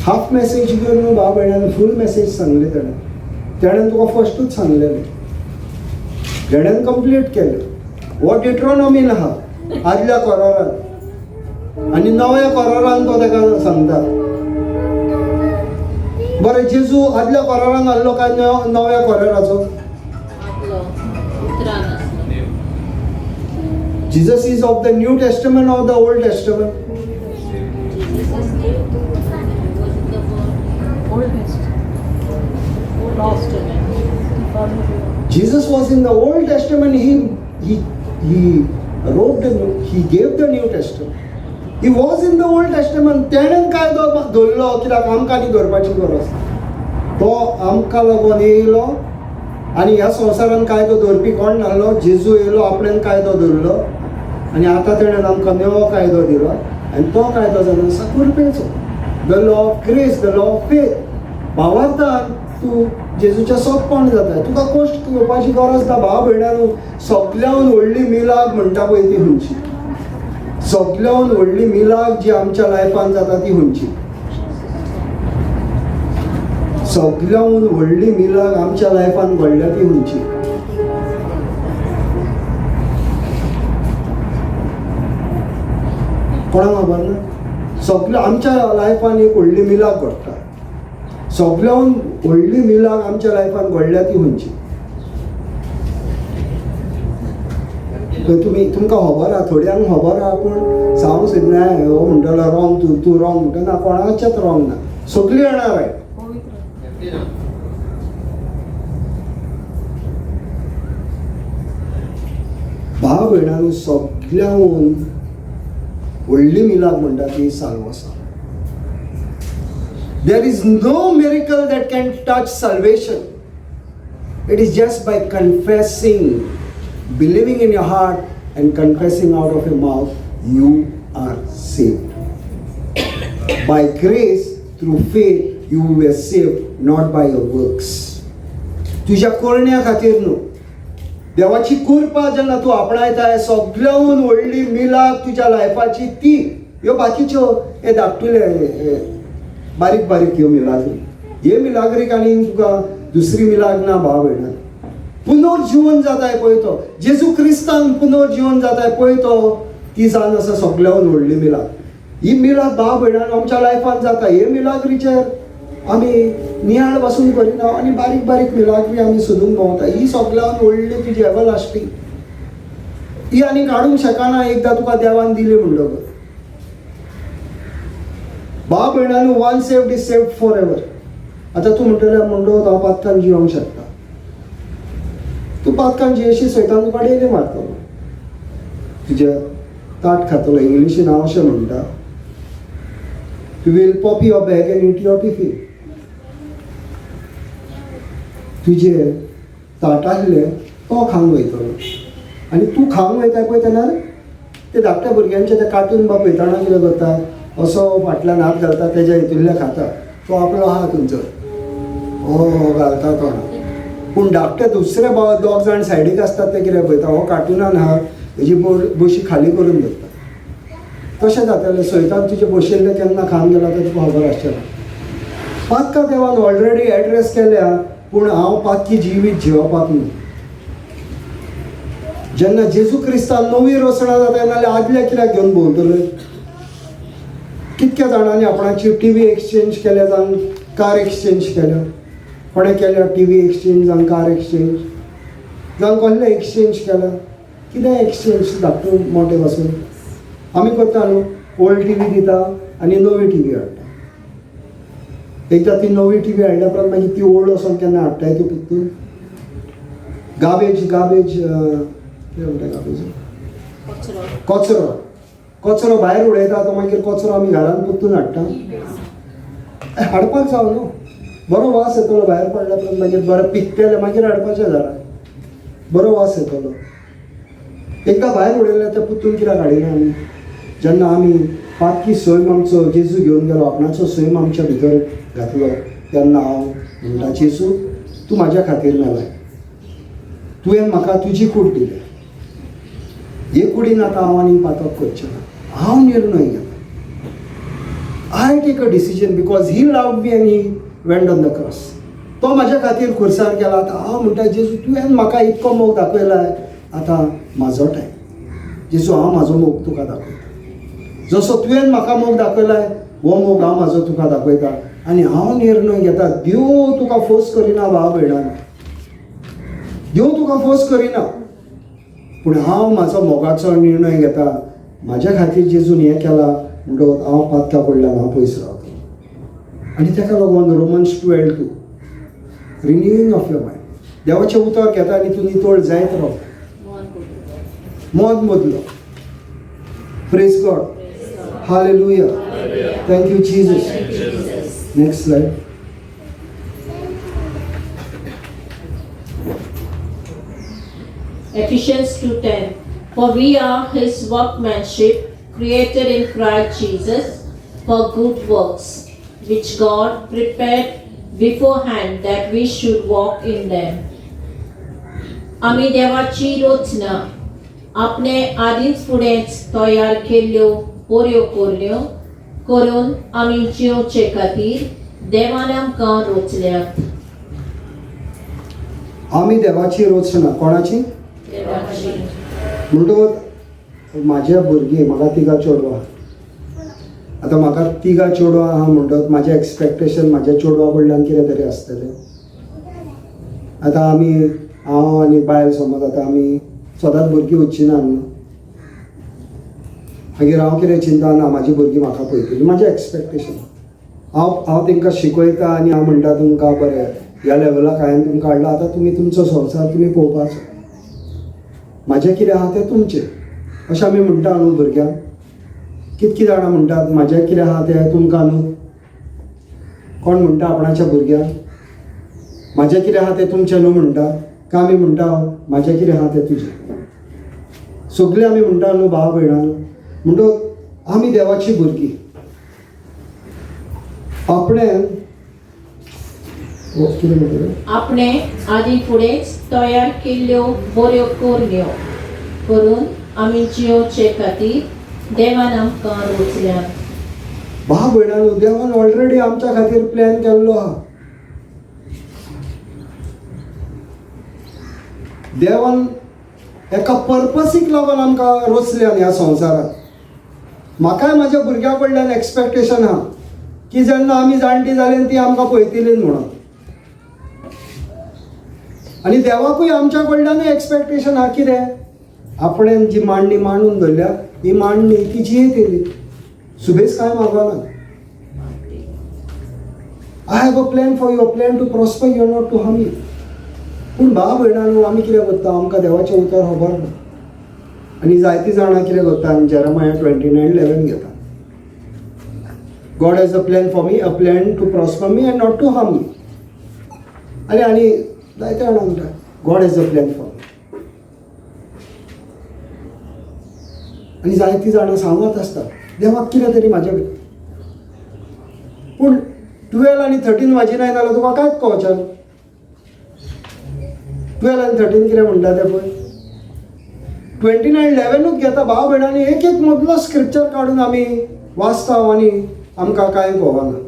हाफ मॅसेज घेवन न्हू भाव भयणान फूल मॅसेज सांगले तेणें. तेणें तुका फस्टूच सांगलेलें, तेणें कंप्लीट केलें. हो डिट्रोनॉमीन आहा आदल्या करारान आनी नव्या करारान तो ताका सांगता. बरें, जेजू आदल्या करारान आसलो काय नव्या कराराचो? Jesus is of the New Testament or the Old Testament? Jesus was in the Old Testament. He wrote the new, he gave the New Testament. He was in the Old Testament. तेणेन कायदो दवरलो कित्याक आमकां न्ही दवरपाची गरज. तो आमकां लागून येयलो आनी ह्या संवसारान कायदो दवरपी कोण नासलो. जेजू येयलो, आपणेन कायदो दवरलो आनी आतां तेणेन आमकां नवो कायदो दिलो आनी तो कायदो जावन आसा कृपेचो, the law of grace, the law of faith. भावार्थान तूं जेजूच्या सोंपण जाता, तुका कश्ट घेवपाची गरज ना. भाव भयणांनो, सगल्याहून व्हडली मिलाग म्हणटा पळय ती खंयची? सगल्याहून व्हडली मिलाग जी आमच्या लायफान जाता ती खंयची? सगल्याहून व्हडली मिलाग आमच्या लायफान घडल्या ती खंयची? कोणाक खबर ना? सगल्या आमच्या लायफान एक व्हडली मिलाग घडटा. सगल्याहून व्हडली मिलाग आमच्या लायफान घडल्या ती खंयची? तुमी तुमकां खबर आहा, थोड्यांक खबर आहा, पूण सांगूंक सोदना. हो म्हणटलो रॉंग, तूं तूं रॉंग म्हणटा. ना, कोणाचेच रॉंग ना, सगळीं जाणां रायट. भाव भयणांनो, सगळ्याहून व्हडली मिलाग म्हणटा ती साल्वासांव. There is no miracle that can touch salvation. It is just by confessing, believing in your heart and confessing out of your mouth, you are saved. By grace, through faith, you were saved, not by your works. तुझ्या करण्या खातीर न्हू. देवाची कृपा जेन्ना तूं आपणायताय, सगळ्याहून व्हडली मिलाग तुज्या लायफाची ती. ह्यो बाकीच्यो हे धाकटुले बारीक बारीक ह्यो मिलाग्री, हे मिलाग्रीक आनी तुका दुसरी मिलाग ना. भाव भयणा, पुनर्जीवन जाताय पळय तो, जेजू क्रिस्तान पुनर्जीवन जाताय पळय तो, ती जावन आसा सगळ्याहून व्हडली मिलाग. ही मिलाग भाव भयणान आमच्या लायफान जाता. हे मिलाग्रीचेर आमी नियाळ पासून करिना आनी बारीक बारीक मिलाग्री आमी सोदूंक भोंवता. ही सगळ्याहून व्हडली तुजी एवरलास्टींग, ही आनी काडूंक शकना एकदां तुका देवान दिली म्हणटकच. भाव भयणांनो, once saved is saved for ever. आतां तूं म्हणटलें म्हणटो हांव पातकान जिवंक शकता. तूं पातकान जियेशी, सैतान तुका डेली मारतलो, तुजें ताट खातलो. इंग्लिशीन हांव अशें म्हणटा, you will pop your bag and eat your tiffin. तुजें ताट आसलें तो खावन वयतलो आनी तूं खावन वयता पळय तेन्ना ते धाकट्या भुरग्यांचे ते कार्टून बा पळयतना कितें करता, असो फाटल्यान हात घालता, तेज्या हितूंतले खाता, तो आपलो आहा थंयसर हो घालता तोंडाक. पूण धाकटे दुसरे दोग जाण सायडीक आसतात ते कितें पळयता, हो कार्टुनान आहा हेजी बशी खाली करून दवरता. तशें जातलें सैतान तुजें बशिल्लें केन्ना खावन गेला तें तुका खबर आसचें ना. पातकां देवान ऑलरेडी एड्रेस केल्या, पूण हांव पातकी जिवीत जिवपाक न्हू. जेन्ना जेजू क्रिस्तान नवी रचणा जाता नाल्यार आदल्या कित्याक घेवन भोंवतले? कितक्या जाणांनी आपणाची टी व्ही एक्सचेंज केल्या, जावन कार एक्सचेंज केल्या? कोणें केल्या टी व्ही एक्सचेंज, जावन कार एक्सचेंज, जावन कसलें एक्सचेंज केल्या? कितें एक्सचेंज धाकटू मोटें पासून आमी करता न्हू, ओल्ड टी व्ही दिता आनी नवी टी व्ही हाडटा. एकदां ती नवी टी व्ही हाडल्या उपरांत मागीर ती ओल्ड वचोन केन्ना हाडटाय ती परतून? गार्बेज, गार्बेज कितें म्हणटा गार्बेज? कचरो. कचरो भायर उडयता तो, मागीर कचरो आमी घरान परतून हाडटा. हाडपाक जावो न्हू, बरो वास येतलो भायर पडल्या उपरांत, मागीर बरें पिकतलें, मागीर हाडपाचें घरान, बरो वास येतलो. एकदां भायर उडयलें तें परतून कित्याक हाडिना आमी? जेन्ना आमी पातकी सैम आमचो जेजू घेवन गेलो, आपणाचो सैम आमच्या भितर घातलो, तेन्ना हांव म्हणटा, जेजू तूं म्हाज्या खातीर मेलाय, तुवें म्हाका तुजी कूड दिल्या, हे कुडीन आतां हांव आनी पातक करचें ना. हांव निर्णय घेता. I take a decision because he love me and he went on the cross. तो म्हाज्या खातीर खुर्सार गेला. आतां हांव म्हणटा, जेजू तुवें म्हाका इतको मोग दाखयला, आतां म्हाजो टायम. जेजू हांव म्हाजो मोग तुका दाखयता, जसो तुवें म्हाका मोग दाखयलाय हो मोग हांव म्हाजो तुका दाखयता आनी हांव निर्णय घेता. देव तुका फोर्स करिना भाव भयणांनो, देव तुका फोर्स करिना, पूण हांव म्हाजो मोगाचो निर्णय घेता. म्हाज्या खातीर जेजून हें केलां म्हणटकच हांव पातका कडल्यान हांव पयस रावतलो. आनी ताका लागून Romans 12:2, renewing of your mind. देवाचें उतर घेता आनी तूं नितळ जायत रावता, मन बदलो. Praise God, hallelujah, thank you Jesus. Next slide. Ephesians 2:10. For we are his workmanship, created in Christ Jesus for good works, which God prepared beforehand that we should walk in them. आमी देवाची रचना आपणे आदींच फुडेंच तयार केल्ल्यो बऱ्यो करण्यो करून आमी जिवचे खातीर देवान आमकां रचल्यात. आमी देवाची रचना. कोणाची? देवाची. म्हणटकच म्हाज्या भुरगीं, म्हाका तिगां चेडवां. आतां म्हाका तिगां चेडवां आहा म्हणटकच म्हाजें एक्सपेक्टेशन म्हाज्या चेडवा कडल्यान कितें तरी आसतलें. आतां आमी, हांव आनी बायल समज आतां आमी सदांच भुरगीं वचची ना न्हू. मागीर हांव कितें चिंता ना, म्हाजी भुरगीं म्हाका पळयतलीं, म्हाजें एक्सपेक्टेशन. हांव तांकां शिकयता आनी हांव म्हणटा तुमकां बरें ह्या लेवलाक हांवें तुमकां हाडला, आतां तुमी तुमचो संवसार तुमी पळोवपाचो, म्हाजें कितें आहा तें तुमचें, अशें आमी म्हणटा न्हू भुरग्यांक. कितकीं जाणां म्हणटात म्हाजें कितें आहा तें तुमकां न्हू? कोण म्हणटा आपणाच्या भुरग्यांक म्हाजें कितें आहा तें तुमचें न्हू म्हणटा? काय आमी म्हणटा म्हाजें कितें आहा तें तुजें? सगळीं आमी म्हणटा न्हू भाव भयणां. म्हणटकच आमी देवाची भुरगीं. आपणें कितें म्हणटा? आपणे आदी फुडेंच तयार केल्ल्यो बऱ्यो करण्यो करून आमी जियोवचे खातीर देवान आमकां रचल्यात. भाव भयणांनो, देवान ऑलरेडी आमच्या खातीर प्लॅन केल्लो आहा. देवान एका पर्पसीक लागून आमकां रचल्यान ह्या संवसारांत. म्हाकाय म्हाज्या भुरग्यां कडल्यान एक्सपेक्टेशन आहा की जेन्ना आमी जाणटी जाली ती आमकां पळयतली म्हणून. आनी देवाकूय आमच्या कडल्यानूय एक्सपेक्टेशन आहा कितें, आपणें जी मांडणी मांडून दवरल्या ही मांडणी ती जियेतली, सुबेज कांय मागना. I have a plan for you, a plan to prosper you, not to harm you. पूण भाव भयणांनो, आमी कितें करता, आमकां देवाचें उतर खबर ना. आनी जायतीं जाणां कितें करता, आनी जेरमाया 29:11 घेता. God has a plan for me, a plan to prosper me and not to harm me. आनी जायते जाणां म्हणटा God has a plan for me. आनी जायतीं जाणां सांगत आसता देवाक कितें तरी म्हाज्या. पूण 12 आनी 13 वाजिनाय जाल्यार तुका कांयच कळचें ना. 12 आनी 13 कितें म्हणटा तें पळय. 29:11 घेता. भाव भयणांनी एक एक मदलो स्क्रिप्चर काडून आमी वाचता आनी आमकां कांय कळना.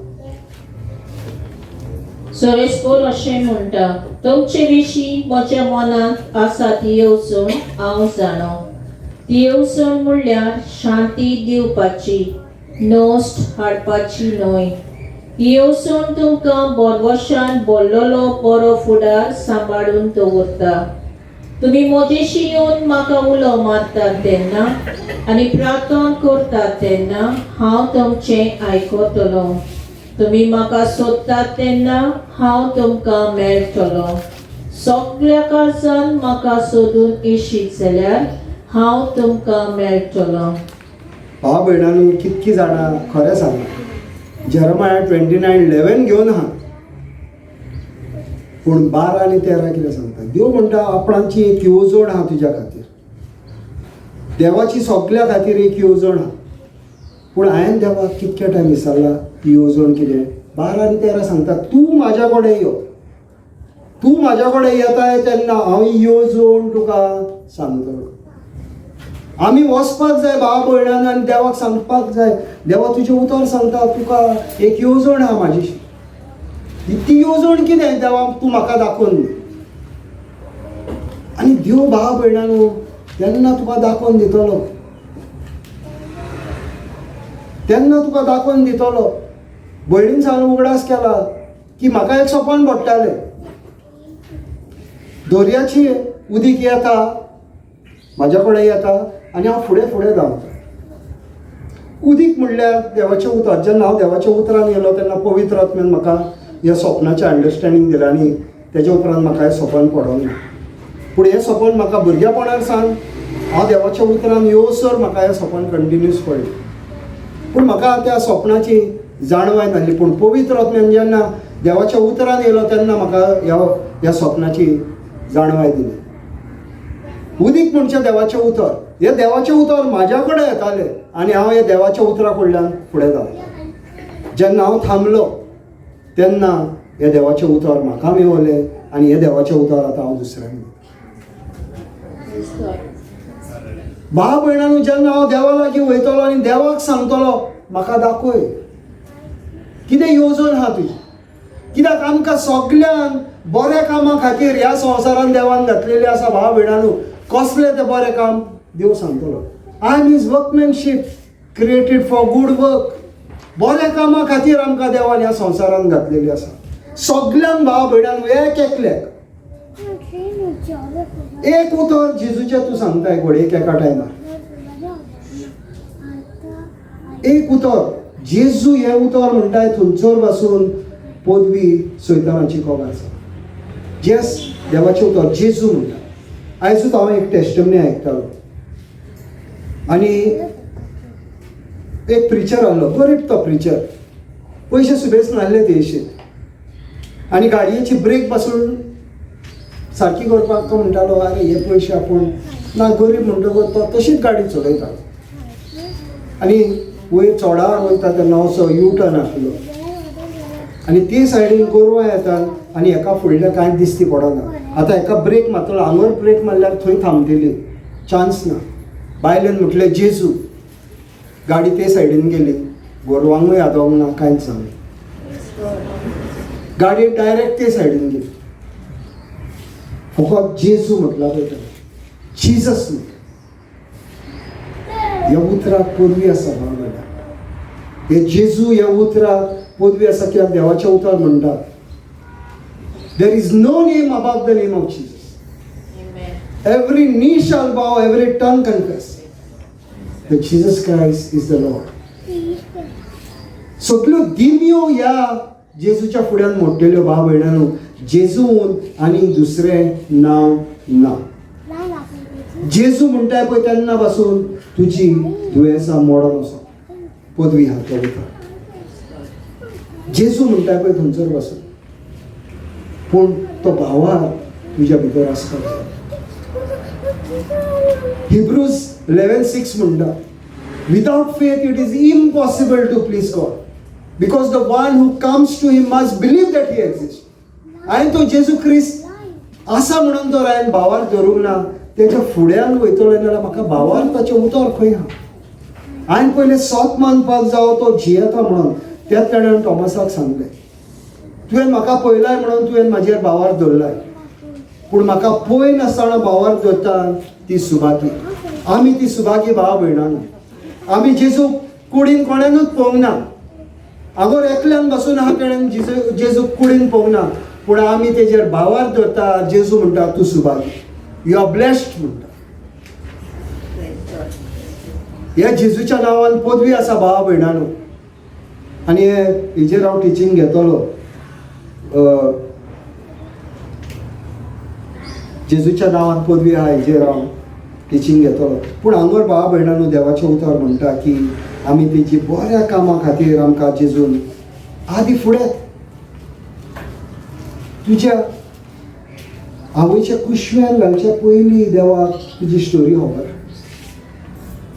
सोरेस्पोल अशें म्हणटा, तुमचे विशीं म्हज्या मनांत आसा ती येवजण हांव जाणो. ती येवजण म्हणल्यार शांती दिवपाची, नश्ट हाडपाची न्हय. ही येवजण तुमकां बोरवशान बोल्लोलो बरो फुडार सांबाळून दवरता. तुमी म्हजेशी येवन म्हाका उलो मारतात तेन्ना आनी प्रार्थना करतात तेन्ना हांव तुमचें आयकतलो. तुमी म्हाका सोदतात तेन्ना हांव तुमकां मेळटलो. सगळ्या काळजान म्हाका सोदून येशीत जाल्यार हांव तुमकां मेळटलो. भाव भयणांनी कितकी जाणां खरें सांगलां, जेरमाया 29:11 घेवन आहा, पूण 12 आनी 13 कितें सांगता? देव म्हणटा आपणाची एक येवजण आहा तुज्या खातीर, देवाची सगल्या खातीर एक येवजण आहा. पूण हांवें देवाक कितके टायम विसरला ती येवजण कितें. 12 आनी 13 सांगता तूं म्हाज्या कडेन यो, तूं म्हाज्या कडेन येताय तेन्ना हांव ही येवजण तुका सांगतलो. आमी वचपाक जाय भाव भयणान आनी देवाक सांगपाक जाय, देवा तुजें उतर सांगता तुका एक येवजण आहा म्हाजी, ती येवजण कितें देवा तूं म्हाका दाखोवन दी. आनी देव भाव भयणानो तेन्ना तुका दाखोवन दितलो, तेन्ना तुका दाखोवन दितलो. भयणीन सांगून उगडास केला की म्हाका एक सपन पडटालें, दर्याची उदीक येता म्हाज्या कडेन येता आनी हांव फुडें फुडें धांवता. उदीक म्हणल्यार देवाचें उतर. जेन्ना हांव देवाच्या उतरान येयलो तेन्ना पवित्र आत्म्यान म्हाका ह्या स्वप्नाचें अंडरस्टँडींग दिलें आनी तेज्या उपरांत म्हाका हें सपन पडोंक ना. पूण हें सपन म्हाका भुरगेपणार सावन हांव देवाच्या उतरान येवसर म्हाका हें सपन कंटिन्यूस पडलें. पूण म्हाका त्या सपनाची जाणवाय नासली. पूण पवित्र आत्म्यान जेन्ना देवाच्या उतरान येयलो तेन्ना म्हाका ह्या सपनाची जाणवाय दिली. उदीक म्हणचें देवाचें उतर. हें देवाचें उतर म्हाज्या कडेन येतालें आनी हांव ह्या देवाच्या उतरा कडल्यान फुडें जालें. जेन्ना हांव थांबलो तेन्ना हें देवाचें उतर म्हाका मेवलें आनी हें देवाचें उतर आतां हांव दुसऱ्यांक दितां. भाव भयणांनो, जेन्ना हांव देवा लागीं वयतलो आनी देवाक सांगतलो म्हाका दाखय कितें येवजण आहा तुजी, कित्याक आमकां सगल्यांक बऱ्या कामा खातीर ह्या संवसारान देवान घातलेलें आसा. भाव भयणांनो, कसलें तें बरें काम देव सांगतलो. I am his workmanship created for good work. बऱ्या कामा खातीर आमकां देवान ह्या संवसारान घातलेली आसा. सगल्यांक भाव भयणांनो, एक एकल्याक एक उतर जेजूचें तूं सांगताय घडये एका टायमार एक उतर जेजू हें उतर म्हणटाय थंयसर पासून पदवी सैतानाची खबर आसा. जेस देवाचें उतर जेजू म्हणटा. आयजूच हांव एक टेस्टमनी आयकतालो आनी एक प्रिचर आहलो, गरीब तो प्रिचर, पयशे सुबेज नासले तेशी आनी गाडयेची ब्रेक पासून सारकी करपाक तो म्हणटालो आरे हे पयशे आपूण ना, गरीब म्हणटकच तो तशीच गाडी चलयता. आनी वयर चोडार वयता तेन्ना असो यू टर्न आसलो आनी ते सायडीन गोरवां येतात आनी हेका फुडल्या कांय दिसती पडना. आतां हेका ब्रेक मारतलो, हांगर ब्रेक मारल्यार थंय थांबतली, चान्स ना. बायलेन म्हटलें जेजू, गाडी ते सायडीन गेली, गोरवांकूय आदोवंक ना, कांयच जालें, गाडी डायरेक्ट ते सायडीन गेली. फकत जेजू म्हटला पळय ताणें, जिजस म्हटलें. ह्या उतराक पदवी आसा भाव भयणां. हे जेजू ह्या उतराक पदवी आसा कित्याक देवाचें उतर म्हणटा there is no name above the name of Jesus. Every knee shall bow, every tongue confess that Jesus Christ is the Lord. सगल्यो दिमयो ह्या जेजूच्या फुड्यान मोडटेल्यो भाव भयणांनो. जेजून आनी दुसरें नांव ना. जेजू म्हणटाय पळय तेन्ना पासून तुजी दुयेंसां मोडोन वचो पदवी आहा त्या उतर जेजू म्हणटाय पळय थंयसर पासून, पूण तो भावार तुज्या भितर आसपाक जाय. हिब्रूज 11:6 म्हणटा without faith it is impossible to please God because the one who comes to him must believe that he exist. हांवें तो जेजू क्रिस्त आसा म्हणून तर हांवें भावार धरूंक ना. तेच्या फुड्यान वयतलो जाल्यार म्हाका भावार ताचें उतर खंय आहा. हांवें पयलें सत मानपाक जावो तो जियेता म्हणून. त्याच ताणें टॉमसाक सांगलें तुवें म्हाका पळयलाय म्हणून तुवें म्हाजेर भावार धरलाय, पूण म्हाका पळय नासतना भावार धरता ती सुभागी. आमी ती सुभागी भाव भयणां. आमी जेजू कुडीन कोणेनूच पळोवंक ना. आगोर एकल्यान बसून आहा तेणेन जेजू कुडीन पळोवंक ना, पूण आमी तेजेर भावार धरता. जेजू म्हणटा तूं सुभागी, you are blessed म्हणटा. ह्या जेजूच्या नांवान पदवी आसा भावा भयणांनो. आनी हे हेजेर हांव टिचींग घेतलो जेजूच्या नांवान पदवी आहा हेजेर हांव टिचींग घेतलो. पूण हांगर भावा भयणांनो देवाचें उतर म्हणटा की आमी तेजी बऱ्या कामा खातीर आमकां जेजून आदी फुडें तुज्या आवयच्या कुशव्यान घालच्या पयलीं देवाक तुजी स्टोरी खबर.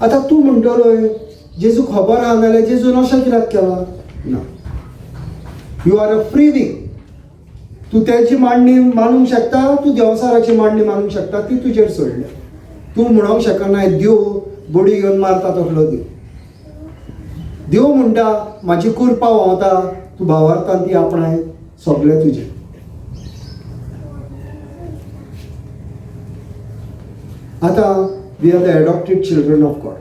आतां तूं म्हणटलोय जेजू खबर आहा नाल्यार जेजून अशें कित्याक केलां ना. You are a free being. तूं तेजी मांडणी मानूंक शकता, तूं देवसाराची मांडणी मानूंक शकता, ती तुजेर सोडल्या. तूं म्हणूंक शकना देव बडी घेवन मारता तसलो देव. देव म्हणटा म्हाजी कुरपा व्हांवता, तूं भावार्थान ती आपणाय, सगळें तुजें. आतां we are the adopted children of God.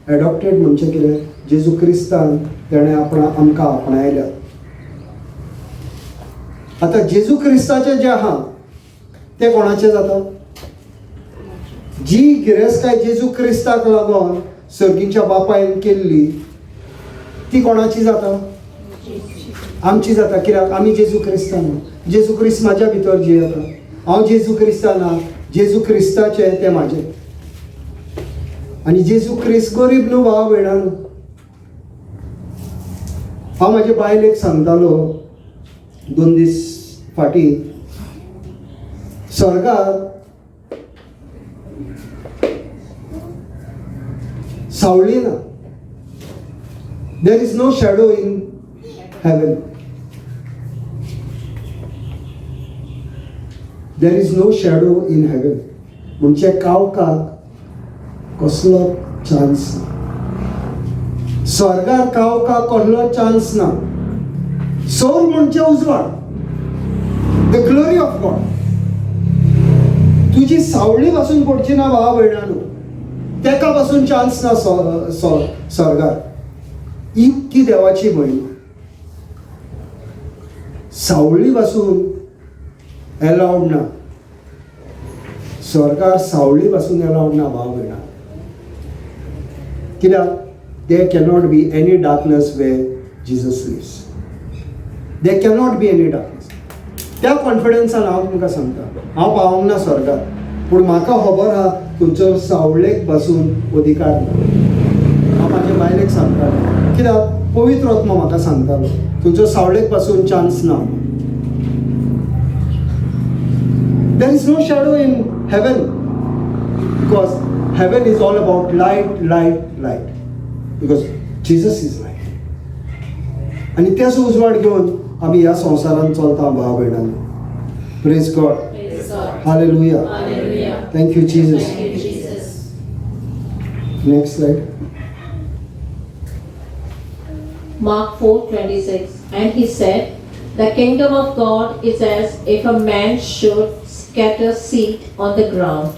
Adopted म्हणजे कितें? जेजू क्रिस्तान तेणें आपणा आमकां आपणायल्या. आतां जेजू क्रिस्ताचें जें आहा तें कोणाचें जाता? जी गिरेस्तकाय जेजू क्रिस्ताक लागून सर्गीच्या बापायन केल्ली ती कोणाची जाता? आमची जाता. कित्याक आमी जेजू क्रिस्तान. जेजू क्रिस्त म्हाज्या भितर जियेता, हांव जेजू क्रिस्ता ना, जेजू क्रिस्ताचें तें म्हाजें. आनी जेजू क्रिस्त गरीब न्हू भाव भयणां. हांव म्हाजे बायलेक सांगतालो 2 दीस फाटीं, स्वर्गार सावळी ना, there is no shadow in heaven, there is no shadow in heaven. म्हणजे कावकाक कसलो चान्स ना, स्वर्गार कावकाक कसलो चान्स ना. सौर म्हणजे उजवाड, the glory of God. तुजी सावळी पासून पडची ना भावा भयणांनो, तेका पासून चान्स ना स्वर्गार. इतकी देवाची म्हयमा, सावळी पासून एलावड ना स्वर्गार, सावळी पासून एलावड ना भाव भयणा. कित्याक there cannot be any darkness where Jesus lives, there cannot be any darkness. त्या कॉन्फिडन्सान हांव तुमकां सांगता, हांव पावोंक ना स्वर्गार, पूण म्हाका खबर आहा तुमचो सावळेक पासून अधिकार ना. हांव म्हाज्या बायलेक सांगतालो, कित्याक पवित्र आत्मा म्हाका सांगतालो तुमचो सावळेक पासून चान्स ना. There is no shadow in heaven because heaven is all about light, light, light, because Jesus is light. आनी तेच उजवाड घेवन आमी ह्या संवसारांत चलता भाव भयणांनो. Praise God, hallelujah, thank you Jesus. Next slide. Mark 4:26, and he said, the kingdom of God is as if a man should scatter seed on the ground.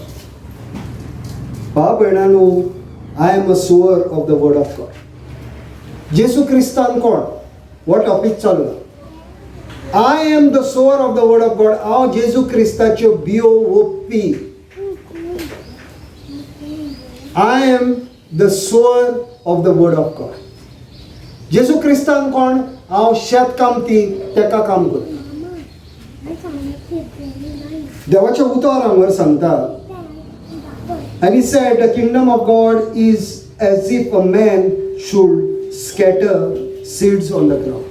भाव भयणांनो, I am a sower of the word of God. जेजू क्रिस्तान कोण हो topic चल्ला. I am the sower of the word of God. हांव जेजू क्रिस्ताच्यो बियो ओंपपी. I am the sower of the word of God. जेजू क्रिस्तान कोण? हांव शेतकामती, तेका काम करता. देवाचें उतर हांगर सांगता, and he said, the kingdom of God is as if a man should scatter seeds on the ground.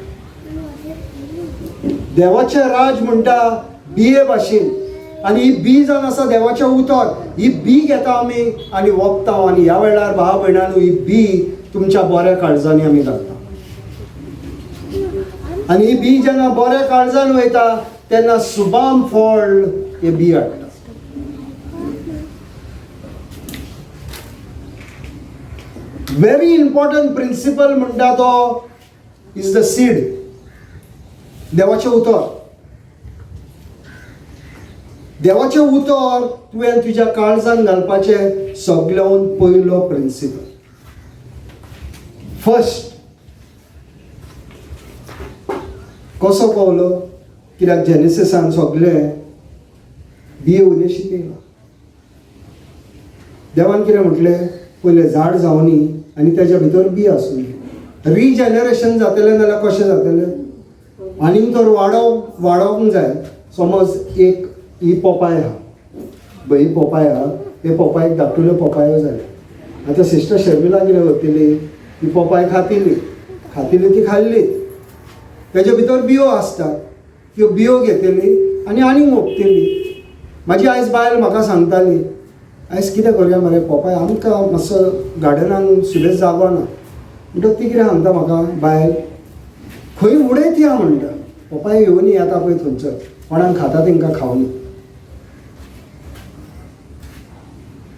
देवाचें राज म्हणटा बिये भाशेन, आनी ही बी जावन आसा देवाचें उतर. ही बी घेता आमी आनी वखता, आनी ह्या वेळार भाव भयणांनो ही बी तुमच्या बऱ्या काळजांनी आमी घालता, आनी ही बी जेन्ना बऱ्या काळजान वयता तेन्ना सुबाम फळ हे बी हाडटा. व्हेरी इम्पॉर्टंट प्रिंसिपल म्हणटा तो is the seed, देवाचें उतर. देवाचें उतर तुवें तुज्या काळजान घालपाचें सगळ्यान पयलो प्रिंसिपल. फर्स्ट कसो पावलो? कित्याक जेनेसिसान सगळें बिये उदय शिकयलां. देवान कितें म्हटलें? पयलें झाड जावनी आनी तेज्या भितर बी आसूं. रिजनरेशन जातलें नाल्यार कशें जातलें? आनीक तर वाडोवंक जाय. समज एक ही पोपाय आहा, ही पोपाय आहा, हे पोपायक धाकटुल्यो पोपायो जाल्यो. आतां सिस्टर शर्मिला कितें करतली? ही पोपाय खातली, खातली ती खाल्ली, तेज्या भितर बियो आसता, त्यो बियो घेतली आनी आनीक ओंपतली. म्हाजी आयज बायल म्हाका सांगताली, आयज कितें करुया मरे, पोपाय आमकां मातसो गार्डनान सुबेज जागो ना. म्हणटकच ती कितें सांगता म्हाका बायल, खंय उडयत या म्हणटा, पोपाय घेवन येता पळय थंयसर, कोणाक खाता तेंकां खावनी.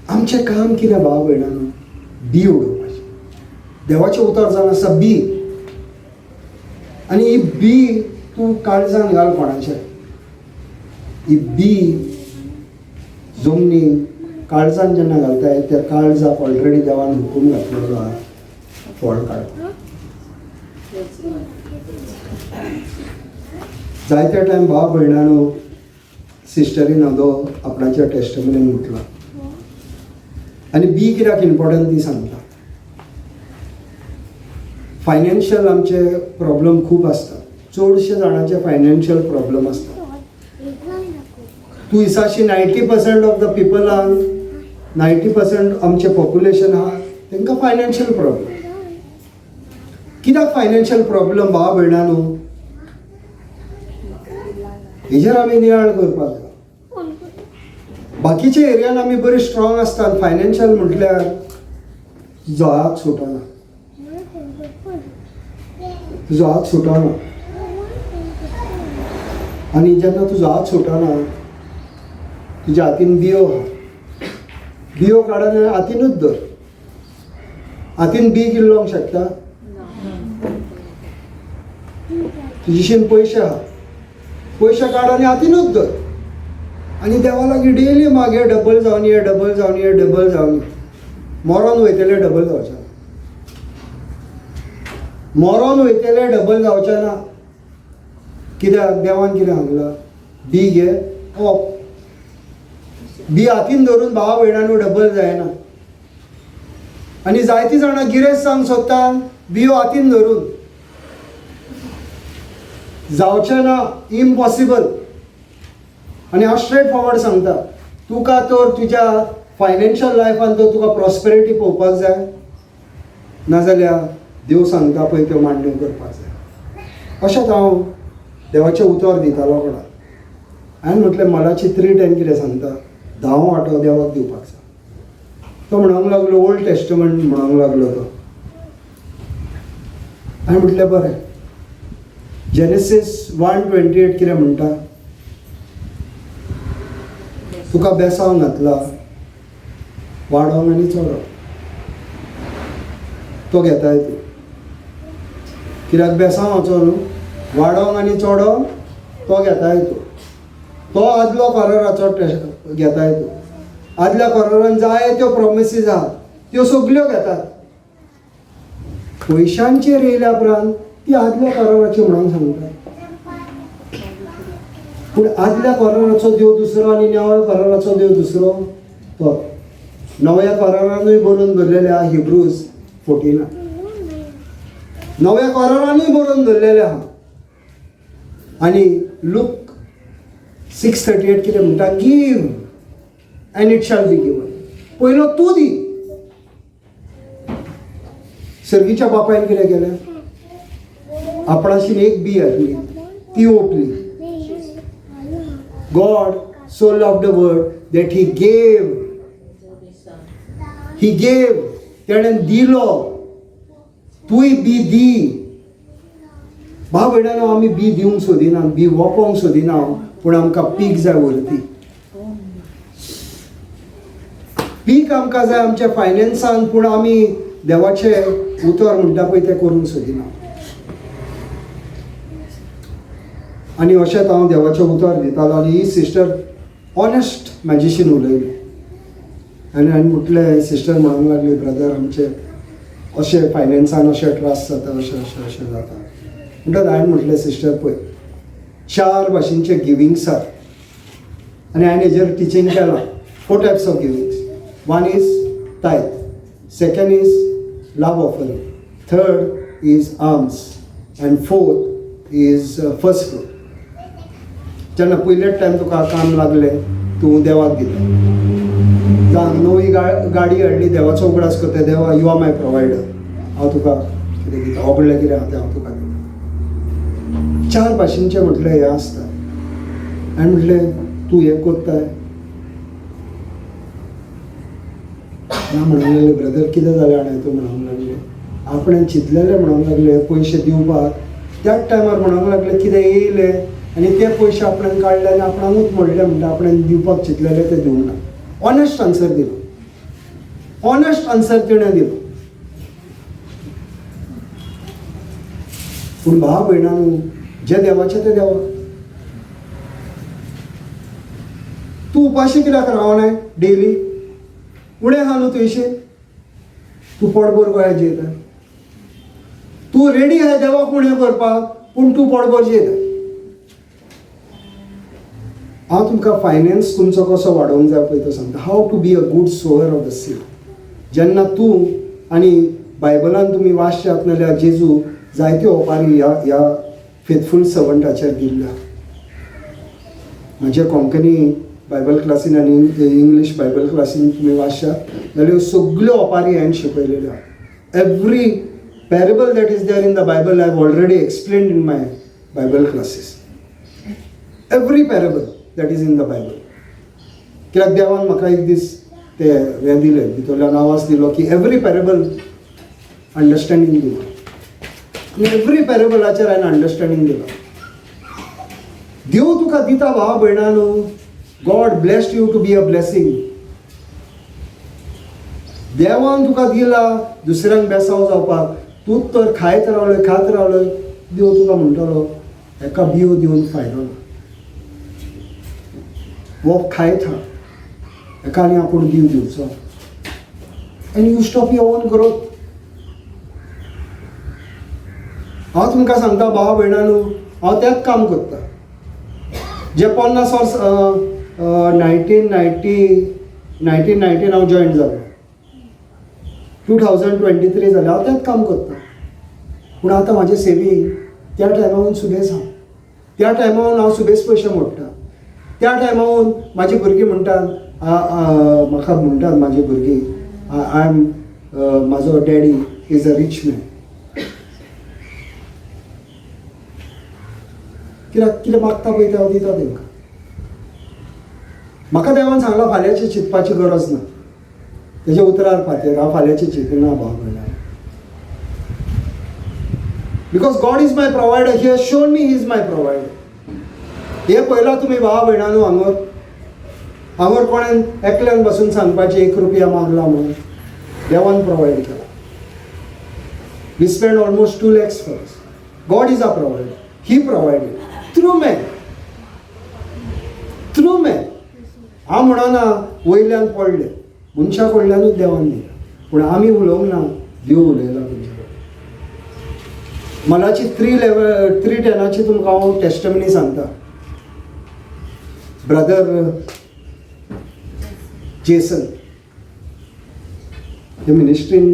आमचें काम कितें भाव भयणांनो? बी उडोवपाचें. देवाचें उतर जावन आसा बी, आनी ही बी तूं काळजान घाल कोणाचें. ही बी जमनी काळजान जेन्ना घालताय त्या काळजाक ऑलरेडी देवान हुकूम घातलेलो आहा फळ काडपाक. जायत्या टायम भाव भयणांनो सिस्टरीन हांव आपणाच्या टेस्टमनीन म्हटलां, आनी बी कित्याक इम्पॉर्टंट ती सांगता. फायनान्शियल आमचे प्रॉब्लम खूब आसता, चडशे जाणांचे फायनान्शियल प्रॉब्लम आसता. तूं इसाशी 90% ऑफ the पिपलांक, 90% आमचें पॉप्युलेशन आहा तांकां फायनान्शियल प्रॉब्लम. कित्याक फायनान्शियल प्रॉब्लम भाव भयणां न्हू? हेजेर आमी नियाळ करपाक जाय. बाकीच्या एरियान आमी बरी स्ट्रॉंग आसतात, फायनान्शियल म्हटल्यार तुजो हात सुटना, तुजो हात सुटना. आनी जेन्ना तुजो हात सुटना, तुज्या हातीन बियो आहा, बियो काडून हातीनूच धर. हातीन बी किल्लोंक शकता? तुजीशीन पयशे आहा, पयशे काड आनी हातीनूच धर आनी देवा लागीं डेली मागे, डबल जावन ये, डबल जावन ये, डबल जावन ये. मरोन वयतले डबल जावचें ना, मरोन वयतले डबल जावचें ना. कित्याक? देवान कितें सांगलां? बी घे, ओप बी हातीन धरून भाव भयणांनो डबल जायना. आनी जायतीं जाणां गिरेस्त जावंक सोदता बियो हातीन धरून, जावचें ना, इम्पॉसिबल. आनी हांव स्ट्रेट फॉरवर्ड सांगता तुका, तर तुज्या फायनान्शियल लायफान तर तुका प्रॉस्पेरिटी पळोवपाक जाय, नाजाल्यार देव सांगता पळय त्यो मांडण्यो करपाक जाय. अशेंच हांव देवाचें उतर दितालो कोणाक. हांवें म्हटलें मलाची 3:10 कितें सांगता? धांव वांटो देवाक दिवपाक जाय. तो म्हणूंक लागलो ओल्ड टेस्टमेंट म्हणूंक लागलो तो. हांवें म्हटलें बरें, जेनेसीस 1:28 कितें म्हणटा? तुका बेसांव घातला वाडोंक आनी चडोंक, तो घेताय तूं. कित्याक बेसांव न्हू, वाडोंक आनी चडोंक तो घेताय तूं. तो आदलो कराराचो घेताय तूं. आदल्या करारान जाय त्यो प्रोमिसीस आहा त्यो सगल्यो घेतात. पयशांचेर येयल्या उपरांत ती आदल्या कराराची म्हणून सांगता. पूण आदल्या कराराचो देव दुसरो आनी नव्या कराराचो देव दुसरो. तो नव्या करारानूय बरोवन दवरलेले आहा, हिब्रूज 14, नव्या करारानूय बरोवन दवरलेले आहा. आनी लूक 6:38 कितें म्हणटा? Give and it shall be given. पयलो तूं दी. सर्गीच्या बापायन कितें केलें? आपणाशीन एक बी आसली ती ओंपली. God so loved the world that he gave. He gave. तेणें दिलो. तूंय बी दी. भाव भयणांनो, आमी बी दिवंक सोदिना, बी वोपोंक सोदिना, पूण आमकां पीक जाय वरती. पीक आमकां जाय आमच्या फायनान्सान, पूण आमी देवाचें उतर म्हणटा पळय तें करूंक सोदिना. आनी अशेंच हांव देवाचें उतर दितालो आनी ही सिस्टर ऑनेस्ट म्हाजेशीन उलयली. आनी हांवें म्हटलें, सिस्टर म्हणूंक लागली, ब्रदर आमचे अशें फायनान्सान अशें त्रास जाता, अशें अशें अशें जाता. म्हणटात हांवें म्हटलें, सिस्टर पळय 4 भाशेंचे गिविंग्स आसात आनी हांवें हेजेर टिचींग केलां. 4 types of givings. 1 is tithe, 2nd is love offering, 3rd is alms and 4th is first fruit. जेन्ना पयलेच टायम तुका काम लागलें तूं देवाक दिता. जावं नवी गाडी हाडली, देवाचो उगडास करता, देवा you are my provider, हांव तुका कितें दिता, होगडलें कितें आहा तें हांव तुका दिता. 4 भाशेंचें म्हटलें हें आसता. हांवें म्हटलें तूं हें कोत्ताय ना? म्हणूंक लागलें ब्रदर कितें जालें जाणा? तूं म्हणूंक लागलें आपणें चिंतलेलें, म्हणूंक लागलें पयशे दिवपाक त्याच टायमार म्हणूंक लागलें कितें येयलें आनी ते पयशे आपणें काडले आनी आपणाकूच म्हणलें म्हणटा आपणें दिवपाक चिंतलेलें तें दिवंक ना. ऑनेस्ट आन्सर दिलो, ऑनेस्ट आन्सर तिणें दिलो. पूण भाव भयणांनो, जे देवाचें तें देवा. तूं उपाशी कित्याक रावनाय डेली? उणें आहा न्हू तुयशी, तूं पोटभर गोंया जेयता, तूं रेडी आहाय देवाक उणें करपाक, पूण तूं पोटभर जेयता. हांव तुमकां फायनान्स तुमचो कसो वाडोवंक जाय पळय तो सांगता. How to be a good sower of the seed. जेन्ना तूं आनी बायबलान तुमी वाचशात नाल्यार जेजू जायत्यो ओपारी ह्या ह्या फेथफूल सर्वंटाचेर दिल्ल्या. म्हजे कोंकणी बायबल क्लासीन आनी इंग्लीश बायबल क्लासीन तुमी वाचशात जाल्यार ह्यो सगल्यो ओपारी हांवें शिकयलेल्यो आहा. Every parable that is there in the Bible I have already explained in my Bible classes. Every parable that is in the Bible. कित्याक देवान म्हाका एक दीस ते हें दिलें, भितरल्यान आवाज दिलो की एवरी पॅरेबल अंडरस्टँडींग दिलो आनी एवरी पॅरेबलाचेर हांवें अंडरस्टँडींग दिलां. देव तुका दिता भावा भयणानो, God blessed you to be a blessing. देवान तुका दिला दुसऱ्यांक बेसांव जावपाक, तूं तर खायत रावलोय खात रावलोय, देव तुका म्हणटलो हेका बियो दिवन फायदो ना, हो खायत हा हेका आनी आपूण बीव दिवचो, and you stop your own growth. हांव तुमकां सांगता भावा भयणानू, हांव तेंच काम करता जे 50 वर्स 1990 हांव जॉयन जालो, 2023 जालें, हांव तेंच काम करता. पूण आतां म्हाजें सेवींग त्या टायमाहून सुबेज आहा, त्या टायमाहून हांव सुबेज पयशे मोडटा, त्या टायमाहून म्हाजी भुरगीं म्हणटात, म्हाका म्हणटात म्हाजी भुरगीं, I am म्हाजो daddy is a rich man. कित्याक कितें मागता पळय तें हांव दिता तांकां. म्हाका देवान सांगलां फाल्यांचें चिंतपाची गरज ना, तेज्या उतरार फातेर हांव फाल्यांचें चिंतना भाव भयणां, because God is my provider, he has shown me he is my provider. हें पळयलां तुमी भावा भयणांनो, हांगर हांगर कोणेन एकल्यान बसून सांगपाचें 1 रुपया मागला म्हणून, देवान प्रोवायड केला. We spend almost 2 lakhs for us. God is a provider, he provided through man, through man. हांव म्हणना वयल्यान पडलें, मनशा कडल्यानूच देवान दिलां, पूण आमी उलोवंक ना, देव उलयला तुमच्या कडेन. मलाची 3:10 तुमकां हांव टेस्टमनी सांगता. ब्रदर जेसन हे मिनिस्ट्रीन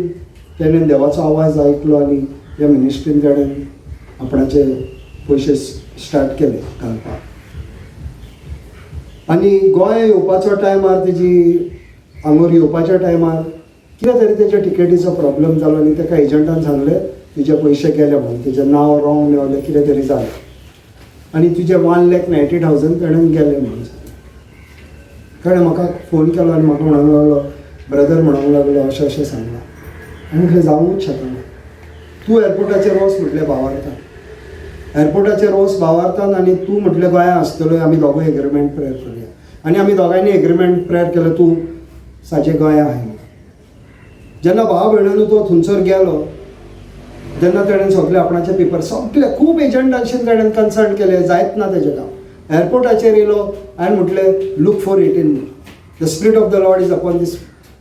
तेणेन देवाचो आवाज आयकलो आनी ह्या मिनिस्ट्रीन तेणेन आपणाचे पयशे स्टार्ट केले घालपाक. आनी गोंया येवपाचो टायमार तेजी हांगोर येवपाच्या टायमार कितें तरी तेच्या टिकेटीचो प्रॉब्लम जालो आनी तेका एजंटान सांगलें तुजे पयशे गेले म्हणून, तेजें नांव रॉंग मेवलें कितें तरी जालें आनी तुजे 1,90,000 तेणेन गेले म्हणून सांगलें. ताणें म्हाका फोन केलो आनी म्हाका म्हणूंक लागलो, ब्रदर म्हणूंक लागलो अशें अशें सांगलां. आनी म्हटलें जावूंक शकना, तूं एअरपोर्टाचेर वच म्हटलें भावार्थान, एअरपोर्टाचेर वच भावार्थान आनी तूं म्हटलें गोंया आसतलो, आमी दोगूय एग्रीमेंट प्रेयर करुया. आनी आमी दोगांयनी एग्रीमेंट प्रेयर केलें, तूं साजे गोंया आहाय म्हणून. जेन्ना भावा भयणांनो तो थंयसर गेलो तेन्ना तेणेन सगळे आपणाचे पेपर सगळे खूब एजंटांशी तेणेन कन्सल्ट केले, जायत ना तेजें काम. एअरपोर्टाचेर येयलो हांवें म्हटलें look for 18, the spirit of the Lord is upon this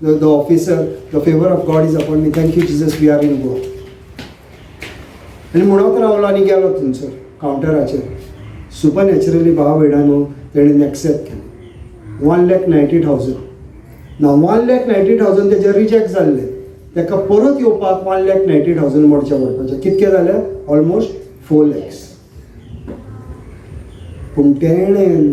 the officer, the favour of God is upon me, thank you Jesus, we are in Goa. आनी म्हणत रावलो आनी गेलो थंयसर कावंटराचेर. सुपर नॅचरली भावा भयणांनो तेणेन एक्सेप्ट केलें 1,90,000. ना 1,90,000 तेजे रिजेक्ट जाल्ले, ताका परत येवपाक 1,90,000 मोडचे पडपाचे, कितके जाले ऑलमोस्ट 4 lakhs. पूण तेणेन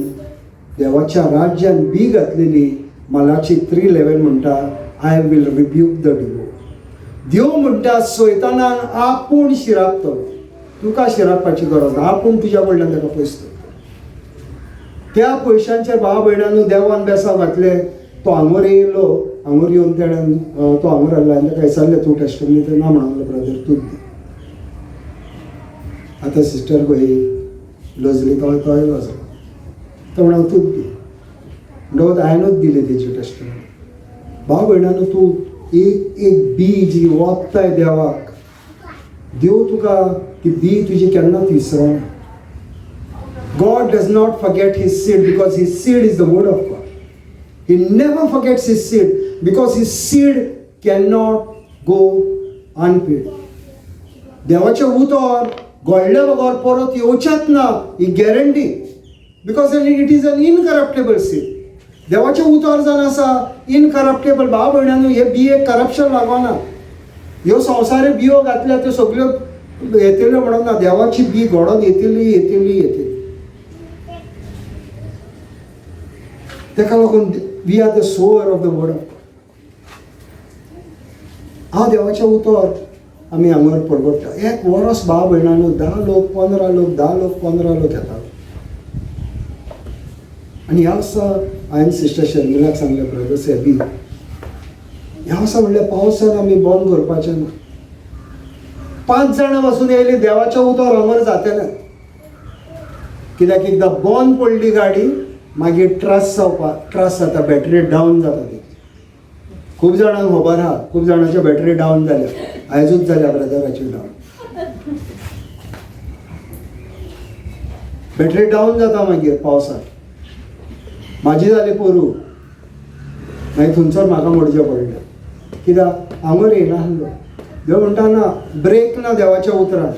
देवाच्या राज्यान बी घातलेली. मलाची 3:11 म्हणटा I will rebuke the devourer. देव म्हणटा सैतानान आपूण शिरापतलो, तुका शिरापपाची गरज ना, आपूण तुज्या कडल्यान ताका पयस दवरतलो. त्या पयशांचेर भावा भयणांनो देवान बेसांव घातले. तो हांगर येयलो, हांगर येवन तेणेन तो हांगर आयलो आनी ताका विचारलें तूं टेस्टमनी ना म्हणूंक ब्रदर तूंच दी. आतां सिस्टर पळय लजली, तो तोय लजलो, तो म्हणून तूंच दी. म्हणटकच हांवेनूच दिली तेजी टेस्टमनी. भाव भयणांनो तूं एक एक बी जी वोत्ताय देवाक, देव तुका ती बी तुजी केन्नाच विसरना. God does not forget his seed because his seed is the word of God. He never forgets his seed because his seed cannot go unpaid. देवाचें उतर घडले बगर परत येवचेंच ना, ही guarantee, because it is an incorruptible seed. देवाचें उतर जावन आसा इनकरप्टेबल. भाव भयणांनो हे बियेक करप्शन लागना. ह्यो संवसारी बियो घातल्या त्यो सगल्यो येतल्यो म्हणून ना, देवाची बी घडोवन येतली येतली येतली. ताका लागून we are the sower of the word of God. हांव देवाचें उतर आमी हांगार परगट्टा. एक वरस भाव भयणांनो 10 लोक 15 लोक 10 लोक 15 लोक येता. आनी ह्या वर्सा हांवें सिस्टर शर्मिलाक सांगलें, ब्रदर सेबी, ह्या वर्सा म्हणल्यार पावसान आमी बंद करपाचें ना. 5 जाणां पासून येयली देवाचें उतर हांगर जातलें. कित्याक एकदां बंद पडली गाडी मागीर त्रास जावपा त्रास जाता, बॅटरी डावन जाता ती. खूब जाणांक खबर आहा, खूब जाणांच्यो बॅटरी डावन जाल्या, आयजूच जाल्या ब्रदराची डावन. बॅटरी डावन जाता मागीर पावसांत. म्हाजी जाली पोरू, मागीर थंयसर म्हाका मोडचें पडलें. कित्याक हांगर येयनासलो. देव म्हणटा ना, ब्रेक ना देवाच्या उतरान.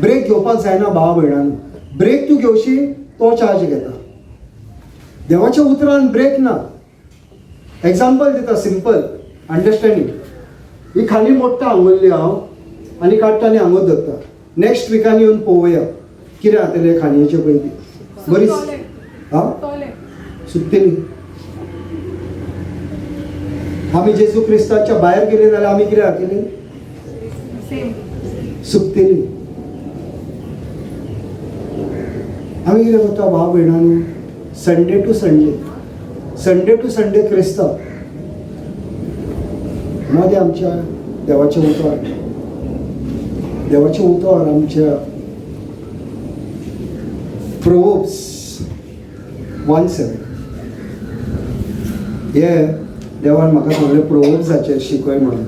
ब्रेक घेवपाक जायना भाव भयणांनो. ब्रेक तूं घेवशी तो चार्ज घेता. देवाच्या उतरान ब्रेक ना. एग्जाम्पल दिता, सिंपल अंडरस्टँडींग. ही खाली मोडटा हांगुल्ली हांव आनी काडटा आनी हांगूच धरता. नेक्स्ट विकान येवन पळोवया कितें जातलें खाणयेचे पयलीं. बरी हां सुकतली. आमी जेजू क्रिस्ताच्या भायर गेली जाल्यार आमी कितें जातली? सुकतली. आमी कितें करता भाव भयणांनो, Sunday to Sunday, Sunday to Sunday क्रिस्तांव मदें आमच्या देवाचें उतर, देवाचें उतर आमच्या प्रोवर्ब्स 1:7 हे देवान म्हाका सांगलें प्रोवर्ब्साचेर शिकय म्हणून.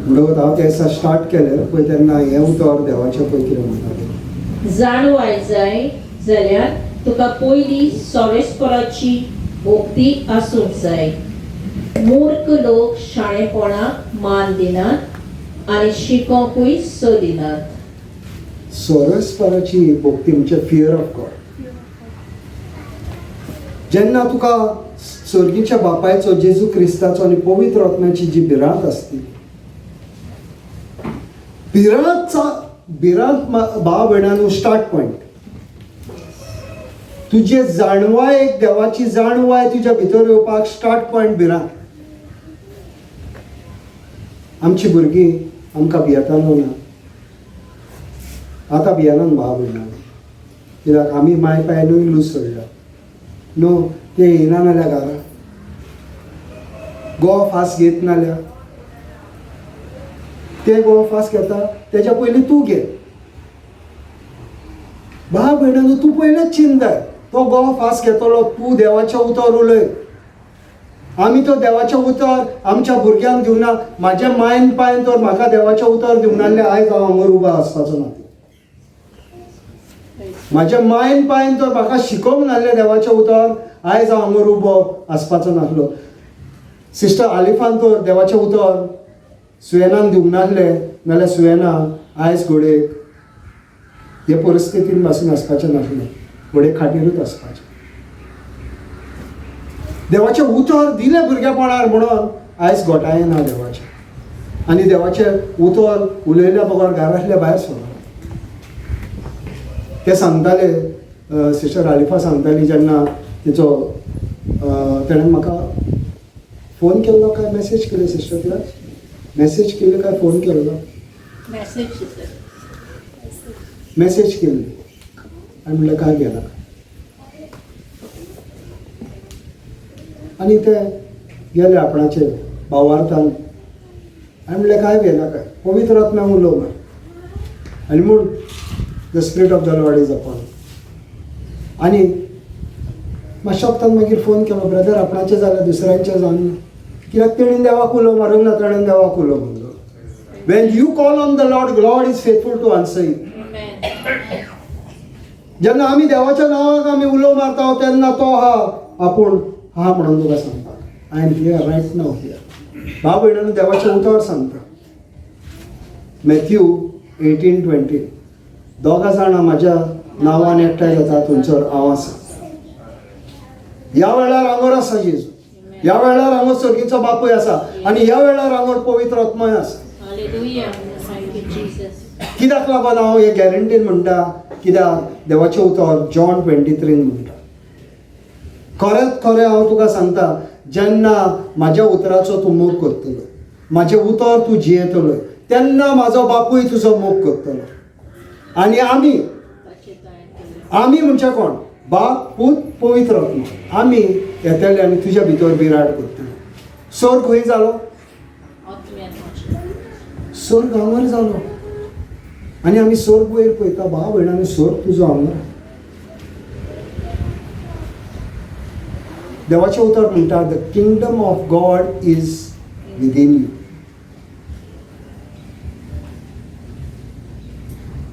म्हणटकच हांव त्या दिसा स्टार्ट केलें पळय तेन्ना हें उतर देवाचें पळय कितें म्हणटा तें. जाणवाय जाय जाल्यार तुका पयलीं सोरेसपराची भोक्ती आसूंक जाय. मूर्ख लोक शाणेपणाक मान दिनात आनी शिकोंकूय सोदिनात. सोरसपराची भोक्ती म्हणजे फियर ऑफ गॉड. जेन्ना तुका स्वर्गीच्या बापायचो, जेजू क्रिस्ताचो आनी पवित्र आत्म्याची जी भिरांत आसती, भिरांतचा भिरांत भाव भयणांनो स्टार्ट पॉयंट. तुजे जाणवाय, देवाची जाणवाय तुज्या भितर येवपाक स्टार्ट पॉयंट भिरांत. आमची भुरगीं आमकां भियेतालो ना, आतां भियेनात भाव भयणांनो. कित्याक आमी माय पायनूय लूज सोडला न्हू, ते येयना नाल्यार घरा गोवा फास्ट घेत नाल्यार ते गोवा फास्ट घेता तेज्या पयलीं तूं घे. भाव भयणांनो तूं पयलेच चिंताय तो गोवा फास्ट घेतलो, तूं देवाचें उतर उलय. आमी तो देवाचें उतर आमच्या भुरग्यांक दिवना. म्हाज्या मायन पायन तर म्हाका देवाचें उतर दिवना जाल्यार आयज हांव हांगर उबो आसपाचो ना. म्हाज्या मायन पायन तर म्हाका शिकोवंक नासलें देवाचें उतर, आयज हांव हांगर उबो आसपाचो नासलो. सिस्टर आलिफान तर देवाचें उतर सुयेनान दिवंक नासलें नाल्यार सुयेना आयज घोडेक हे परिस्थितीन पासून आसपाचें नासलें, घोडे खाटीरूच आसपाचें. देवाचें उतर दिलें भुरगेपणार म्हणून आयज गोटाये ना देवाचें. आनी देवाचें उतर उलयल्या बगर घरांतल्या भायर सरना. ते सांगताले, सिस्टर आलिफा सांगताली जेन्ना तिचो तेणें म्हाका फोन केल्लो काय मॅसेज केली सिस्टर, तिका मॅसेज केली काय फोन केल्लो? मॅसेज केल्ली. आनी म्हणलें काय घेना. आनी ते गेले आपणाचे भावार्थान. आनी म्हणलें काय घेना काय, पवित्र आत्म्या उलोवंक मार. आनी म्हूण the spirit of the Lord is upon. आनी मातशा वक्तान मागीर फोन केलो, ब्रदर आपणाचें जाल्यार दुसऱ्यांचें जावन ना. कित्याक तेणेन देवाक उलो मारूंक ना, तेणेन देवाक उलो मारलो. When you call on the Lord, Lord is faithful to answer you. जेन्ना आमी देवाच्या नांवाक आमी उलो मारता तेन्ना तो हा आपूण हा म्हणून तुका सांगता, I am here right now here. भाव भयणांनो देवाचें उतर सांगता मॅथ्यू 18:20, दोगां जाणां म्हाज्या नांवान एकठांय जाता थंयसर हांव आसा. ह्या वेळार हांगर आसा जेजू, ह्या वेळार हांगर स्वर्गीचो बापूय आसा आनी ह्या वेळार हांगर पवित्र आत्मय आसा. कित्याक लागून हांव हे गॅरंटीन म्हणटा, कित्याक देवाचें उतर जॉन 23 म्हणटा, खरेंच खरें हांव तुका सांगता, जेन्ना म्हाज्या उतराचो तूं मोग करतलो, म्हाजें उतर तूं जियेतलो, तेन्ना म्हाजो बापूय तुजो मोग करतलो. आनी आमी आमी म्हणजे कोण? बाप, पूत, पवित्र आत्मा. आमी येतले आनी तुज्या भितर बिराड करतले. स्वर्ग खंय जालो? स्वर्ग हांगर जालो. आनी आमी स्वर्ग वयर पळयता. भाव भयणांनी, स्वर्ग तुजो हांगर. देवाचें उतर म्हणटा, the kingdom of God is within you.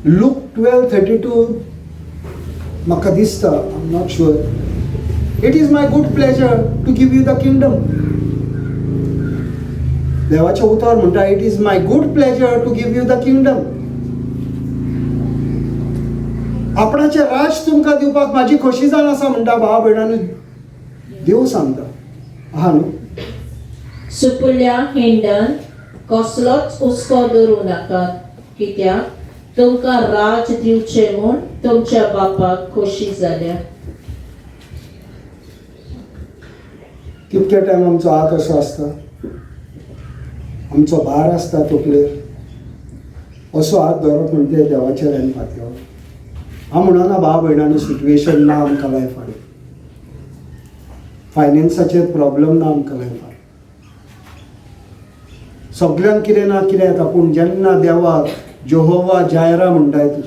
Luke 12:32 म्हाका दिसता, I am not sure. It is my good pleasure to give you the kingdom. देवाचें उतर म्हणटा, it is my good pleasure to give you the kingdom. आपणाचें राज तुमकां दिवपाक म्हाजी खोशी जावन आसा म्हणटा. भाव भयणांनी, देव सांगता आहा न्हू. सुपुल्ल्या हिंडान कसलोच हुस्को दवरूं नाकात, कित्याक तुमकां राज दिवचें म्हूण तुमच्या बापाक खोशी जाल्या. कितके टायम आमचो हात असो आसता, आमचो भार आसता तकलेर, असो हात दवरप म्हणजे देवाचेर आनी पातयेवप. हांव म्हणना भाव भयणांनी सिट्युएशन ना आमकां लायफान, फायनान्साचेर प्रॉब्लम ना आमकां लायफान, सगल्यांक कितें ना कितें येता. पूण जेन्ना देवाक जेहोवा जायरा म्हणटाय तूं,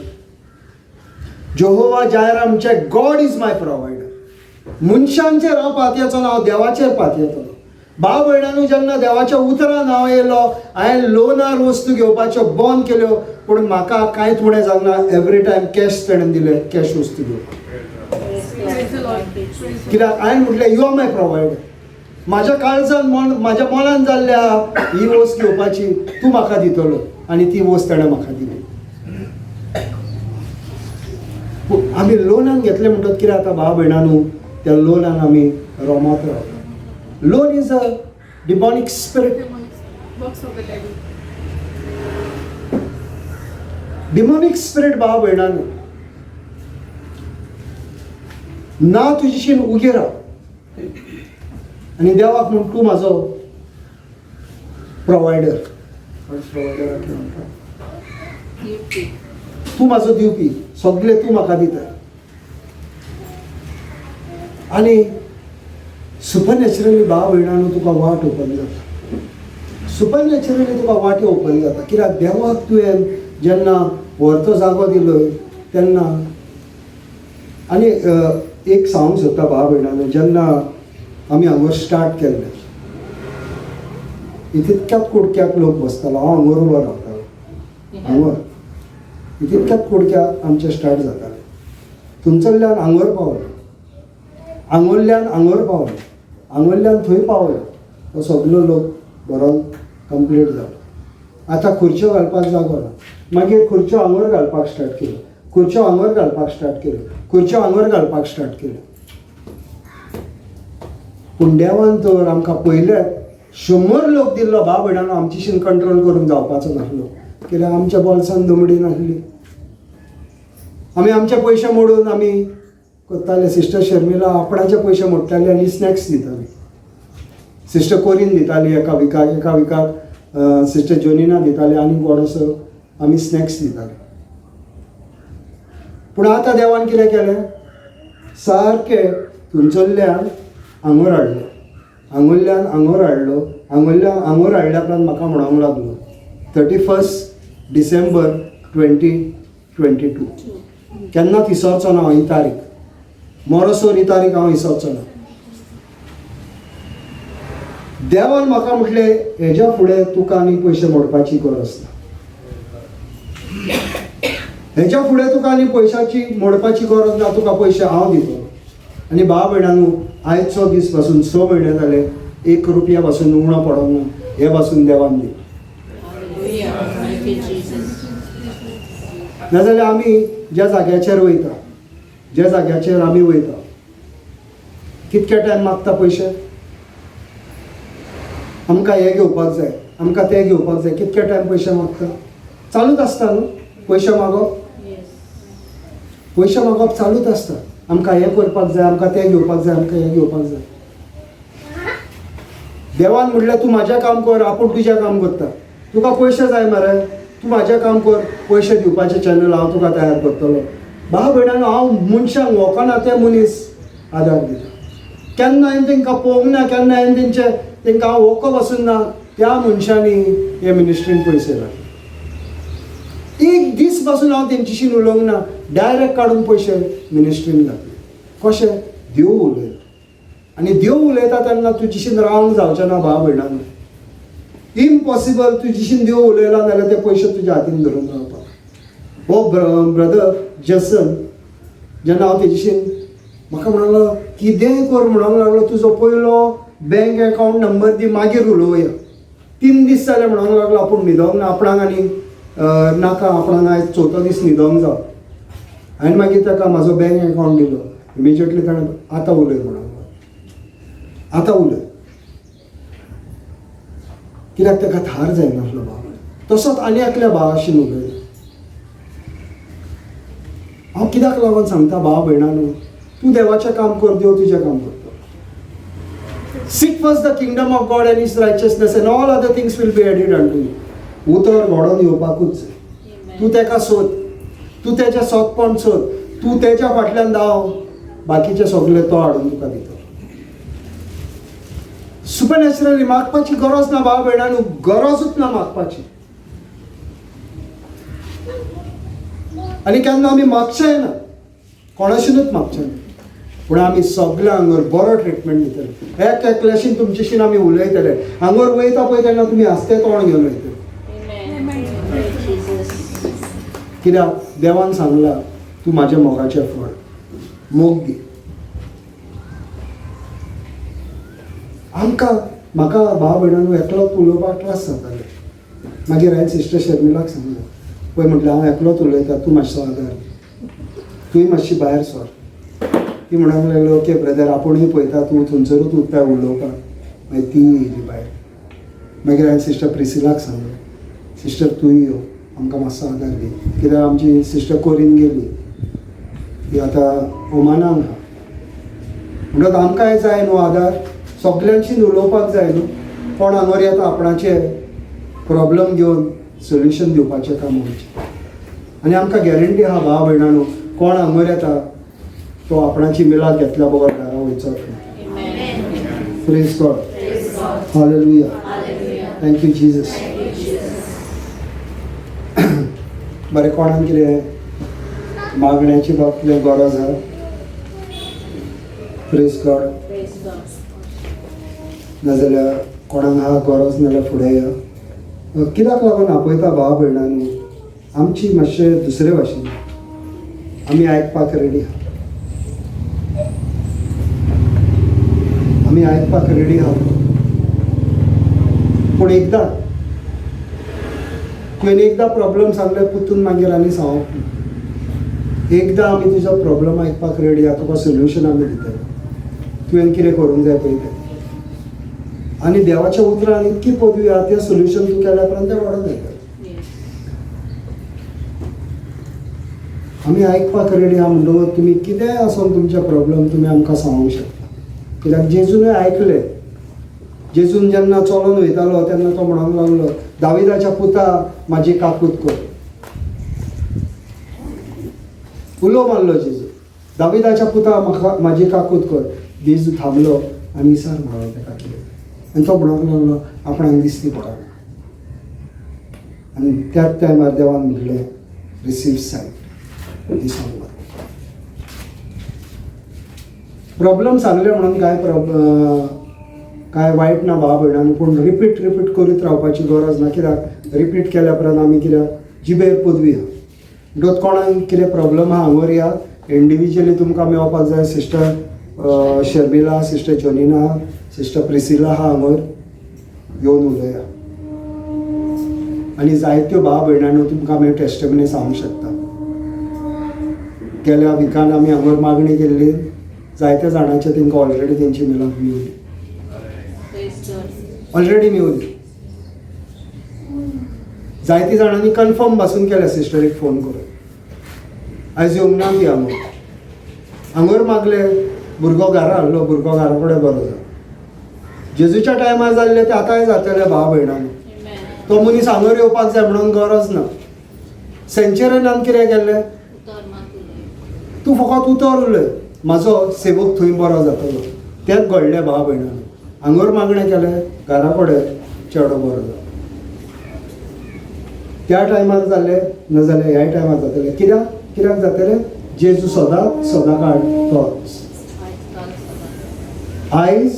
जेहोवा जायरा म्हणजे गॉड is my provider. मनशांचेर हांव पातयेचो ना, हांव देवाचेर पातयेतलो. भाव भयणांनो, जेन्ना देवाच्या उतरान हांव येयलो, हांवें लोनार वस्तू घेवपाच्यो बंद केल्यो, पूण म्हाका कांयच उणें जावंक ना. एवरी टायम कॅश ताणें दिले, कॅश वस्तू घेवपाक. कित्याक हांवें म्हटलें, you are my provider. म्हाज्या काळजान मन, म्हाज्या मनान जाल्ल्या ही वस्त घेवपाची, तूं म्हाका दितलो. आनी ती वस्त ताणें म्हाका दिली. आमी लोनान घेतलें म्हणटकच कितें जाता भाव भयणांनो, त्या लोनान आमी रोमात रावता. Loan is a demonic spirit. Demonic spirit भाव भयणांनो. ना तुजीशीन उगे राव आनी देवाक म्हण तूं म्हाजो प्रोवायडर, प्रोवायडर म्हणटा तूं म्हाजो दिवपी, सगळें तूं म्हाका दिता. आनी सुपरनॅचरली भाव भयणांनो तुका वाट ओपन जाता, सुपरनॅचरली तुका वाट्यो ओपन जाता. कित्याक देवाक तुवें जेन्ना व्हरतो जागो दिलो तेन्ना. आनी एक सांगूंक सोदता भाव भयणांनो, जेन्ना आमी हांगा स्टार्ट केल्लें, तितक्याच कुडक्याक लोक बसतालो. हांव हांगर उबो रावतालो, हांगर तितक्याच कुडक्याक आमचें स्टार्ट जातालें. थंयसरल्यान हांगर पावलो, आंगोल्ल्यान हांगर पावलो, आंगोल्ल्यान थंय पावलो, तो सगलो लोक भरोन कंप्लीट जालो. आतां खुर्च्यो घालपाक जागो ना. मागीर खुर्च्यो हांगर घालपाक स्टार्ट केल्यो, खुर्च्यो हांगर घालपाक स्टार्ट केल्यो, खुर्च्यो हांगर घालपाक स्टार्ट केल्यो. पूण देवान तर आमकां पयलेच 100 लोक दिल्लो. भाव भयणांनो, आमचेशीन कंट्रोल करूंक जावपाचो नासलो, कित्याक आमच्या बोल्सान दमडी नासली. आमी आमचे पयशे मोडून आमी करताले. सिस्टर शर्मिला आपणाचे पयशे मोडटाली आनी स्नॅक्स दिताली. सिस्टर कोरीन दिताली एका विकाक, एका विकाक सिस्टर जोनिना दिताली, आनी कोण असो आमी स्नॅक्स दिताले. पूण आतां देवान कितें केलें, सारकें थंयसरल्यान हांगर हाडलो, हांगुल्ल्यान हांगर हाडलो, हांगुल्ल्यान हांगर हाडल्या उपरांत म्हाका म्हणोंक लागलो 31 डिसेंबर 2022. केन्नाच विसरचो ना हांव ही तारीख, मरोसर ही तारीख हांव विसरचो ना. देवान म्हाका म्हटलें, हेज्या फुडें तुका आनी पयशे मोडपाची गरज ना, हेज्या फुडें तुका आनी पयशाची मोडपाची गरज ना, तुका पयशे हांव दितलो. आनी भाव भयणांनो, आयचो दीस पासून 6 म्हयने जाले, 1 रुपया पासून उणो पडोंक ना, हे पासून देवान दिलें. नाजाल्यार आमी ज्या जाग्याचेर वयता, ज्या जाग्याचेर आमी वयता, कितके टायम मागता पयशे, आमकां हें घेवपाक जाय, आमकां तें घेवपाक जाय, कितके टायम पयशे मागता, चालूच आसता न्हू पयशे मागप, पयशे मागप चालूच आसता. आमकां हें करपाक जाय, आमकां तें घेवपाक जाय, आमकां हें घेवपाक जाय. देवान म्हणलें तूं म्हाजें काम कर, आपूण तुजें काम करता. तुका पयशे जाय मरे, तूं म्हाजें काम कर, पयशे दिवपाचें चॅनल हांव तुका तयार करतलो. भाव भयणांनो, हांव मनशांक वळखना ते मनीस आदार दिता. केन्ना हांवें तांकां पळोवंक ना, केन्ना हांवें तेंचे तांकां हांव वळखो पासून ना, त्या मनशांनी हे मिनिस्ट्रीन पयशे घातले. एक दीस पासून हांव तेंच्याशीन उलोवंक ना, डायरेक्ट काडून पयशे मिनिस्ट्रीन घातले. कशें? देव उलयता आनी देव उलयता तेन्ना तुजेशीन रावंक जावचें ना भाव भयणांनो. इम्पॉसिबल. तुजेशीन देव उलयला जाल्यार ते पयशे तुज्या हातीन धरून रावपाक. हो ब्रदर जसन जेन्ना हांव तेजेशीन म्हाका म्हणलो कितेंय कर म्हणूंक लागलो, तुजो पयलो बँक अकावंट नंबर दी, मागीर उलोवया. 3 दीस जाले म्हणूंक लागलो आपूण न्हिदोंक ना, आपणाक आनी नाका, आपणाक आयज चवथो दीस न्हिदोंक जावं. हांवें मागीर ताका म्हाजो बँक अकावंट दिलो. इमिजिएटली ताणें आतां उलय म्हणूंक लागलो, आतां उलय. कित्याक ताका थार जायनासलो भाव. तसोच आनी एकल्या भावाशीन उलयलो. हांव कित्याक लागून सांगता भाव भयणांनो, तूं देवाचें काम कर, देव तुजें काम करता. Seek first the kingdom of God and His righteousness, and all other things will be added unto you. उतर घडोवन येवपाकूच जाय. तूं तेका सोद, तूं तेजें सोदपण सोद, तूं तेज्या फाटल्यान धांव, बाकीचें सगळें तो हाडून तुका दितलो. सुपरनॅचरली मागपाची गरज ना भाव भयणांनो, गरजूच ना मागपाची. आनी केन्ना आमी मागचेंय ना, कोणाशीनूच मागचें ना. पूण आमी सगळ्या हांगर बरो ट्रिटमेंट दितले. एक एकल्याशीन तुमच्याशीन आमी उलयतले. हांगर वयता पळय तेन्ना तुमी आस्ते तोंड घेवन वयतले. कित्याक देवान सांगला तूं म्हाज्या मोगाचें फळ, मोग दी. आमकां म्हाका भाव भयणांनो एकलोच उलोवपाक त्रास जाताले. मागीर हांवें सिस्टर शर्मिलाक सांगलें, पळय म्हटलें हांव एकलोच उलयता, तूं मातसो आदार, तूंय मातशी भायर सर. ती म्हणूंक लागली ओके ब्रदर, आपुणूय पळयता तूं थंयसरूच उरता उलोवपाक. मागीर ती येयली भायर. मागीर हांवें सिस्टर प्रिसिलाक सांगलें, सिस्टर तूंय यो, आमकां मातसो आदार दी. कित्याक आमची सिस्टर कोरीन गेली, ती आतां ओमानाक आहा. म्हणटकच आमकांय जाय न्हू आदार, सगल्यांशीन उलोवपाक जाय न्हू. कोण हांगर येता आपणाचे प्रॉब्लम घेवन सोल्युशन दिवपाचें काम आमचें. आनी आमकां गॅरंटी आहा भाव भयणांनो, कोण हांगर येता तो आपणाची मिलाद घेतल्या बगर घरा वयचोच ना. Praise God. Hallelujah. Thank you Jesus. बरें, कोणाक कितें मागण्याची बाब कितें गरज आहा? Praise God. नाजाल्यार कोणाक आहा गरज नाजाल्यार फुडें या. कित्याक लागून आपयता भाव भयणांनी, आमची मातशें दुसरे भाशेन आमी आयकपाक रेडी आहा, आमी आयकपाक रेडी आहा. पूण एकदां तुवें एकदां प्रॉब्लम सांगले पुतून मागीर आनी सांगप ना. एकदां आमी तुजो प्रॉब्लम आयकपाक रेडी आहा, तुका सोल्युशन आमी दितले, तुवें कितें करूंक जाय पळय तें. आनी देवाच्या उतरान इतकी पदवी आहा, तें सोल्युशन तूं केल्या उपरांत तें वाडोवन येतलें. आमी आयकपाक रेडी आहा म्हणटकच तुमी कितेंय आसून तुमचे प्रॉब्लम तुमी आमकां सांगूंक शकता. कित्याक जेजूनय आयकले. जेजून जेन्ना चलोन वयतालो तेन्ना तो म्हणूंक लागलो, दाविदाच्या पुता म्हाजी काकूत कर. उलो मारलो जेजू, दाविदाच्या पुता म्हाका म्हाजी काकूत कर. जेजू थांबलो आनी विचार म्हणलो ताका कितें, आनी तो म्हणूंक लागलो आपणाक दिसती पडना. आनी त्याच टायमार देवान म्हणलें रिसीव सायट, दिसोंक बरें. प्रॉब्लम सांगले म्हणून काय काय वायट ना भाव भयणांनो, पूण रिपीट रिपीट करीत रावपाची गरज ना. कित्याक रिपीट केल्या उपरांत आमी कित्याक जिबेर पदवी आहा. म्हणटकच कोणाक कितें प्रॉब्लम आहा हांगर या, इंडिविज्युअली तुमकां मेळपाक जाय. Sister Sharmila, sister Jonina, sister Priscilla आहा हांगर येवन उलया. आनी जायत्यो भाव भयणांनो तुमकां आमी टेस्टमनी सांगूंक शकता. गेल्या विकान आमी हांगर मागणी केल्ली, जायत्या जाणांचे तांकां ऑलरेडी तेंची मिलाक मेवली, ऑलरेडी मेवली. जायती जाणांनी कन्फर्म पासून केल्या सिस्टरीक फोन करून, आयज येवंक ना ती हांगा. हांगर मागले, भुरगो घरा हाडलो, भुरगो घरा कडेन बरो जालो. जेजूच्या टायमार जाल्लें तें आतांय जातलें भाव भयणांनी. तो मनीस हांगर येवपाक जाय म्हणून गरज ना. सेंचुरियनान कितें केल्लें, तूं फकत उतर उलय, म्हाजो सेवक थंय बरो जातलो. तेंच घडलें भाव भयणांनी. हांगर मागणें केलें, घरा कडेन चेडो बरो जालो. त्या टायमार जालें नाजाल्यार ह्याय टायमार जातलें. कित्याक कित्याक जातलें? जेजू सदांच सदां काळ तोच, आयज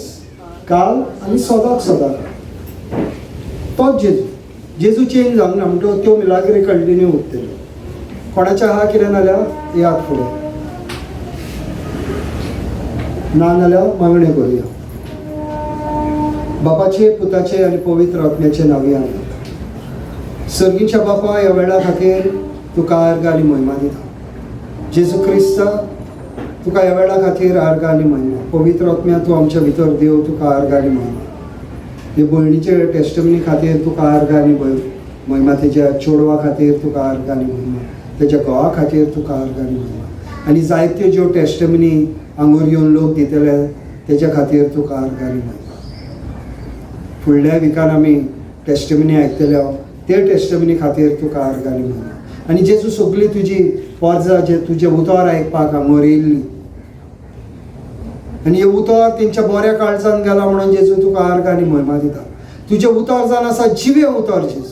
काल आनी सदांच सदां काळ तोच जेजू. जेजू चेंज जावंक ना म्हणटकच त्यो मिलाग्री कंटिन्यू उरतल्यो. कोणाच्या आहा कितें नाल्यार याद फुडें, ना नाल्यार मागणें करुया. बापाचे, पुताचे आनी पवित्र आत्म्याचे नांवी आमेन. सर्गीच्या बापा, ह्या वेळा खातीर तुका आर्गां आनी महिमा दिता. जेजू क्रिस्ता, तुका ह्या वेळा खातीर आर्गां आनी महिमा. पवित्र आत्म्या, तूं आमच्या भितर देव, तुका आर्गां आनी महिमा. हे भयणीचे टेस्टमनी खातीर तुका आर्गां आनी महिमा. तेज्या चेडवा खातीर तुका आर्गां आनी महिमा. तेज्या घोवा खातीर तुका आर्गां आनी महिमा. आनी जायत्यो ज्यो टेस्टमनी हांगोर येवन लोक दितले तेज्या खातीर तुका आर्गां आनी महिमा. फुडल्या विकान आमी टेस्टमनी आयकतले, ते टेस्टमनी खातीर तुका आर्गां आनी महिमा. आनी जेजू, सगळी तुजी पोरजां जे तुजें उतर आयकपाक हांगोर येयल्ली आनी हें उतर तेंच्या बऱ्या काळजान गेला म्हणून जेजू तुका आर्गां आनी महिमा दिता. तुजें उतर जावन आसा जिवें उतर जेजू,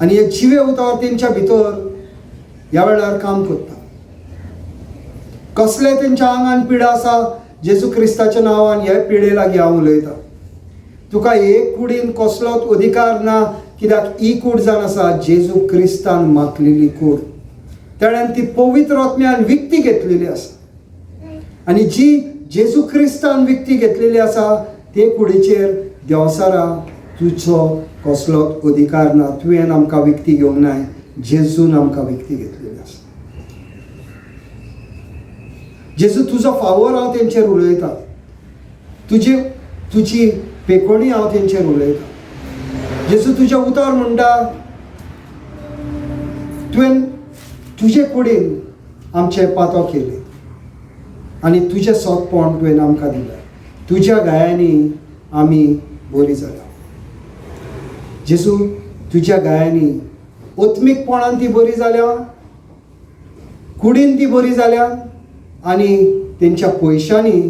आनी हें जिवें उतर तेंच्या भितर ह्या वेळार काम करता. कसले तेंच्या आंगान पिडा आसा, जेजू क्रिस्ताच्या नांवान हे पिडे लागीं हांव उलयतां. तुका हे कुडीन कसलोच अधिकार ना, कित्याक ही कूड जावन आसा जेजू क्रिस्तान माखलेली कूड. तेणेन ती पवित्र आत्म्यान विकती घेतलेली आसा आनी जी जेजू क्रिस्तान विकती घेतलेली आसा ते कुडीचेर देंवचारा तुजो कसलोच अधिकार ना. तुवें आमकां विकती घेवंक नाय, जेजून आमकां विकती घेतलेली आसा. जेजू, तुजो फावोर हांव तेंचेर उलयतां, तुजी तुजी पेकोणी हांव तेंचेर उलयतां. जेजू, तुजें उतर म्हणटा तुवें तुजे कुडीन आमचें पातो केलें आनी तुजें सोंपपण तुवें आमकां दिलें. तुज्या गायांनी आमी बरी जाल्या. जेजू, तुज्या गायांनी आत्मीकपणान ती बरी जाल्या, कुडीन ती बरी जाल्या आनी तेंच्या पयशांनी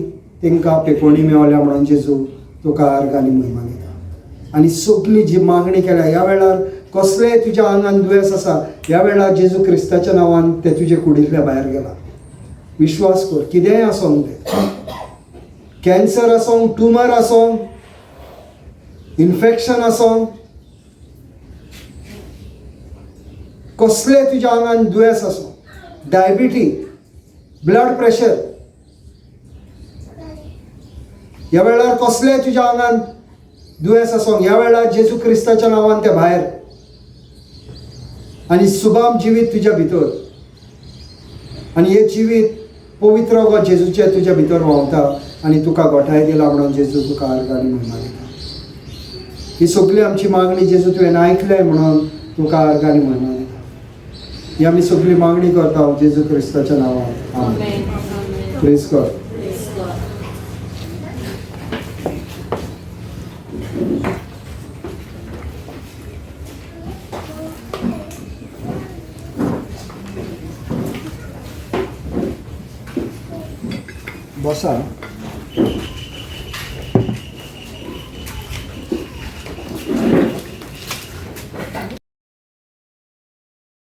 तेंकां पेकोणी मेवल्या म्हणून जेजू तुका आर्गां आनी महिमा दिता. आनी सगली जी मागणी केल्या ह्या वेळार, कसलेय तुज्या आंगान दुयेंस आसा ह्या वेळार जेजू क्रिस्ताच्या नांवान ते तुजे कुडींतल्या भायर गेला. विश्वास कर, कितेंय आसोंक तें, कॅन्सर आसोंक, ट्युमर आसोंक, इन्फेक्शन आसोंक, कसलें तुज्या आंगान दुयेंस आसूं, डायबिटी, ब्लड प्रेशर, ह्या वेळार कसलें तुज्या आंगान दुयेंस आसूं, ह्या वेळार जेजू क्रिस्ताच्या नांवान तें भायर आनी सुबाम जिवीत तुज्या भितर आनी हें जिवीत पवित्र गो जेजूचें तुज्या भितर व्हांवता आनी तुका गोठाय दिला म्हणून जेजू तुका आर्गां आनी महिमा दिता. ही सगळी आमची मागणी जेजू तुवें आयकलें म्हणून तुका आर्गां आनी महिमा दिता. ही आमी सगळी मागणी करता जेजू क्रिस्ताच्या नांवान. आमेन. Praise God. बसा.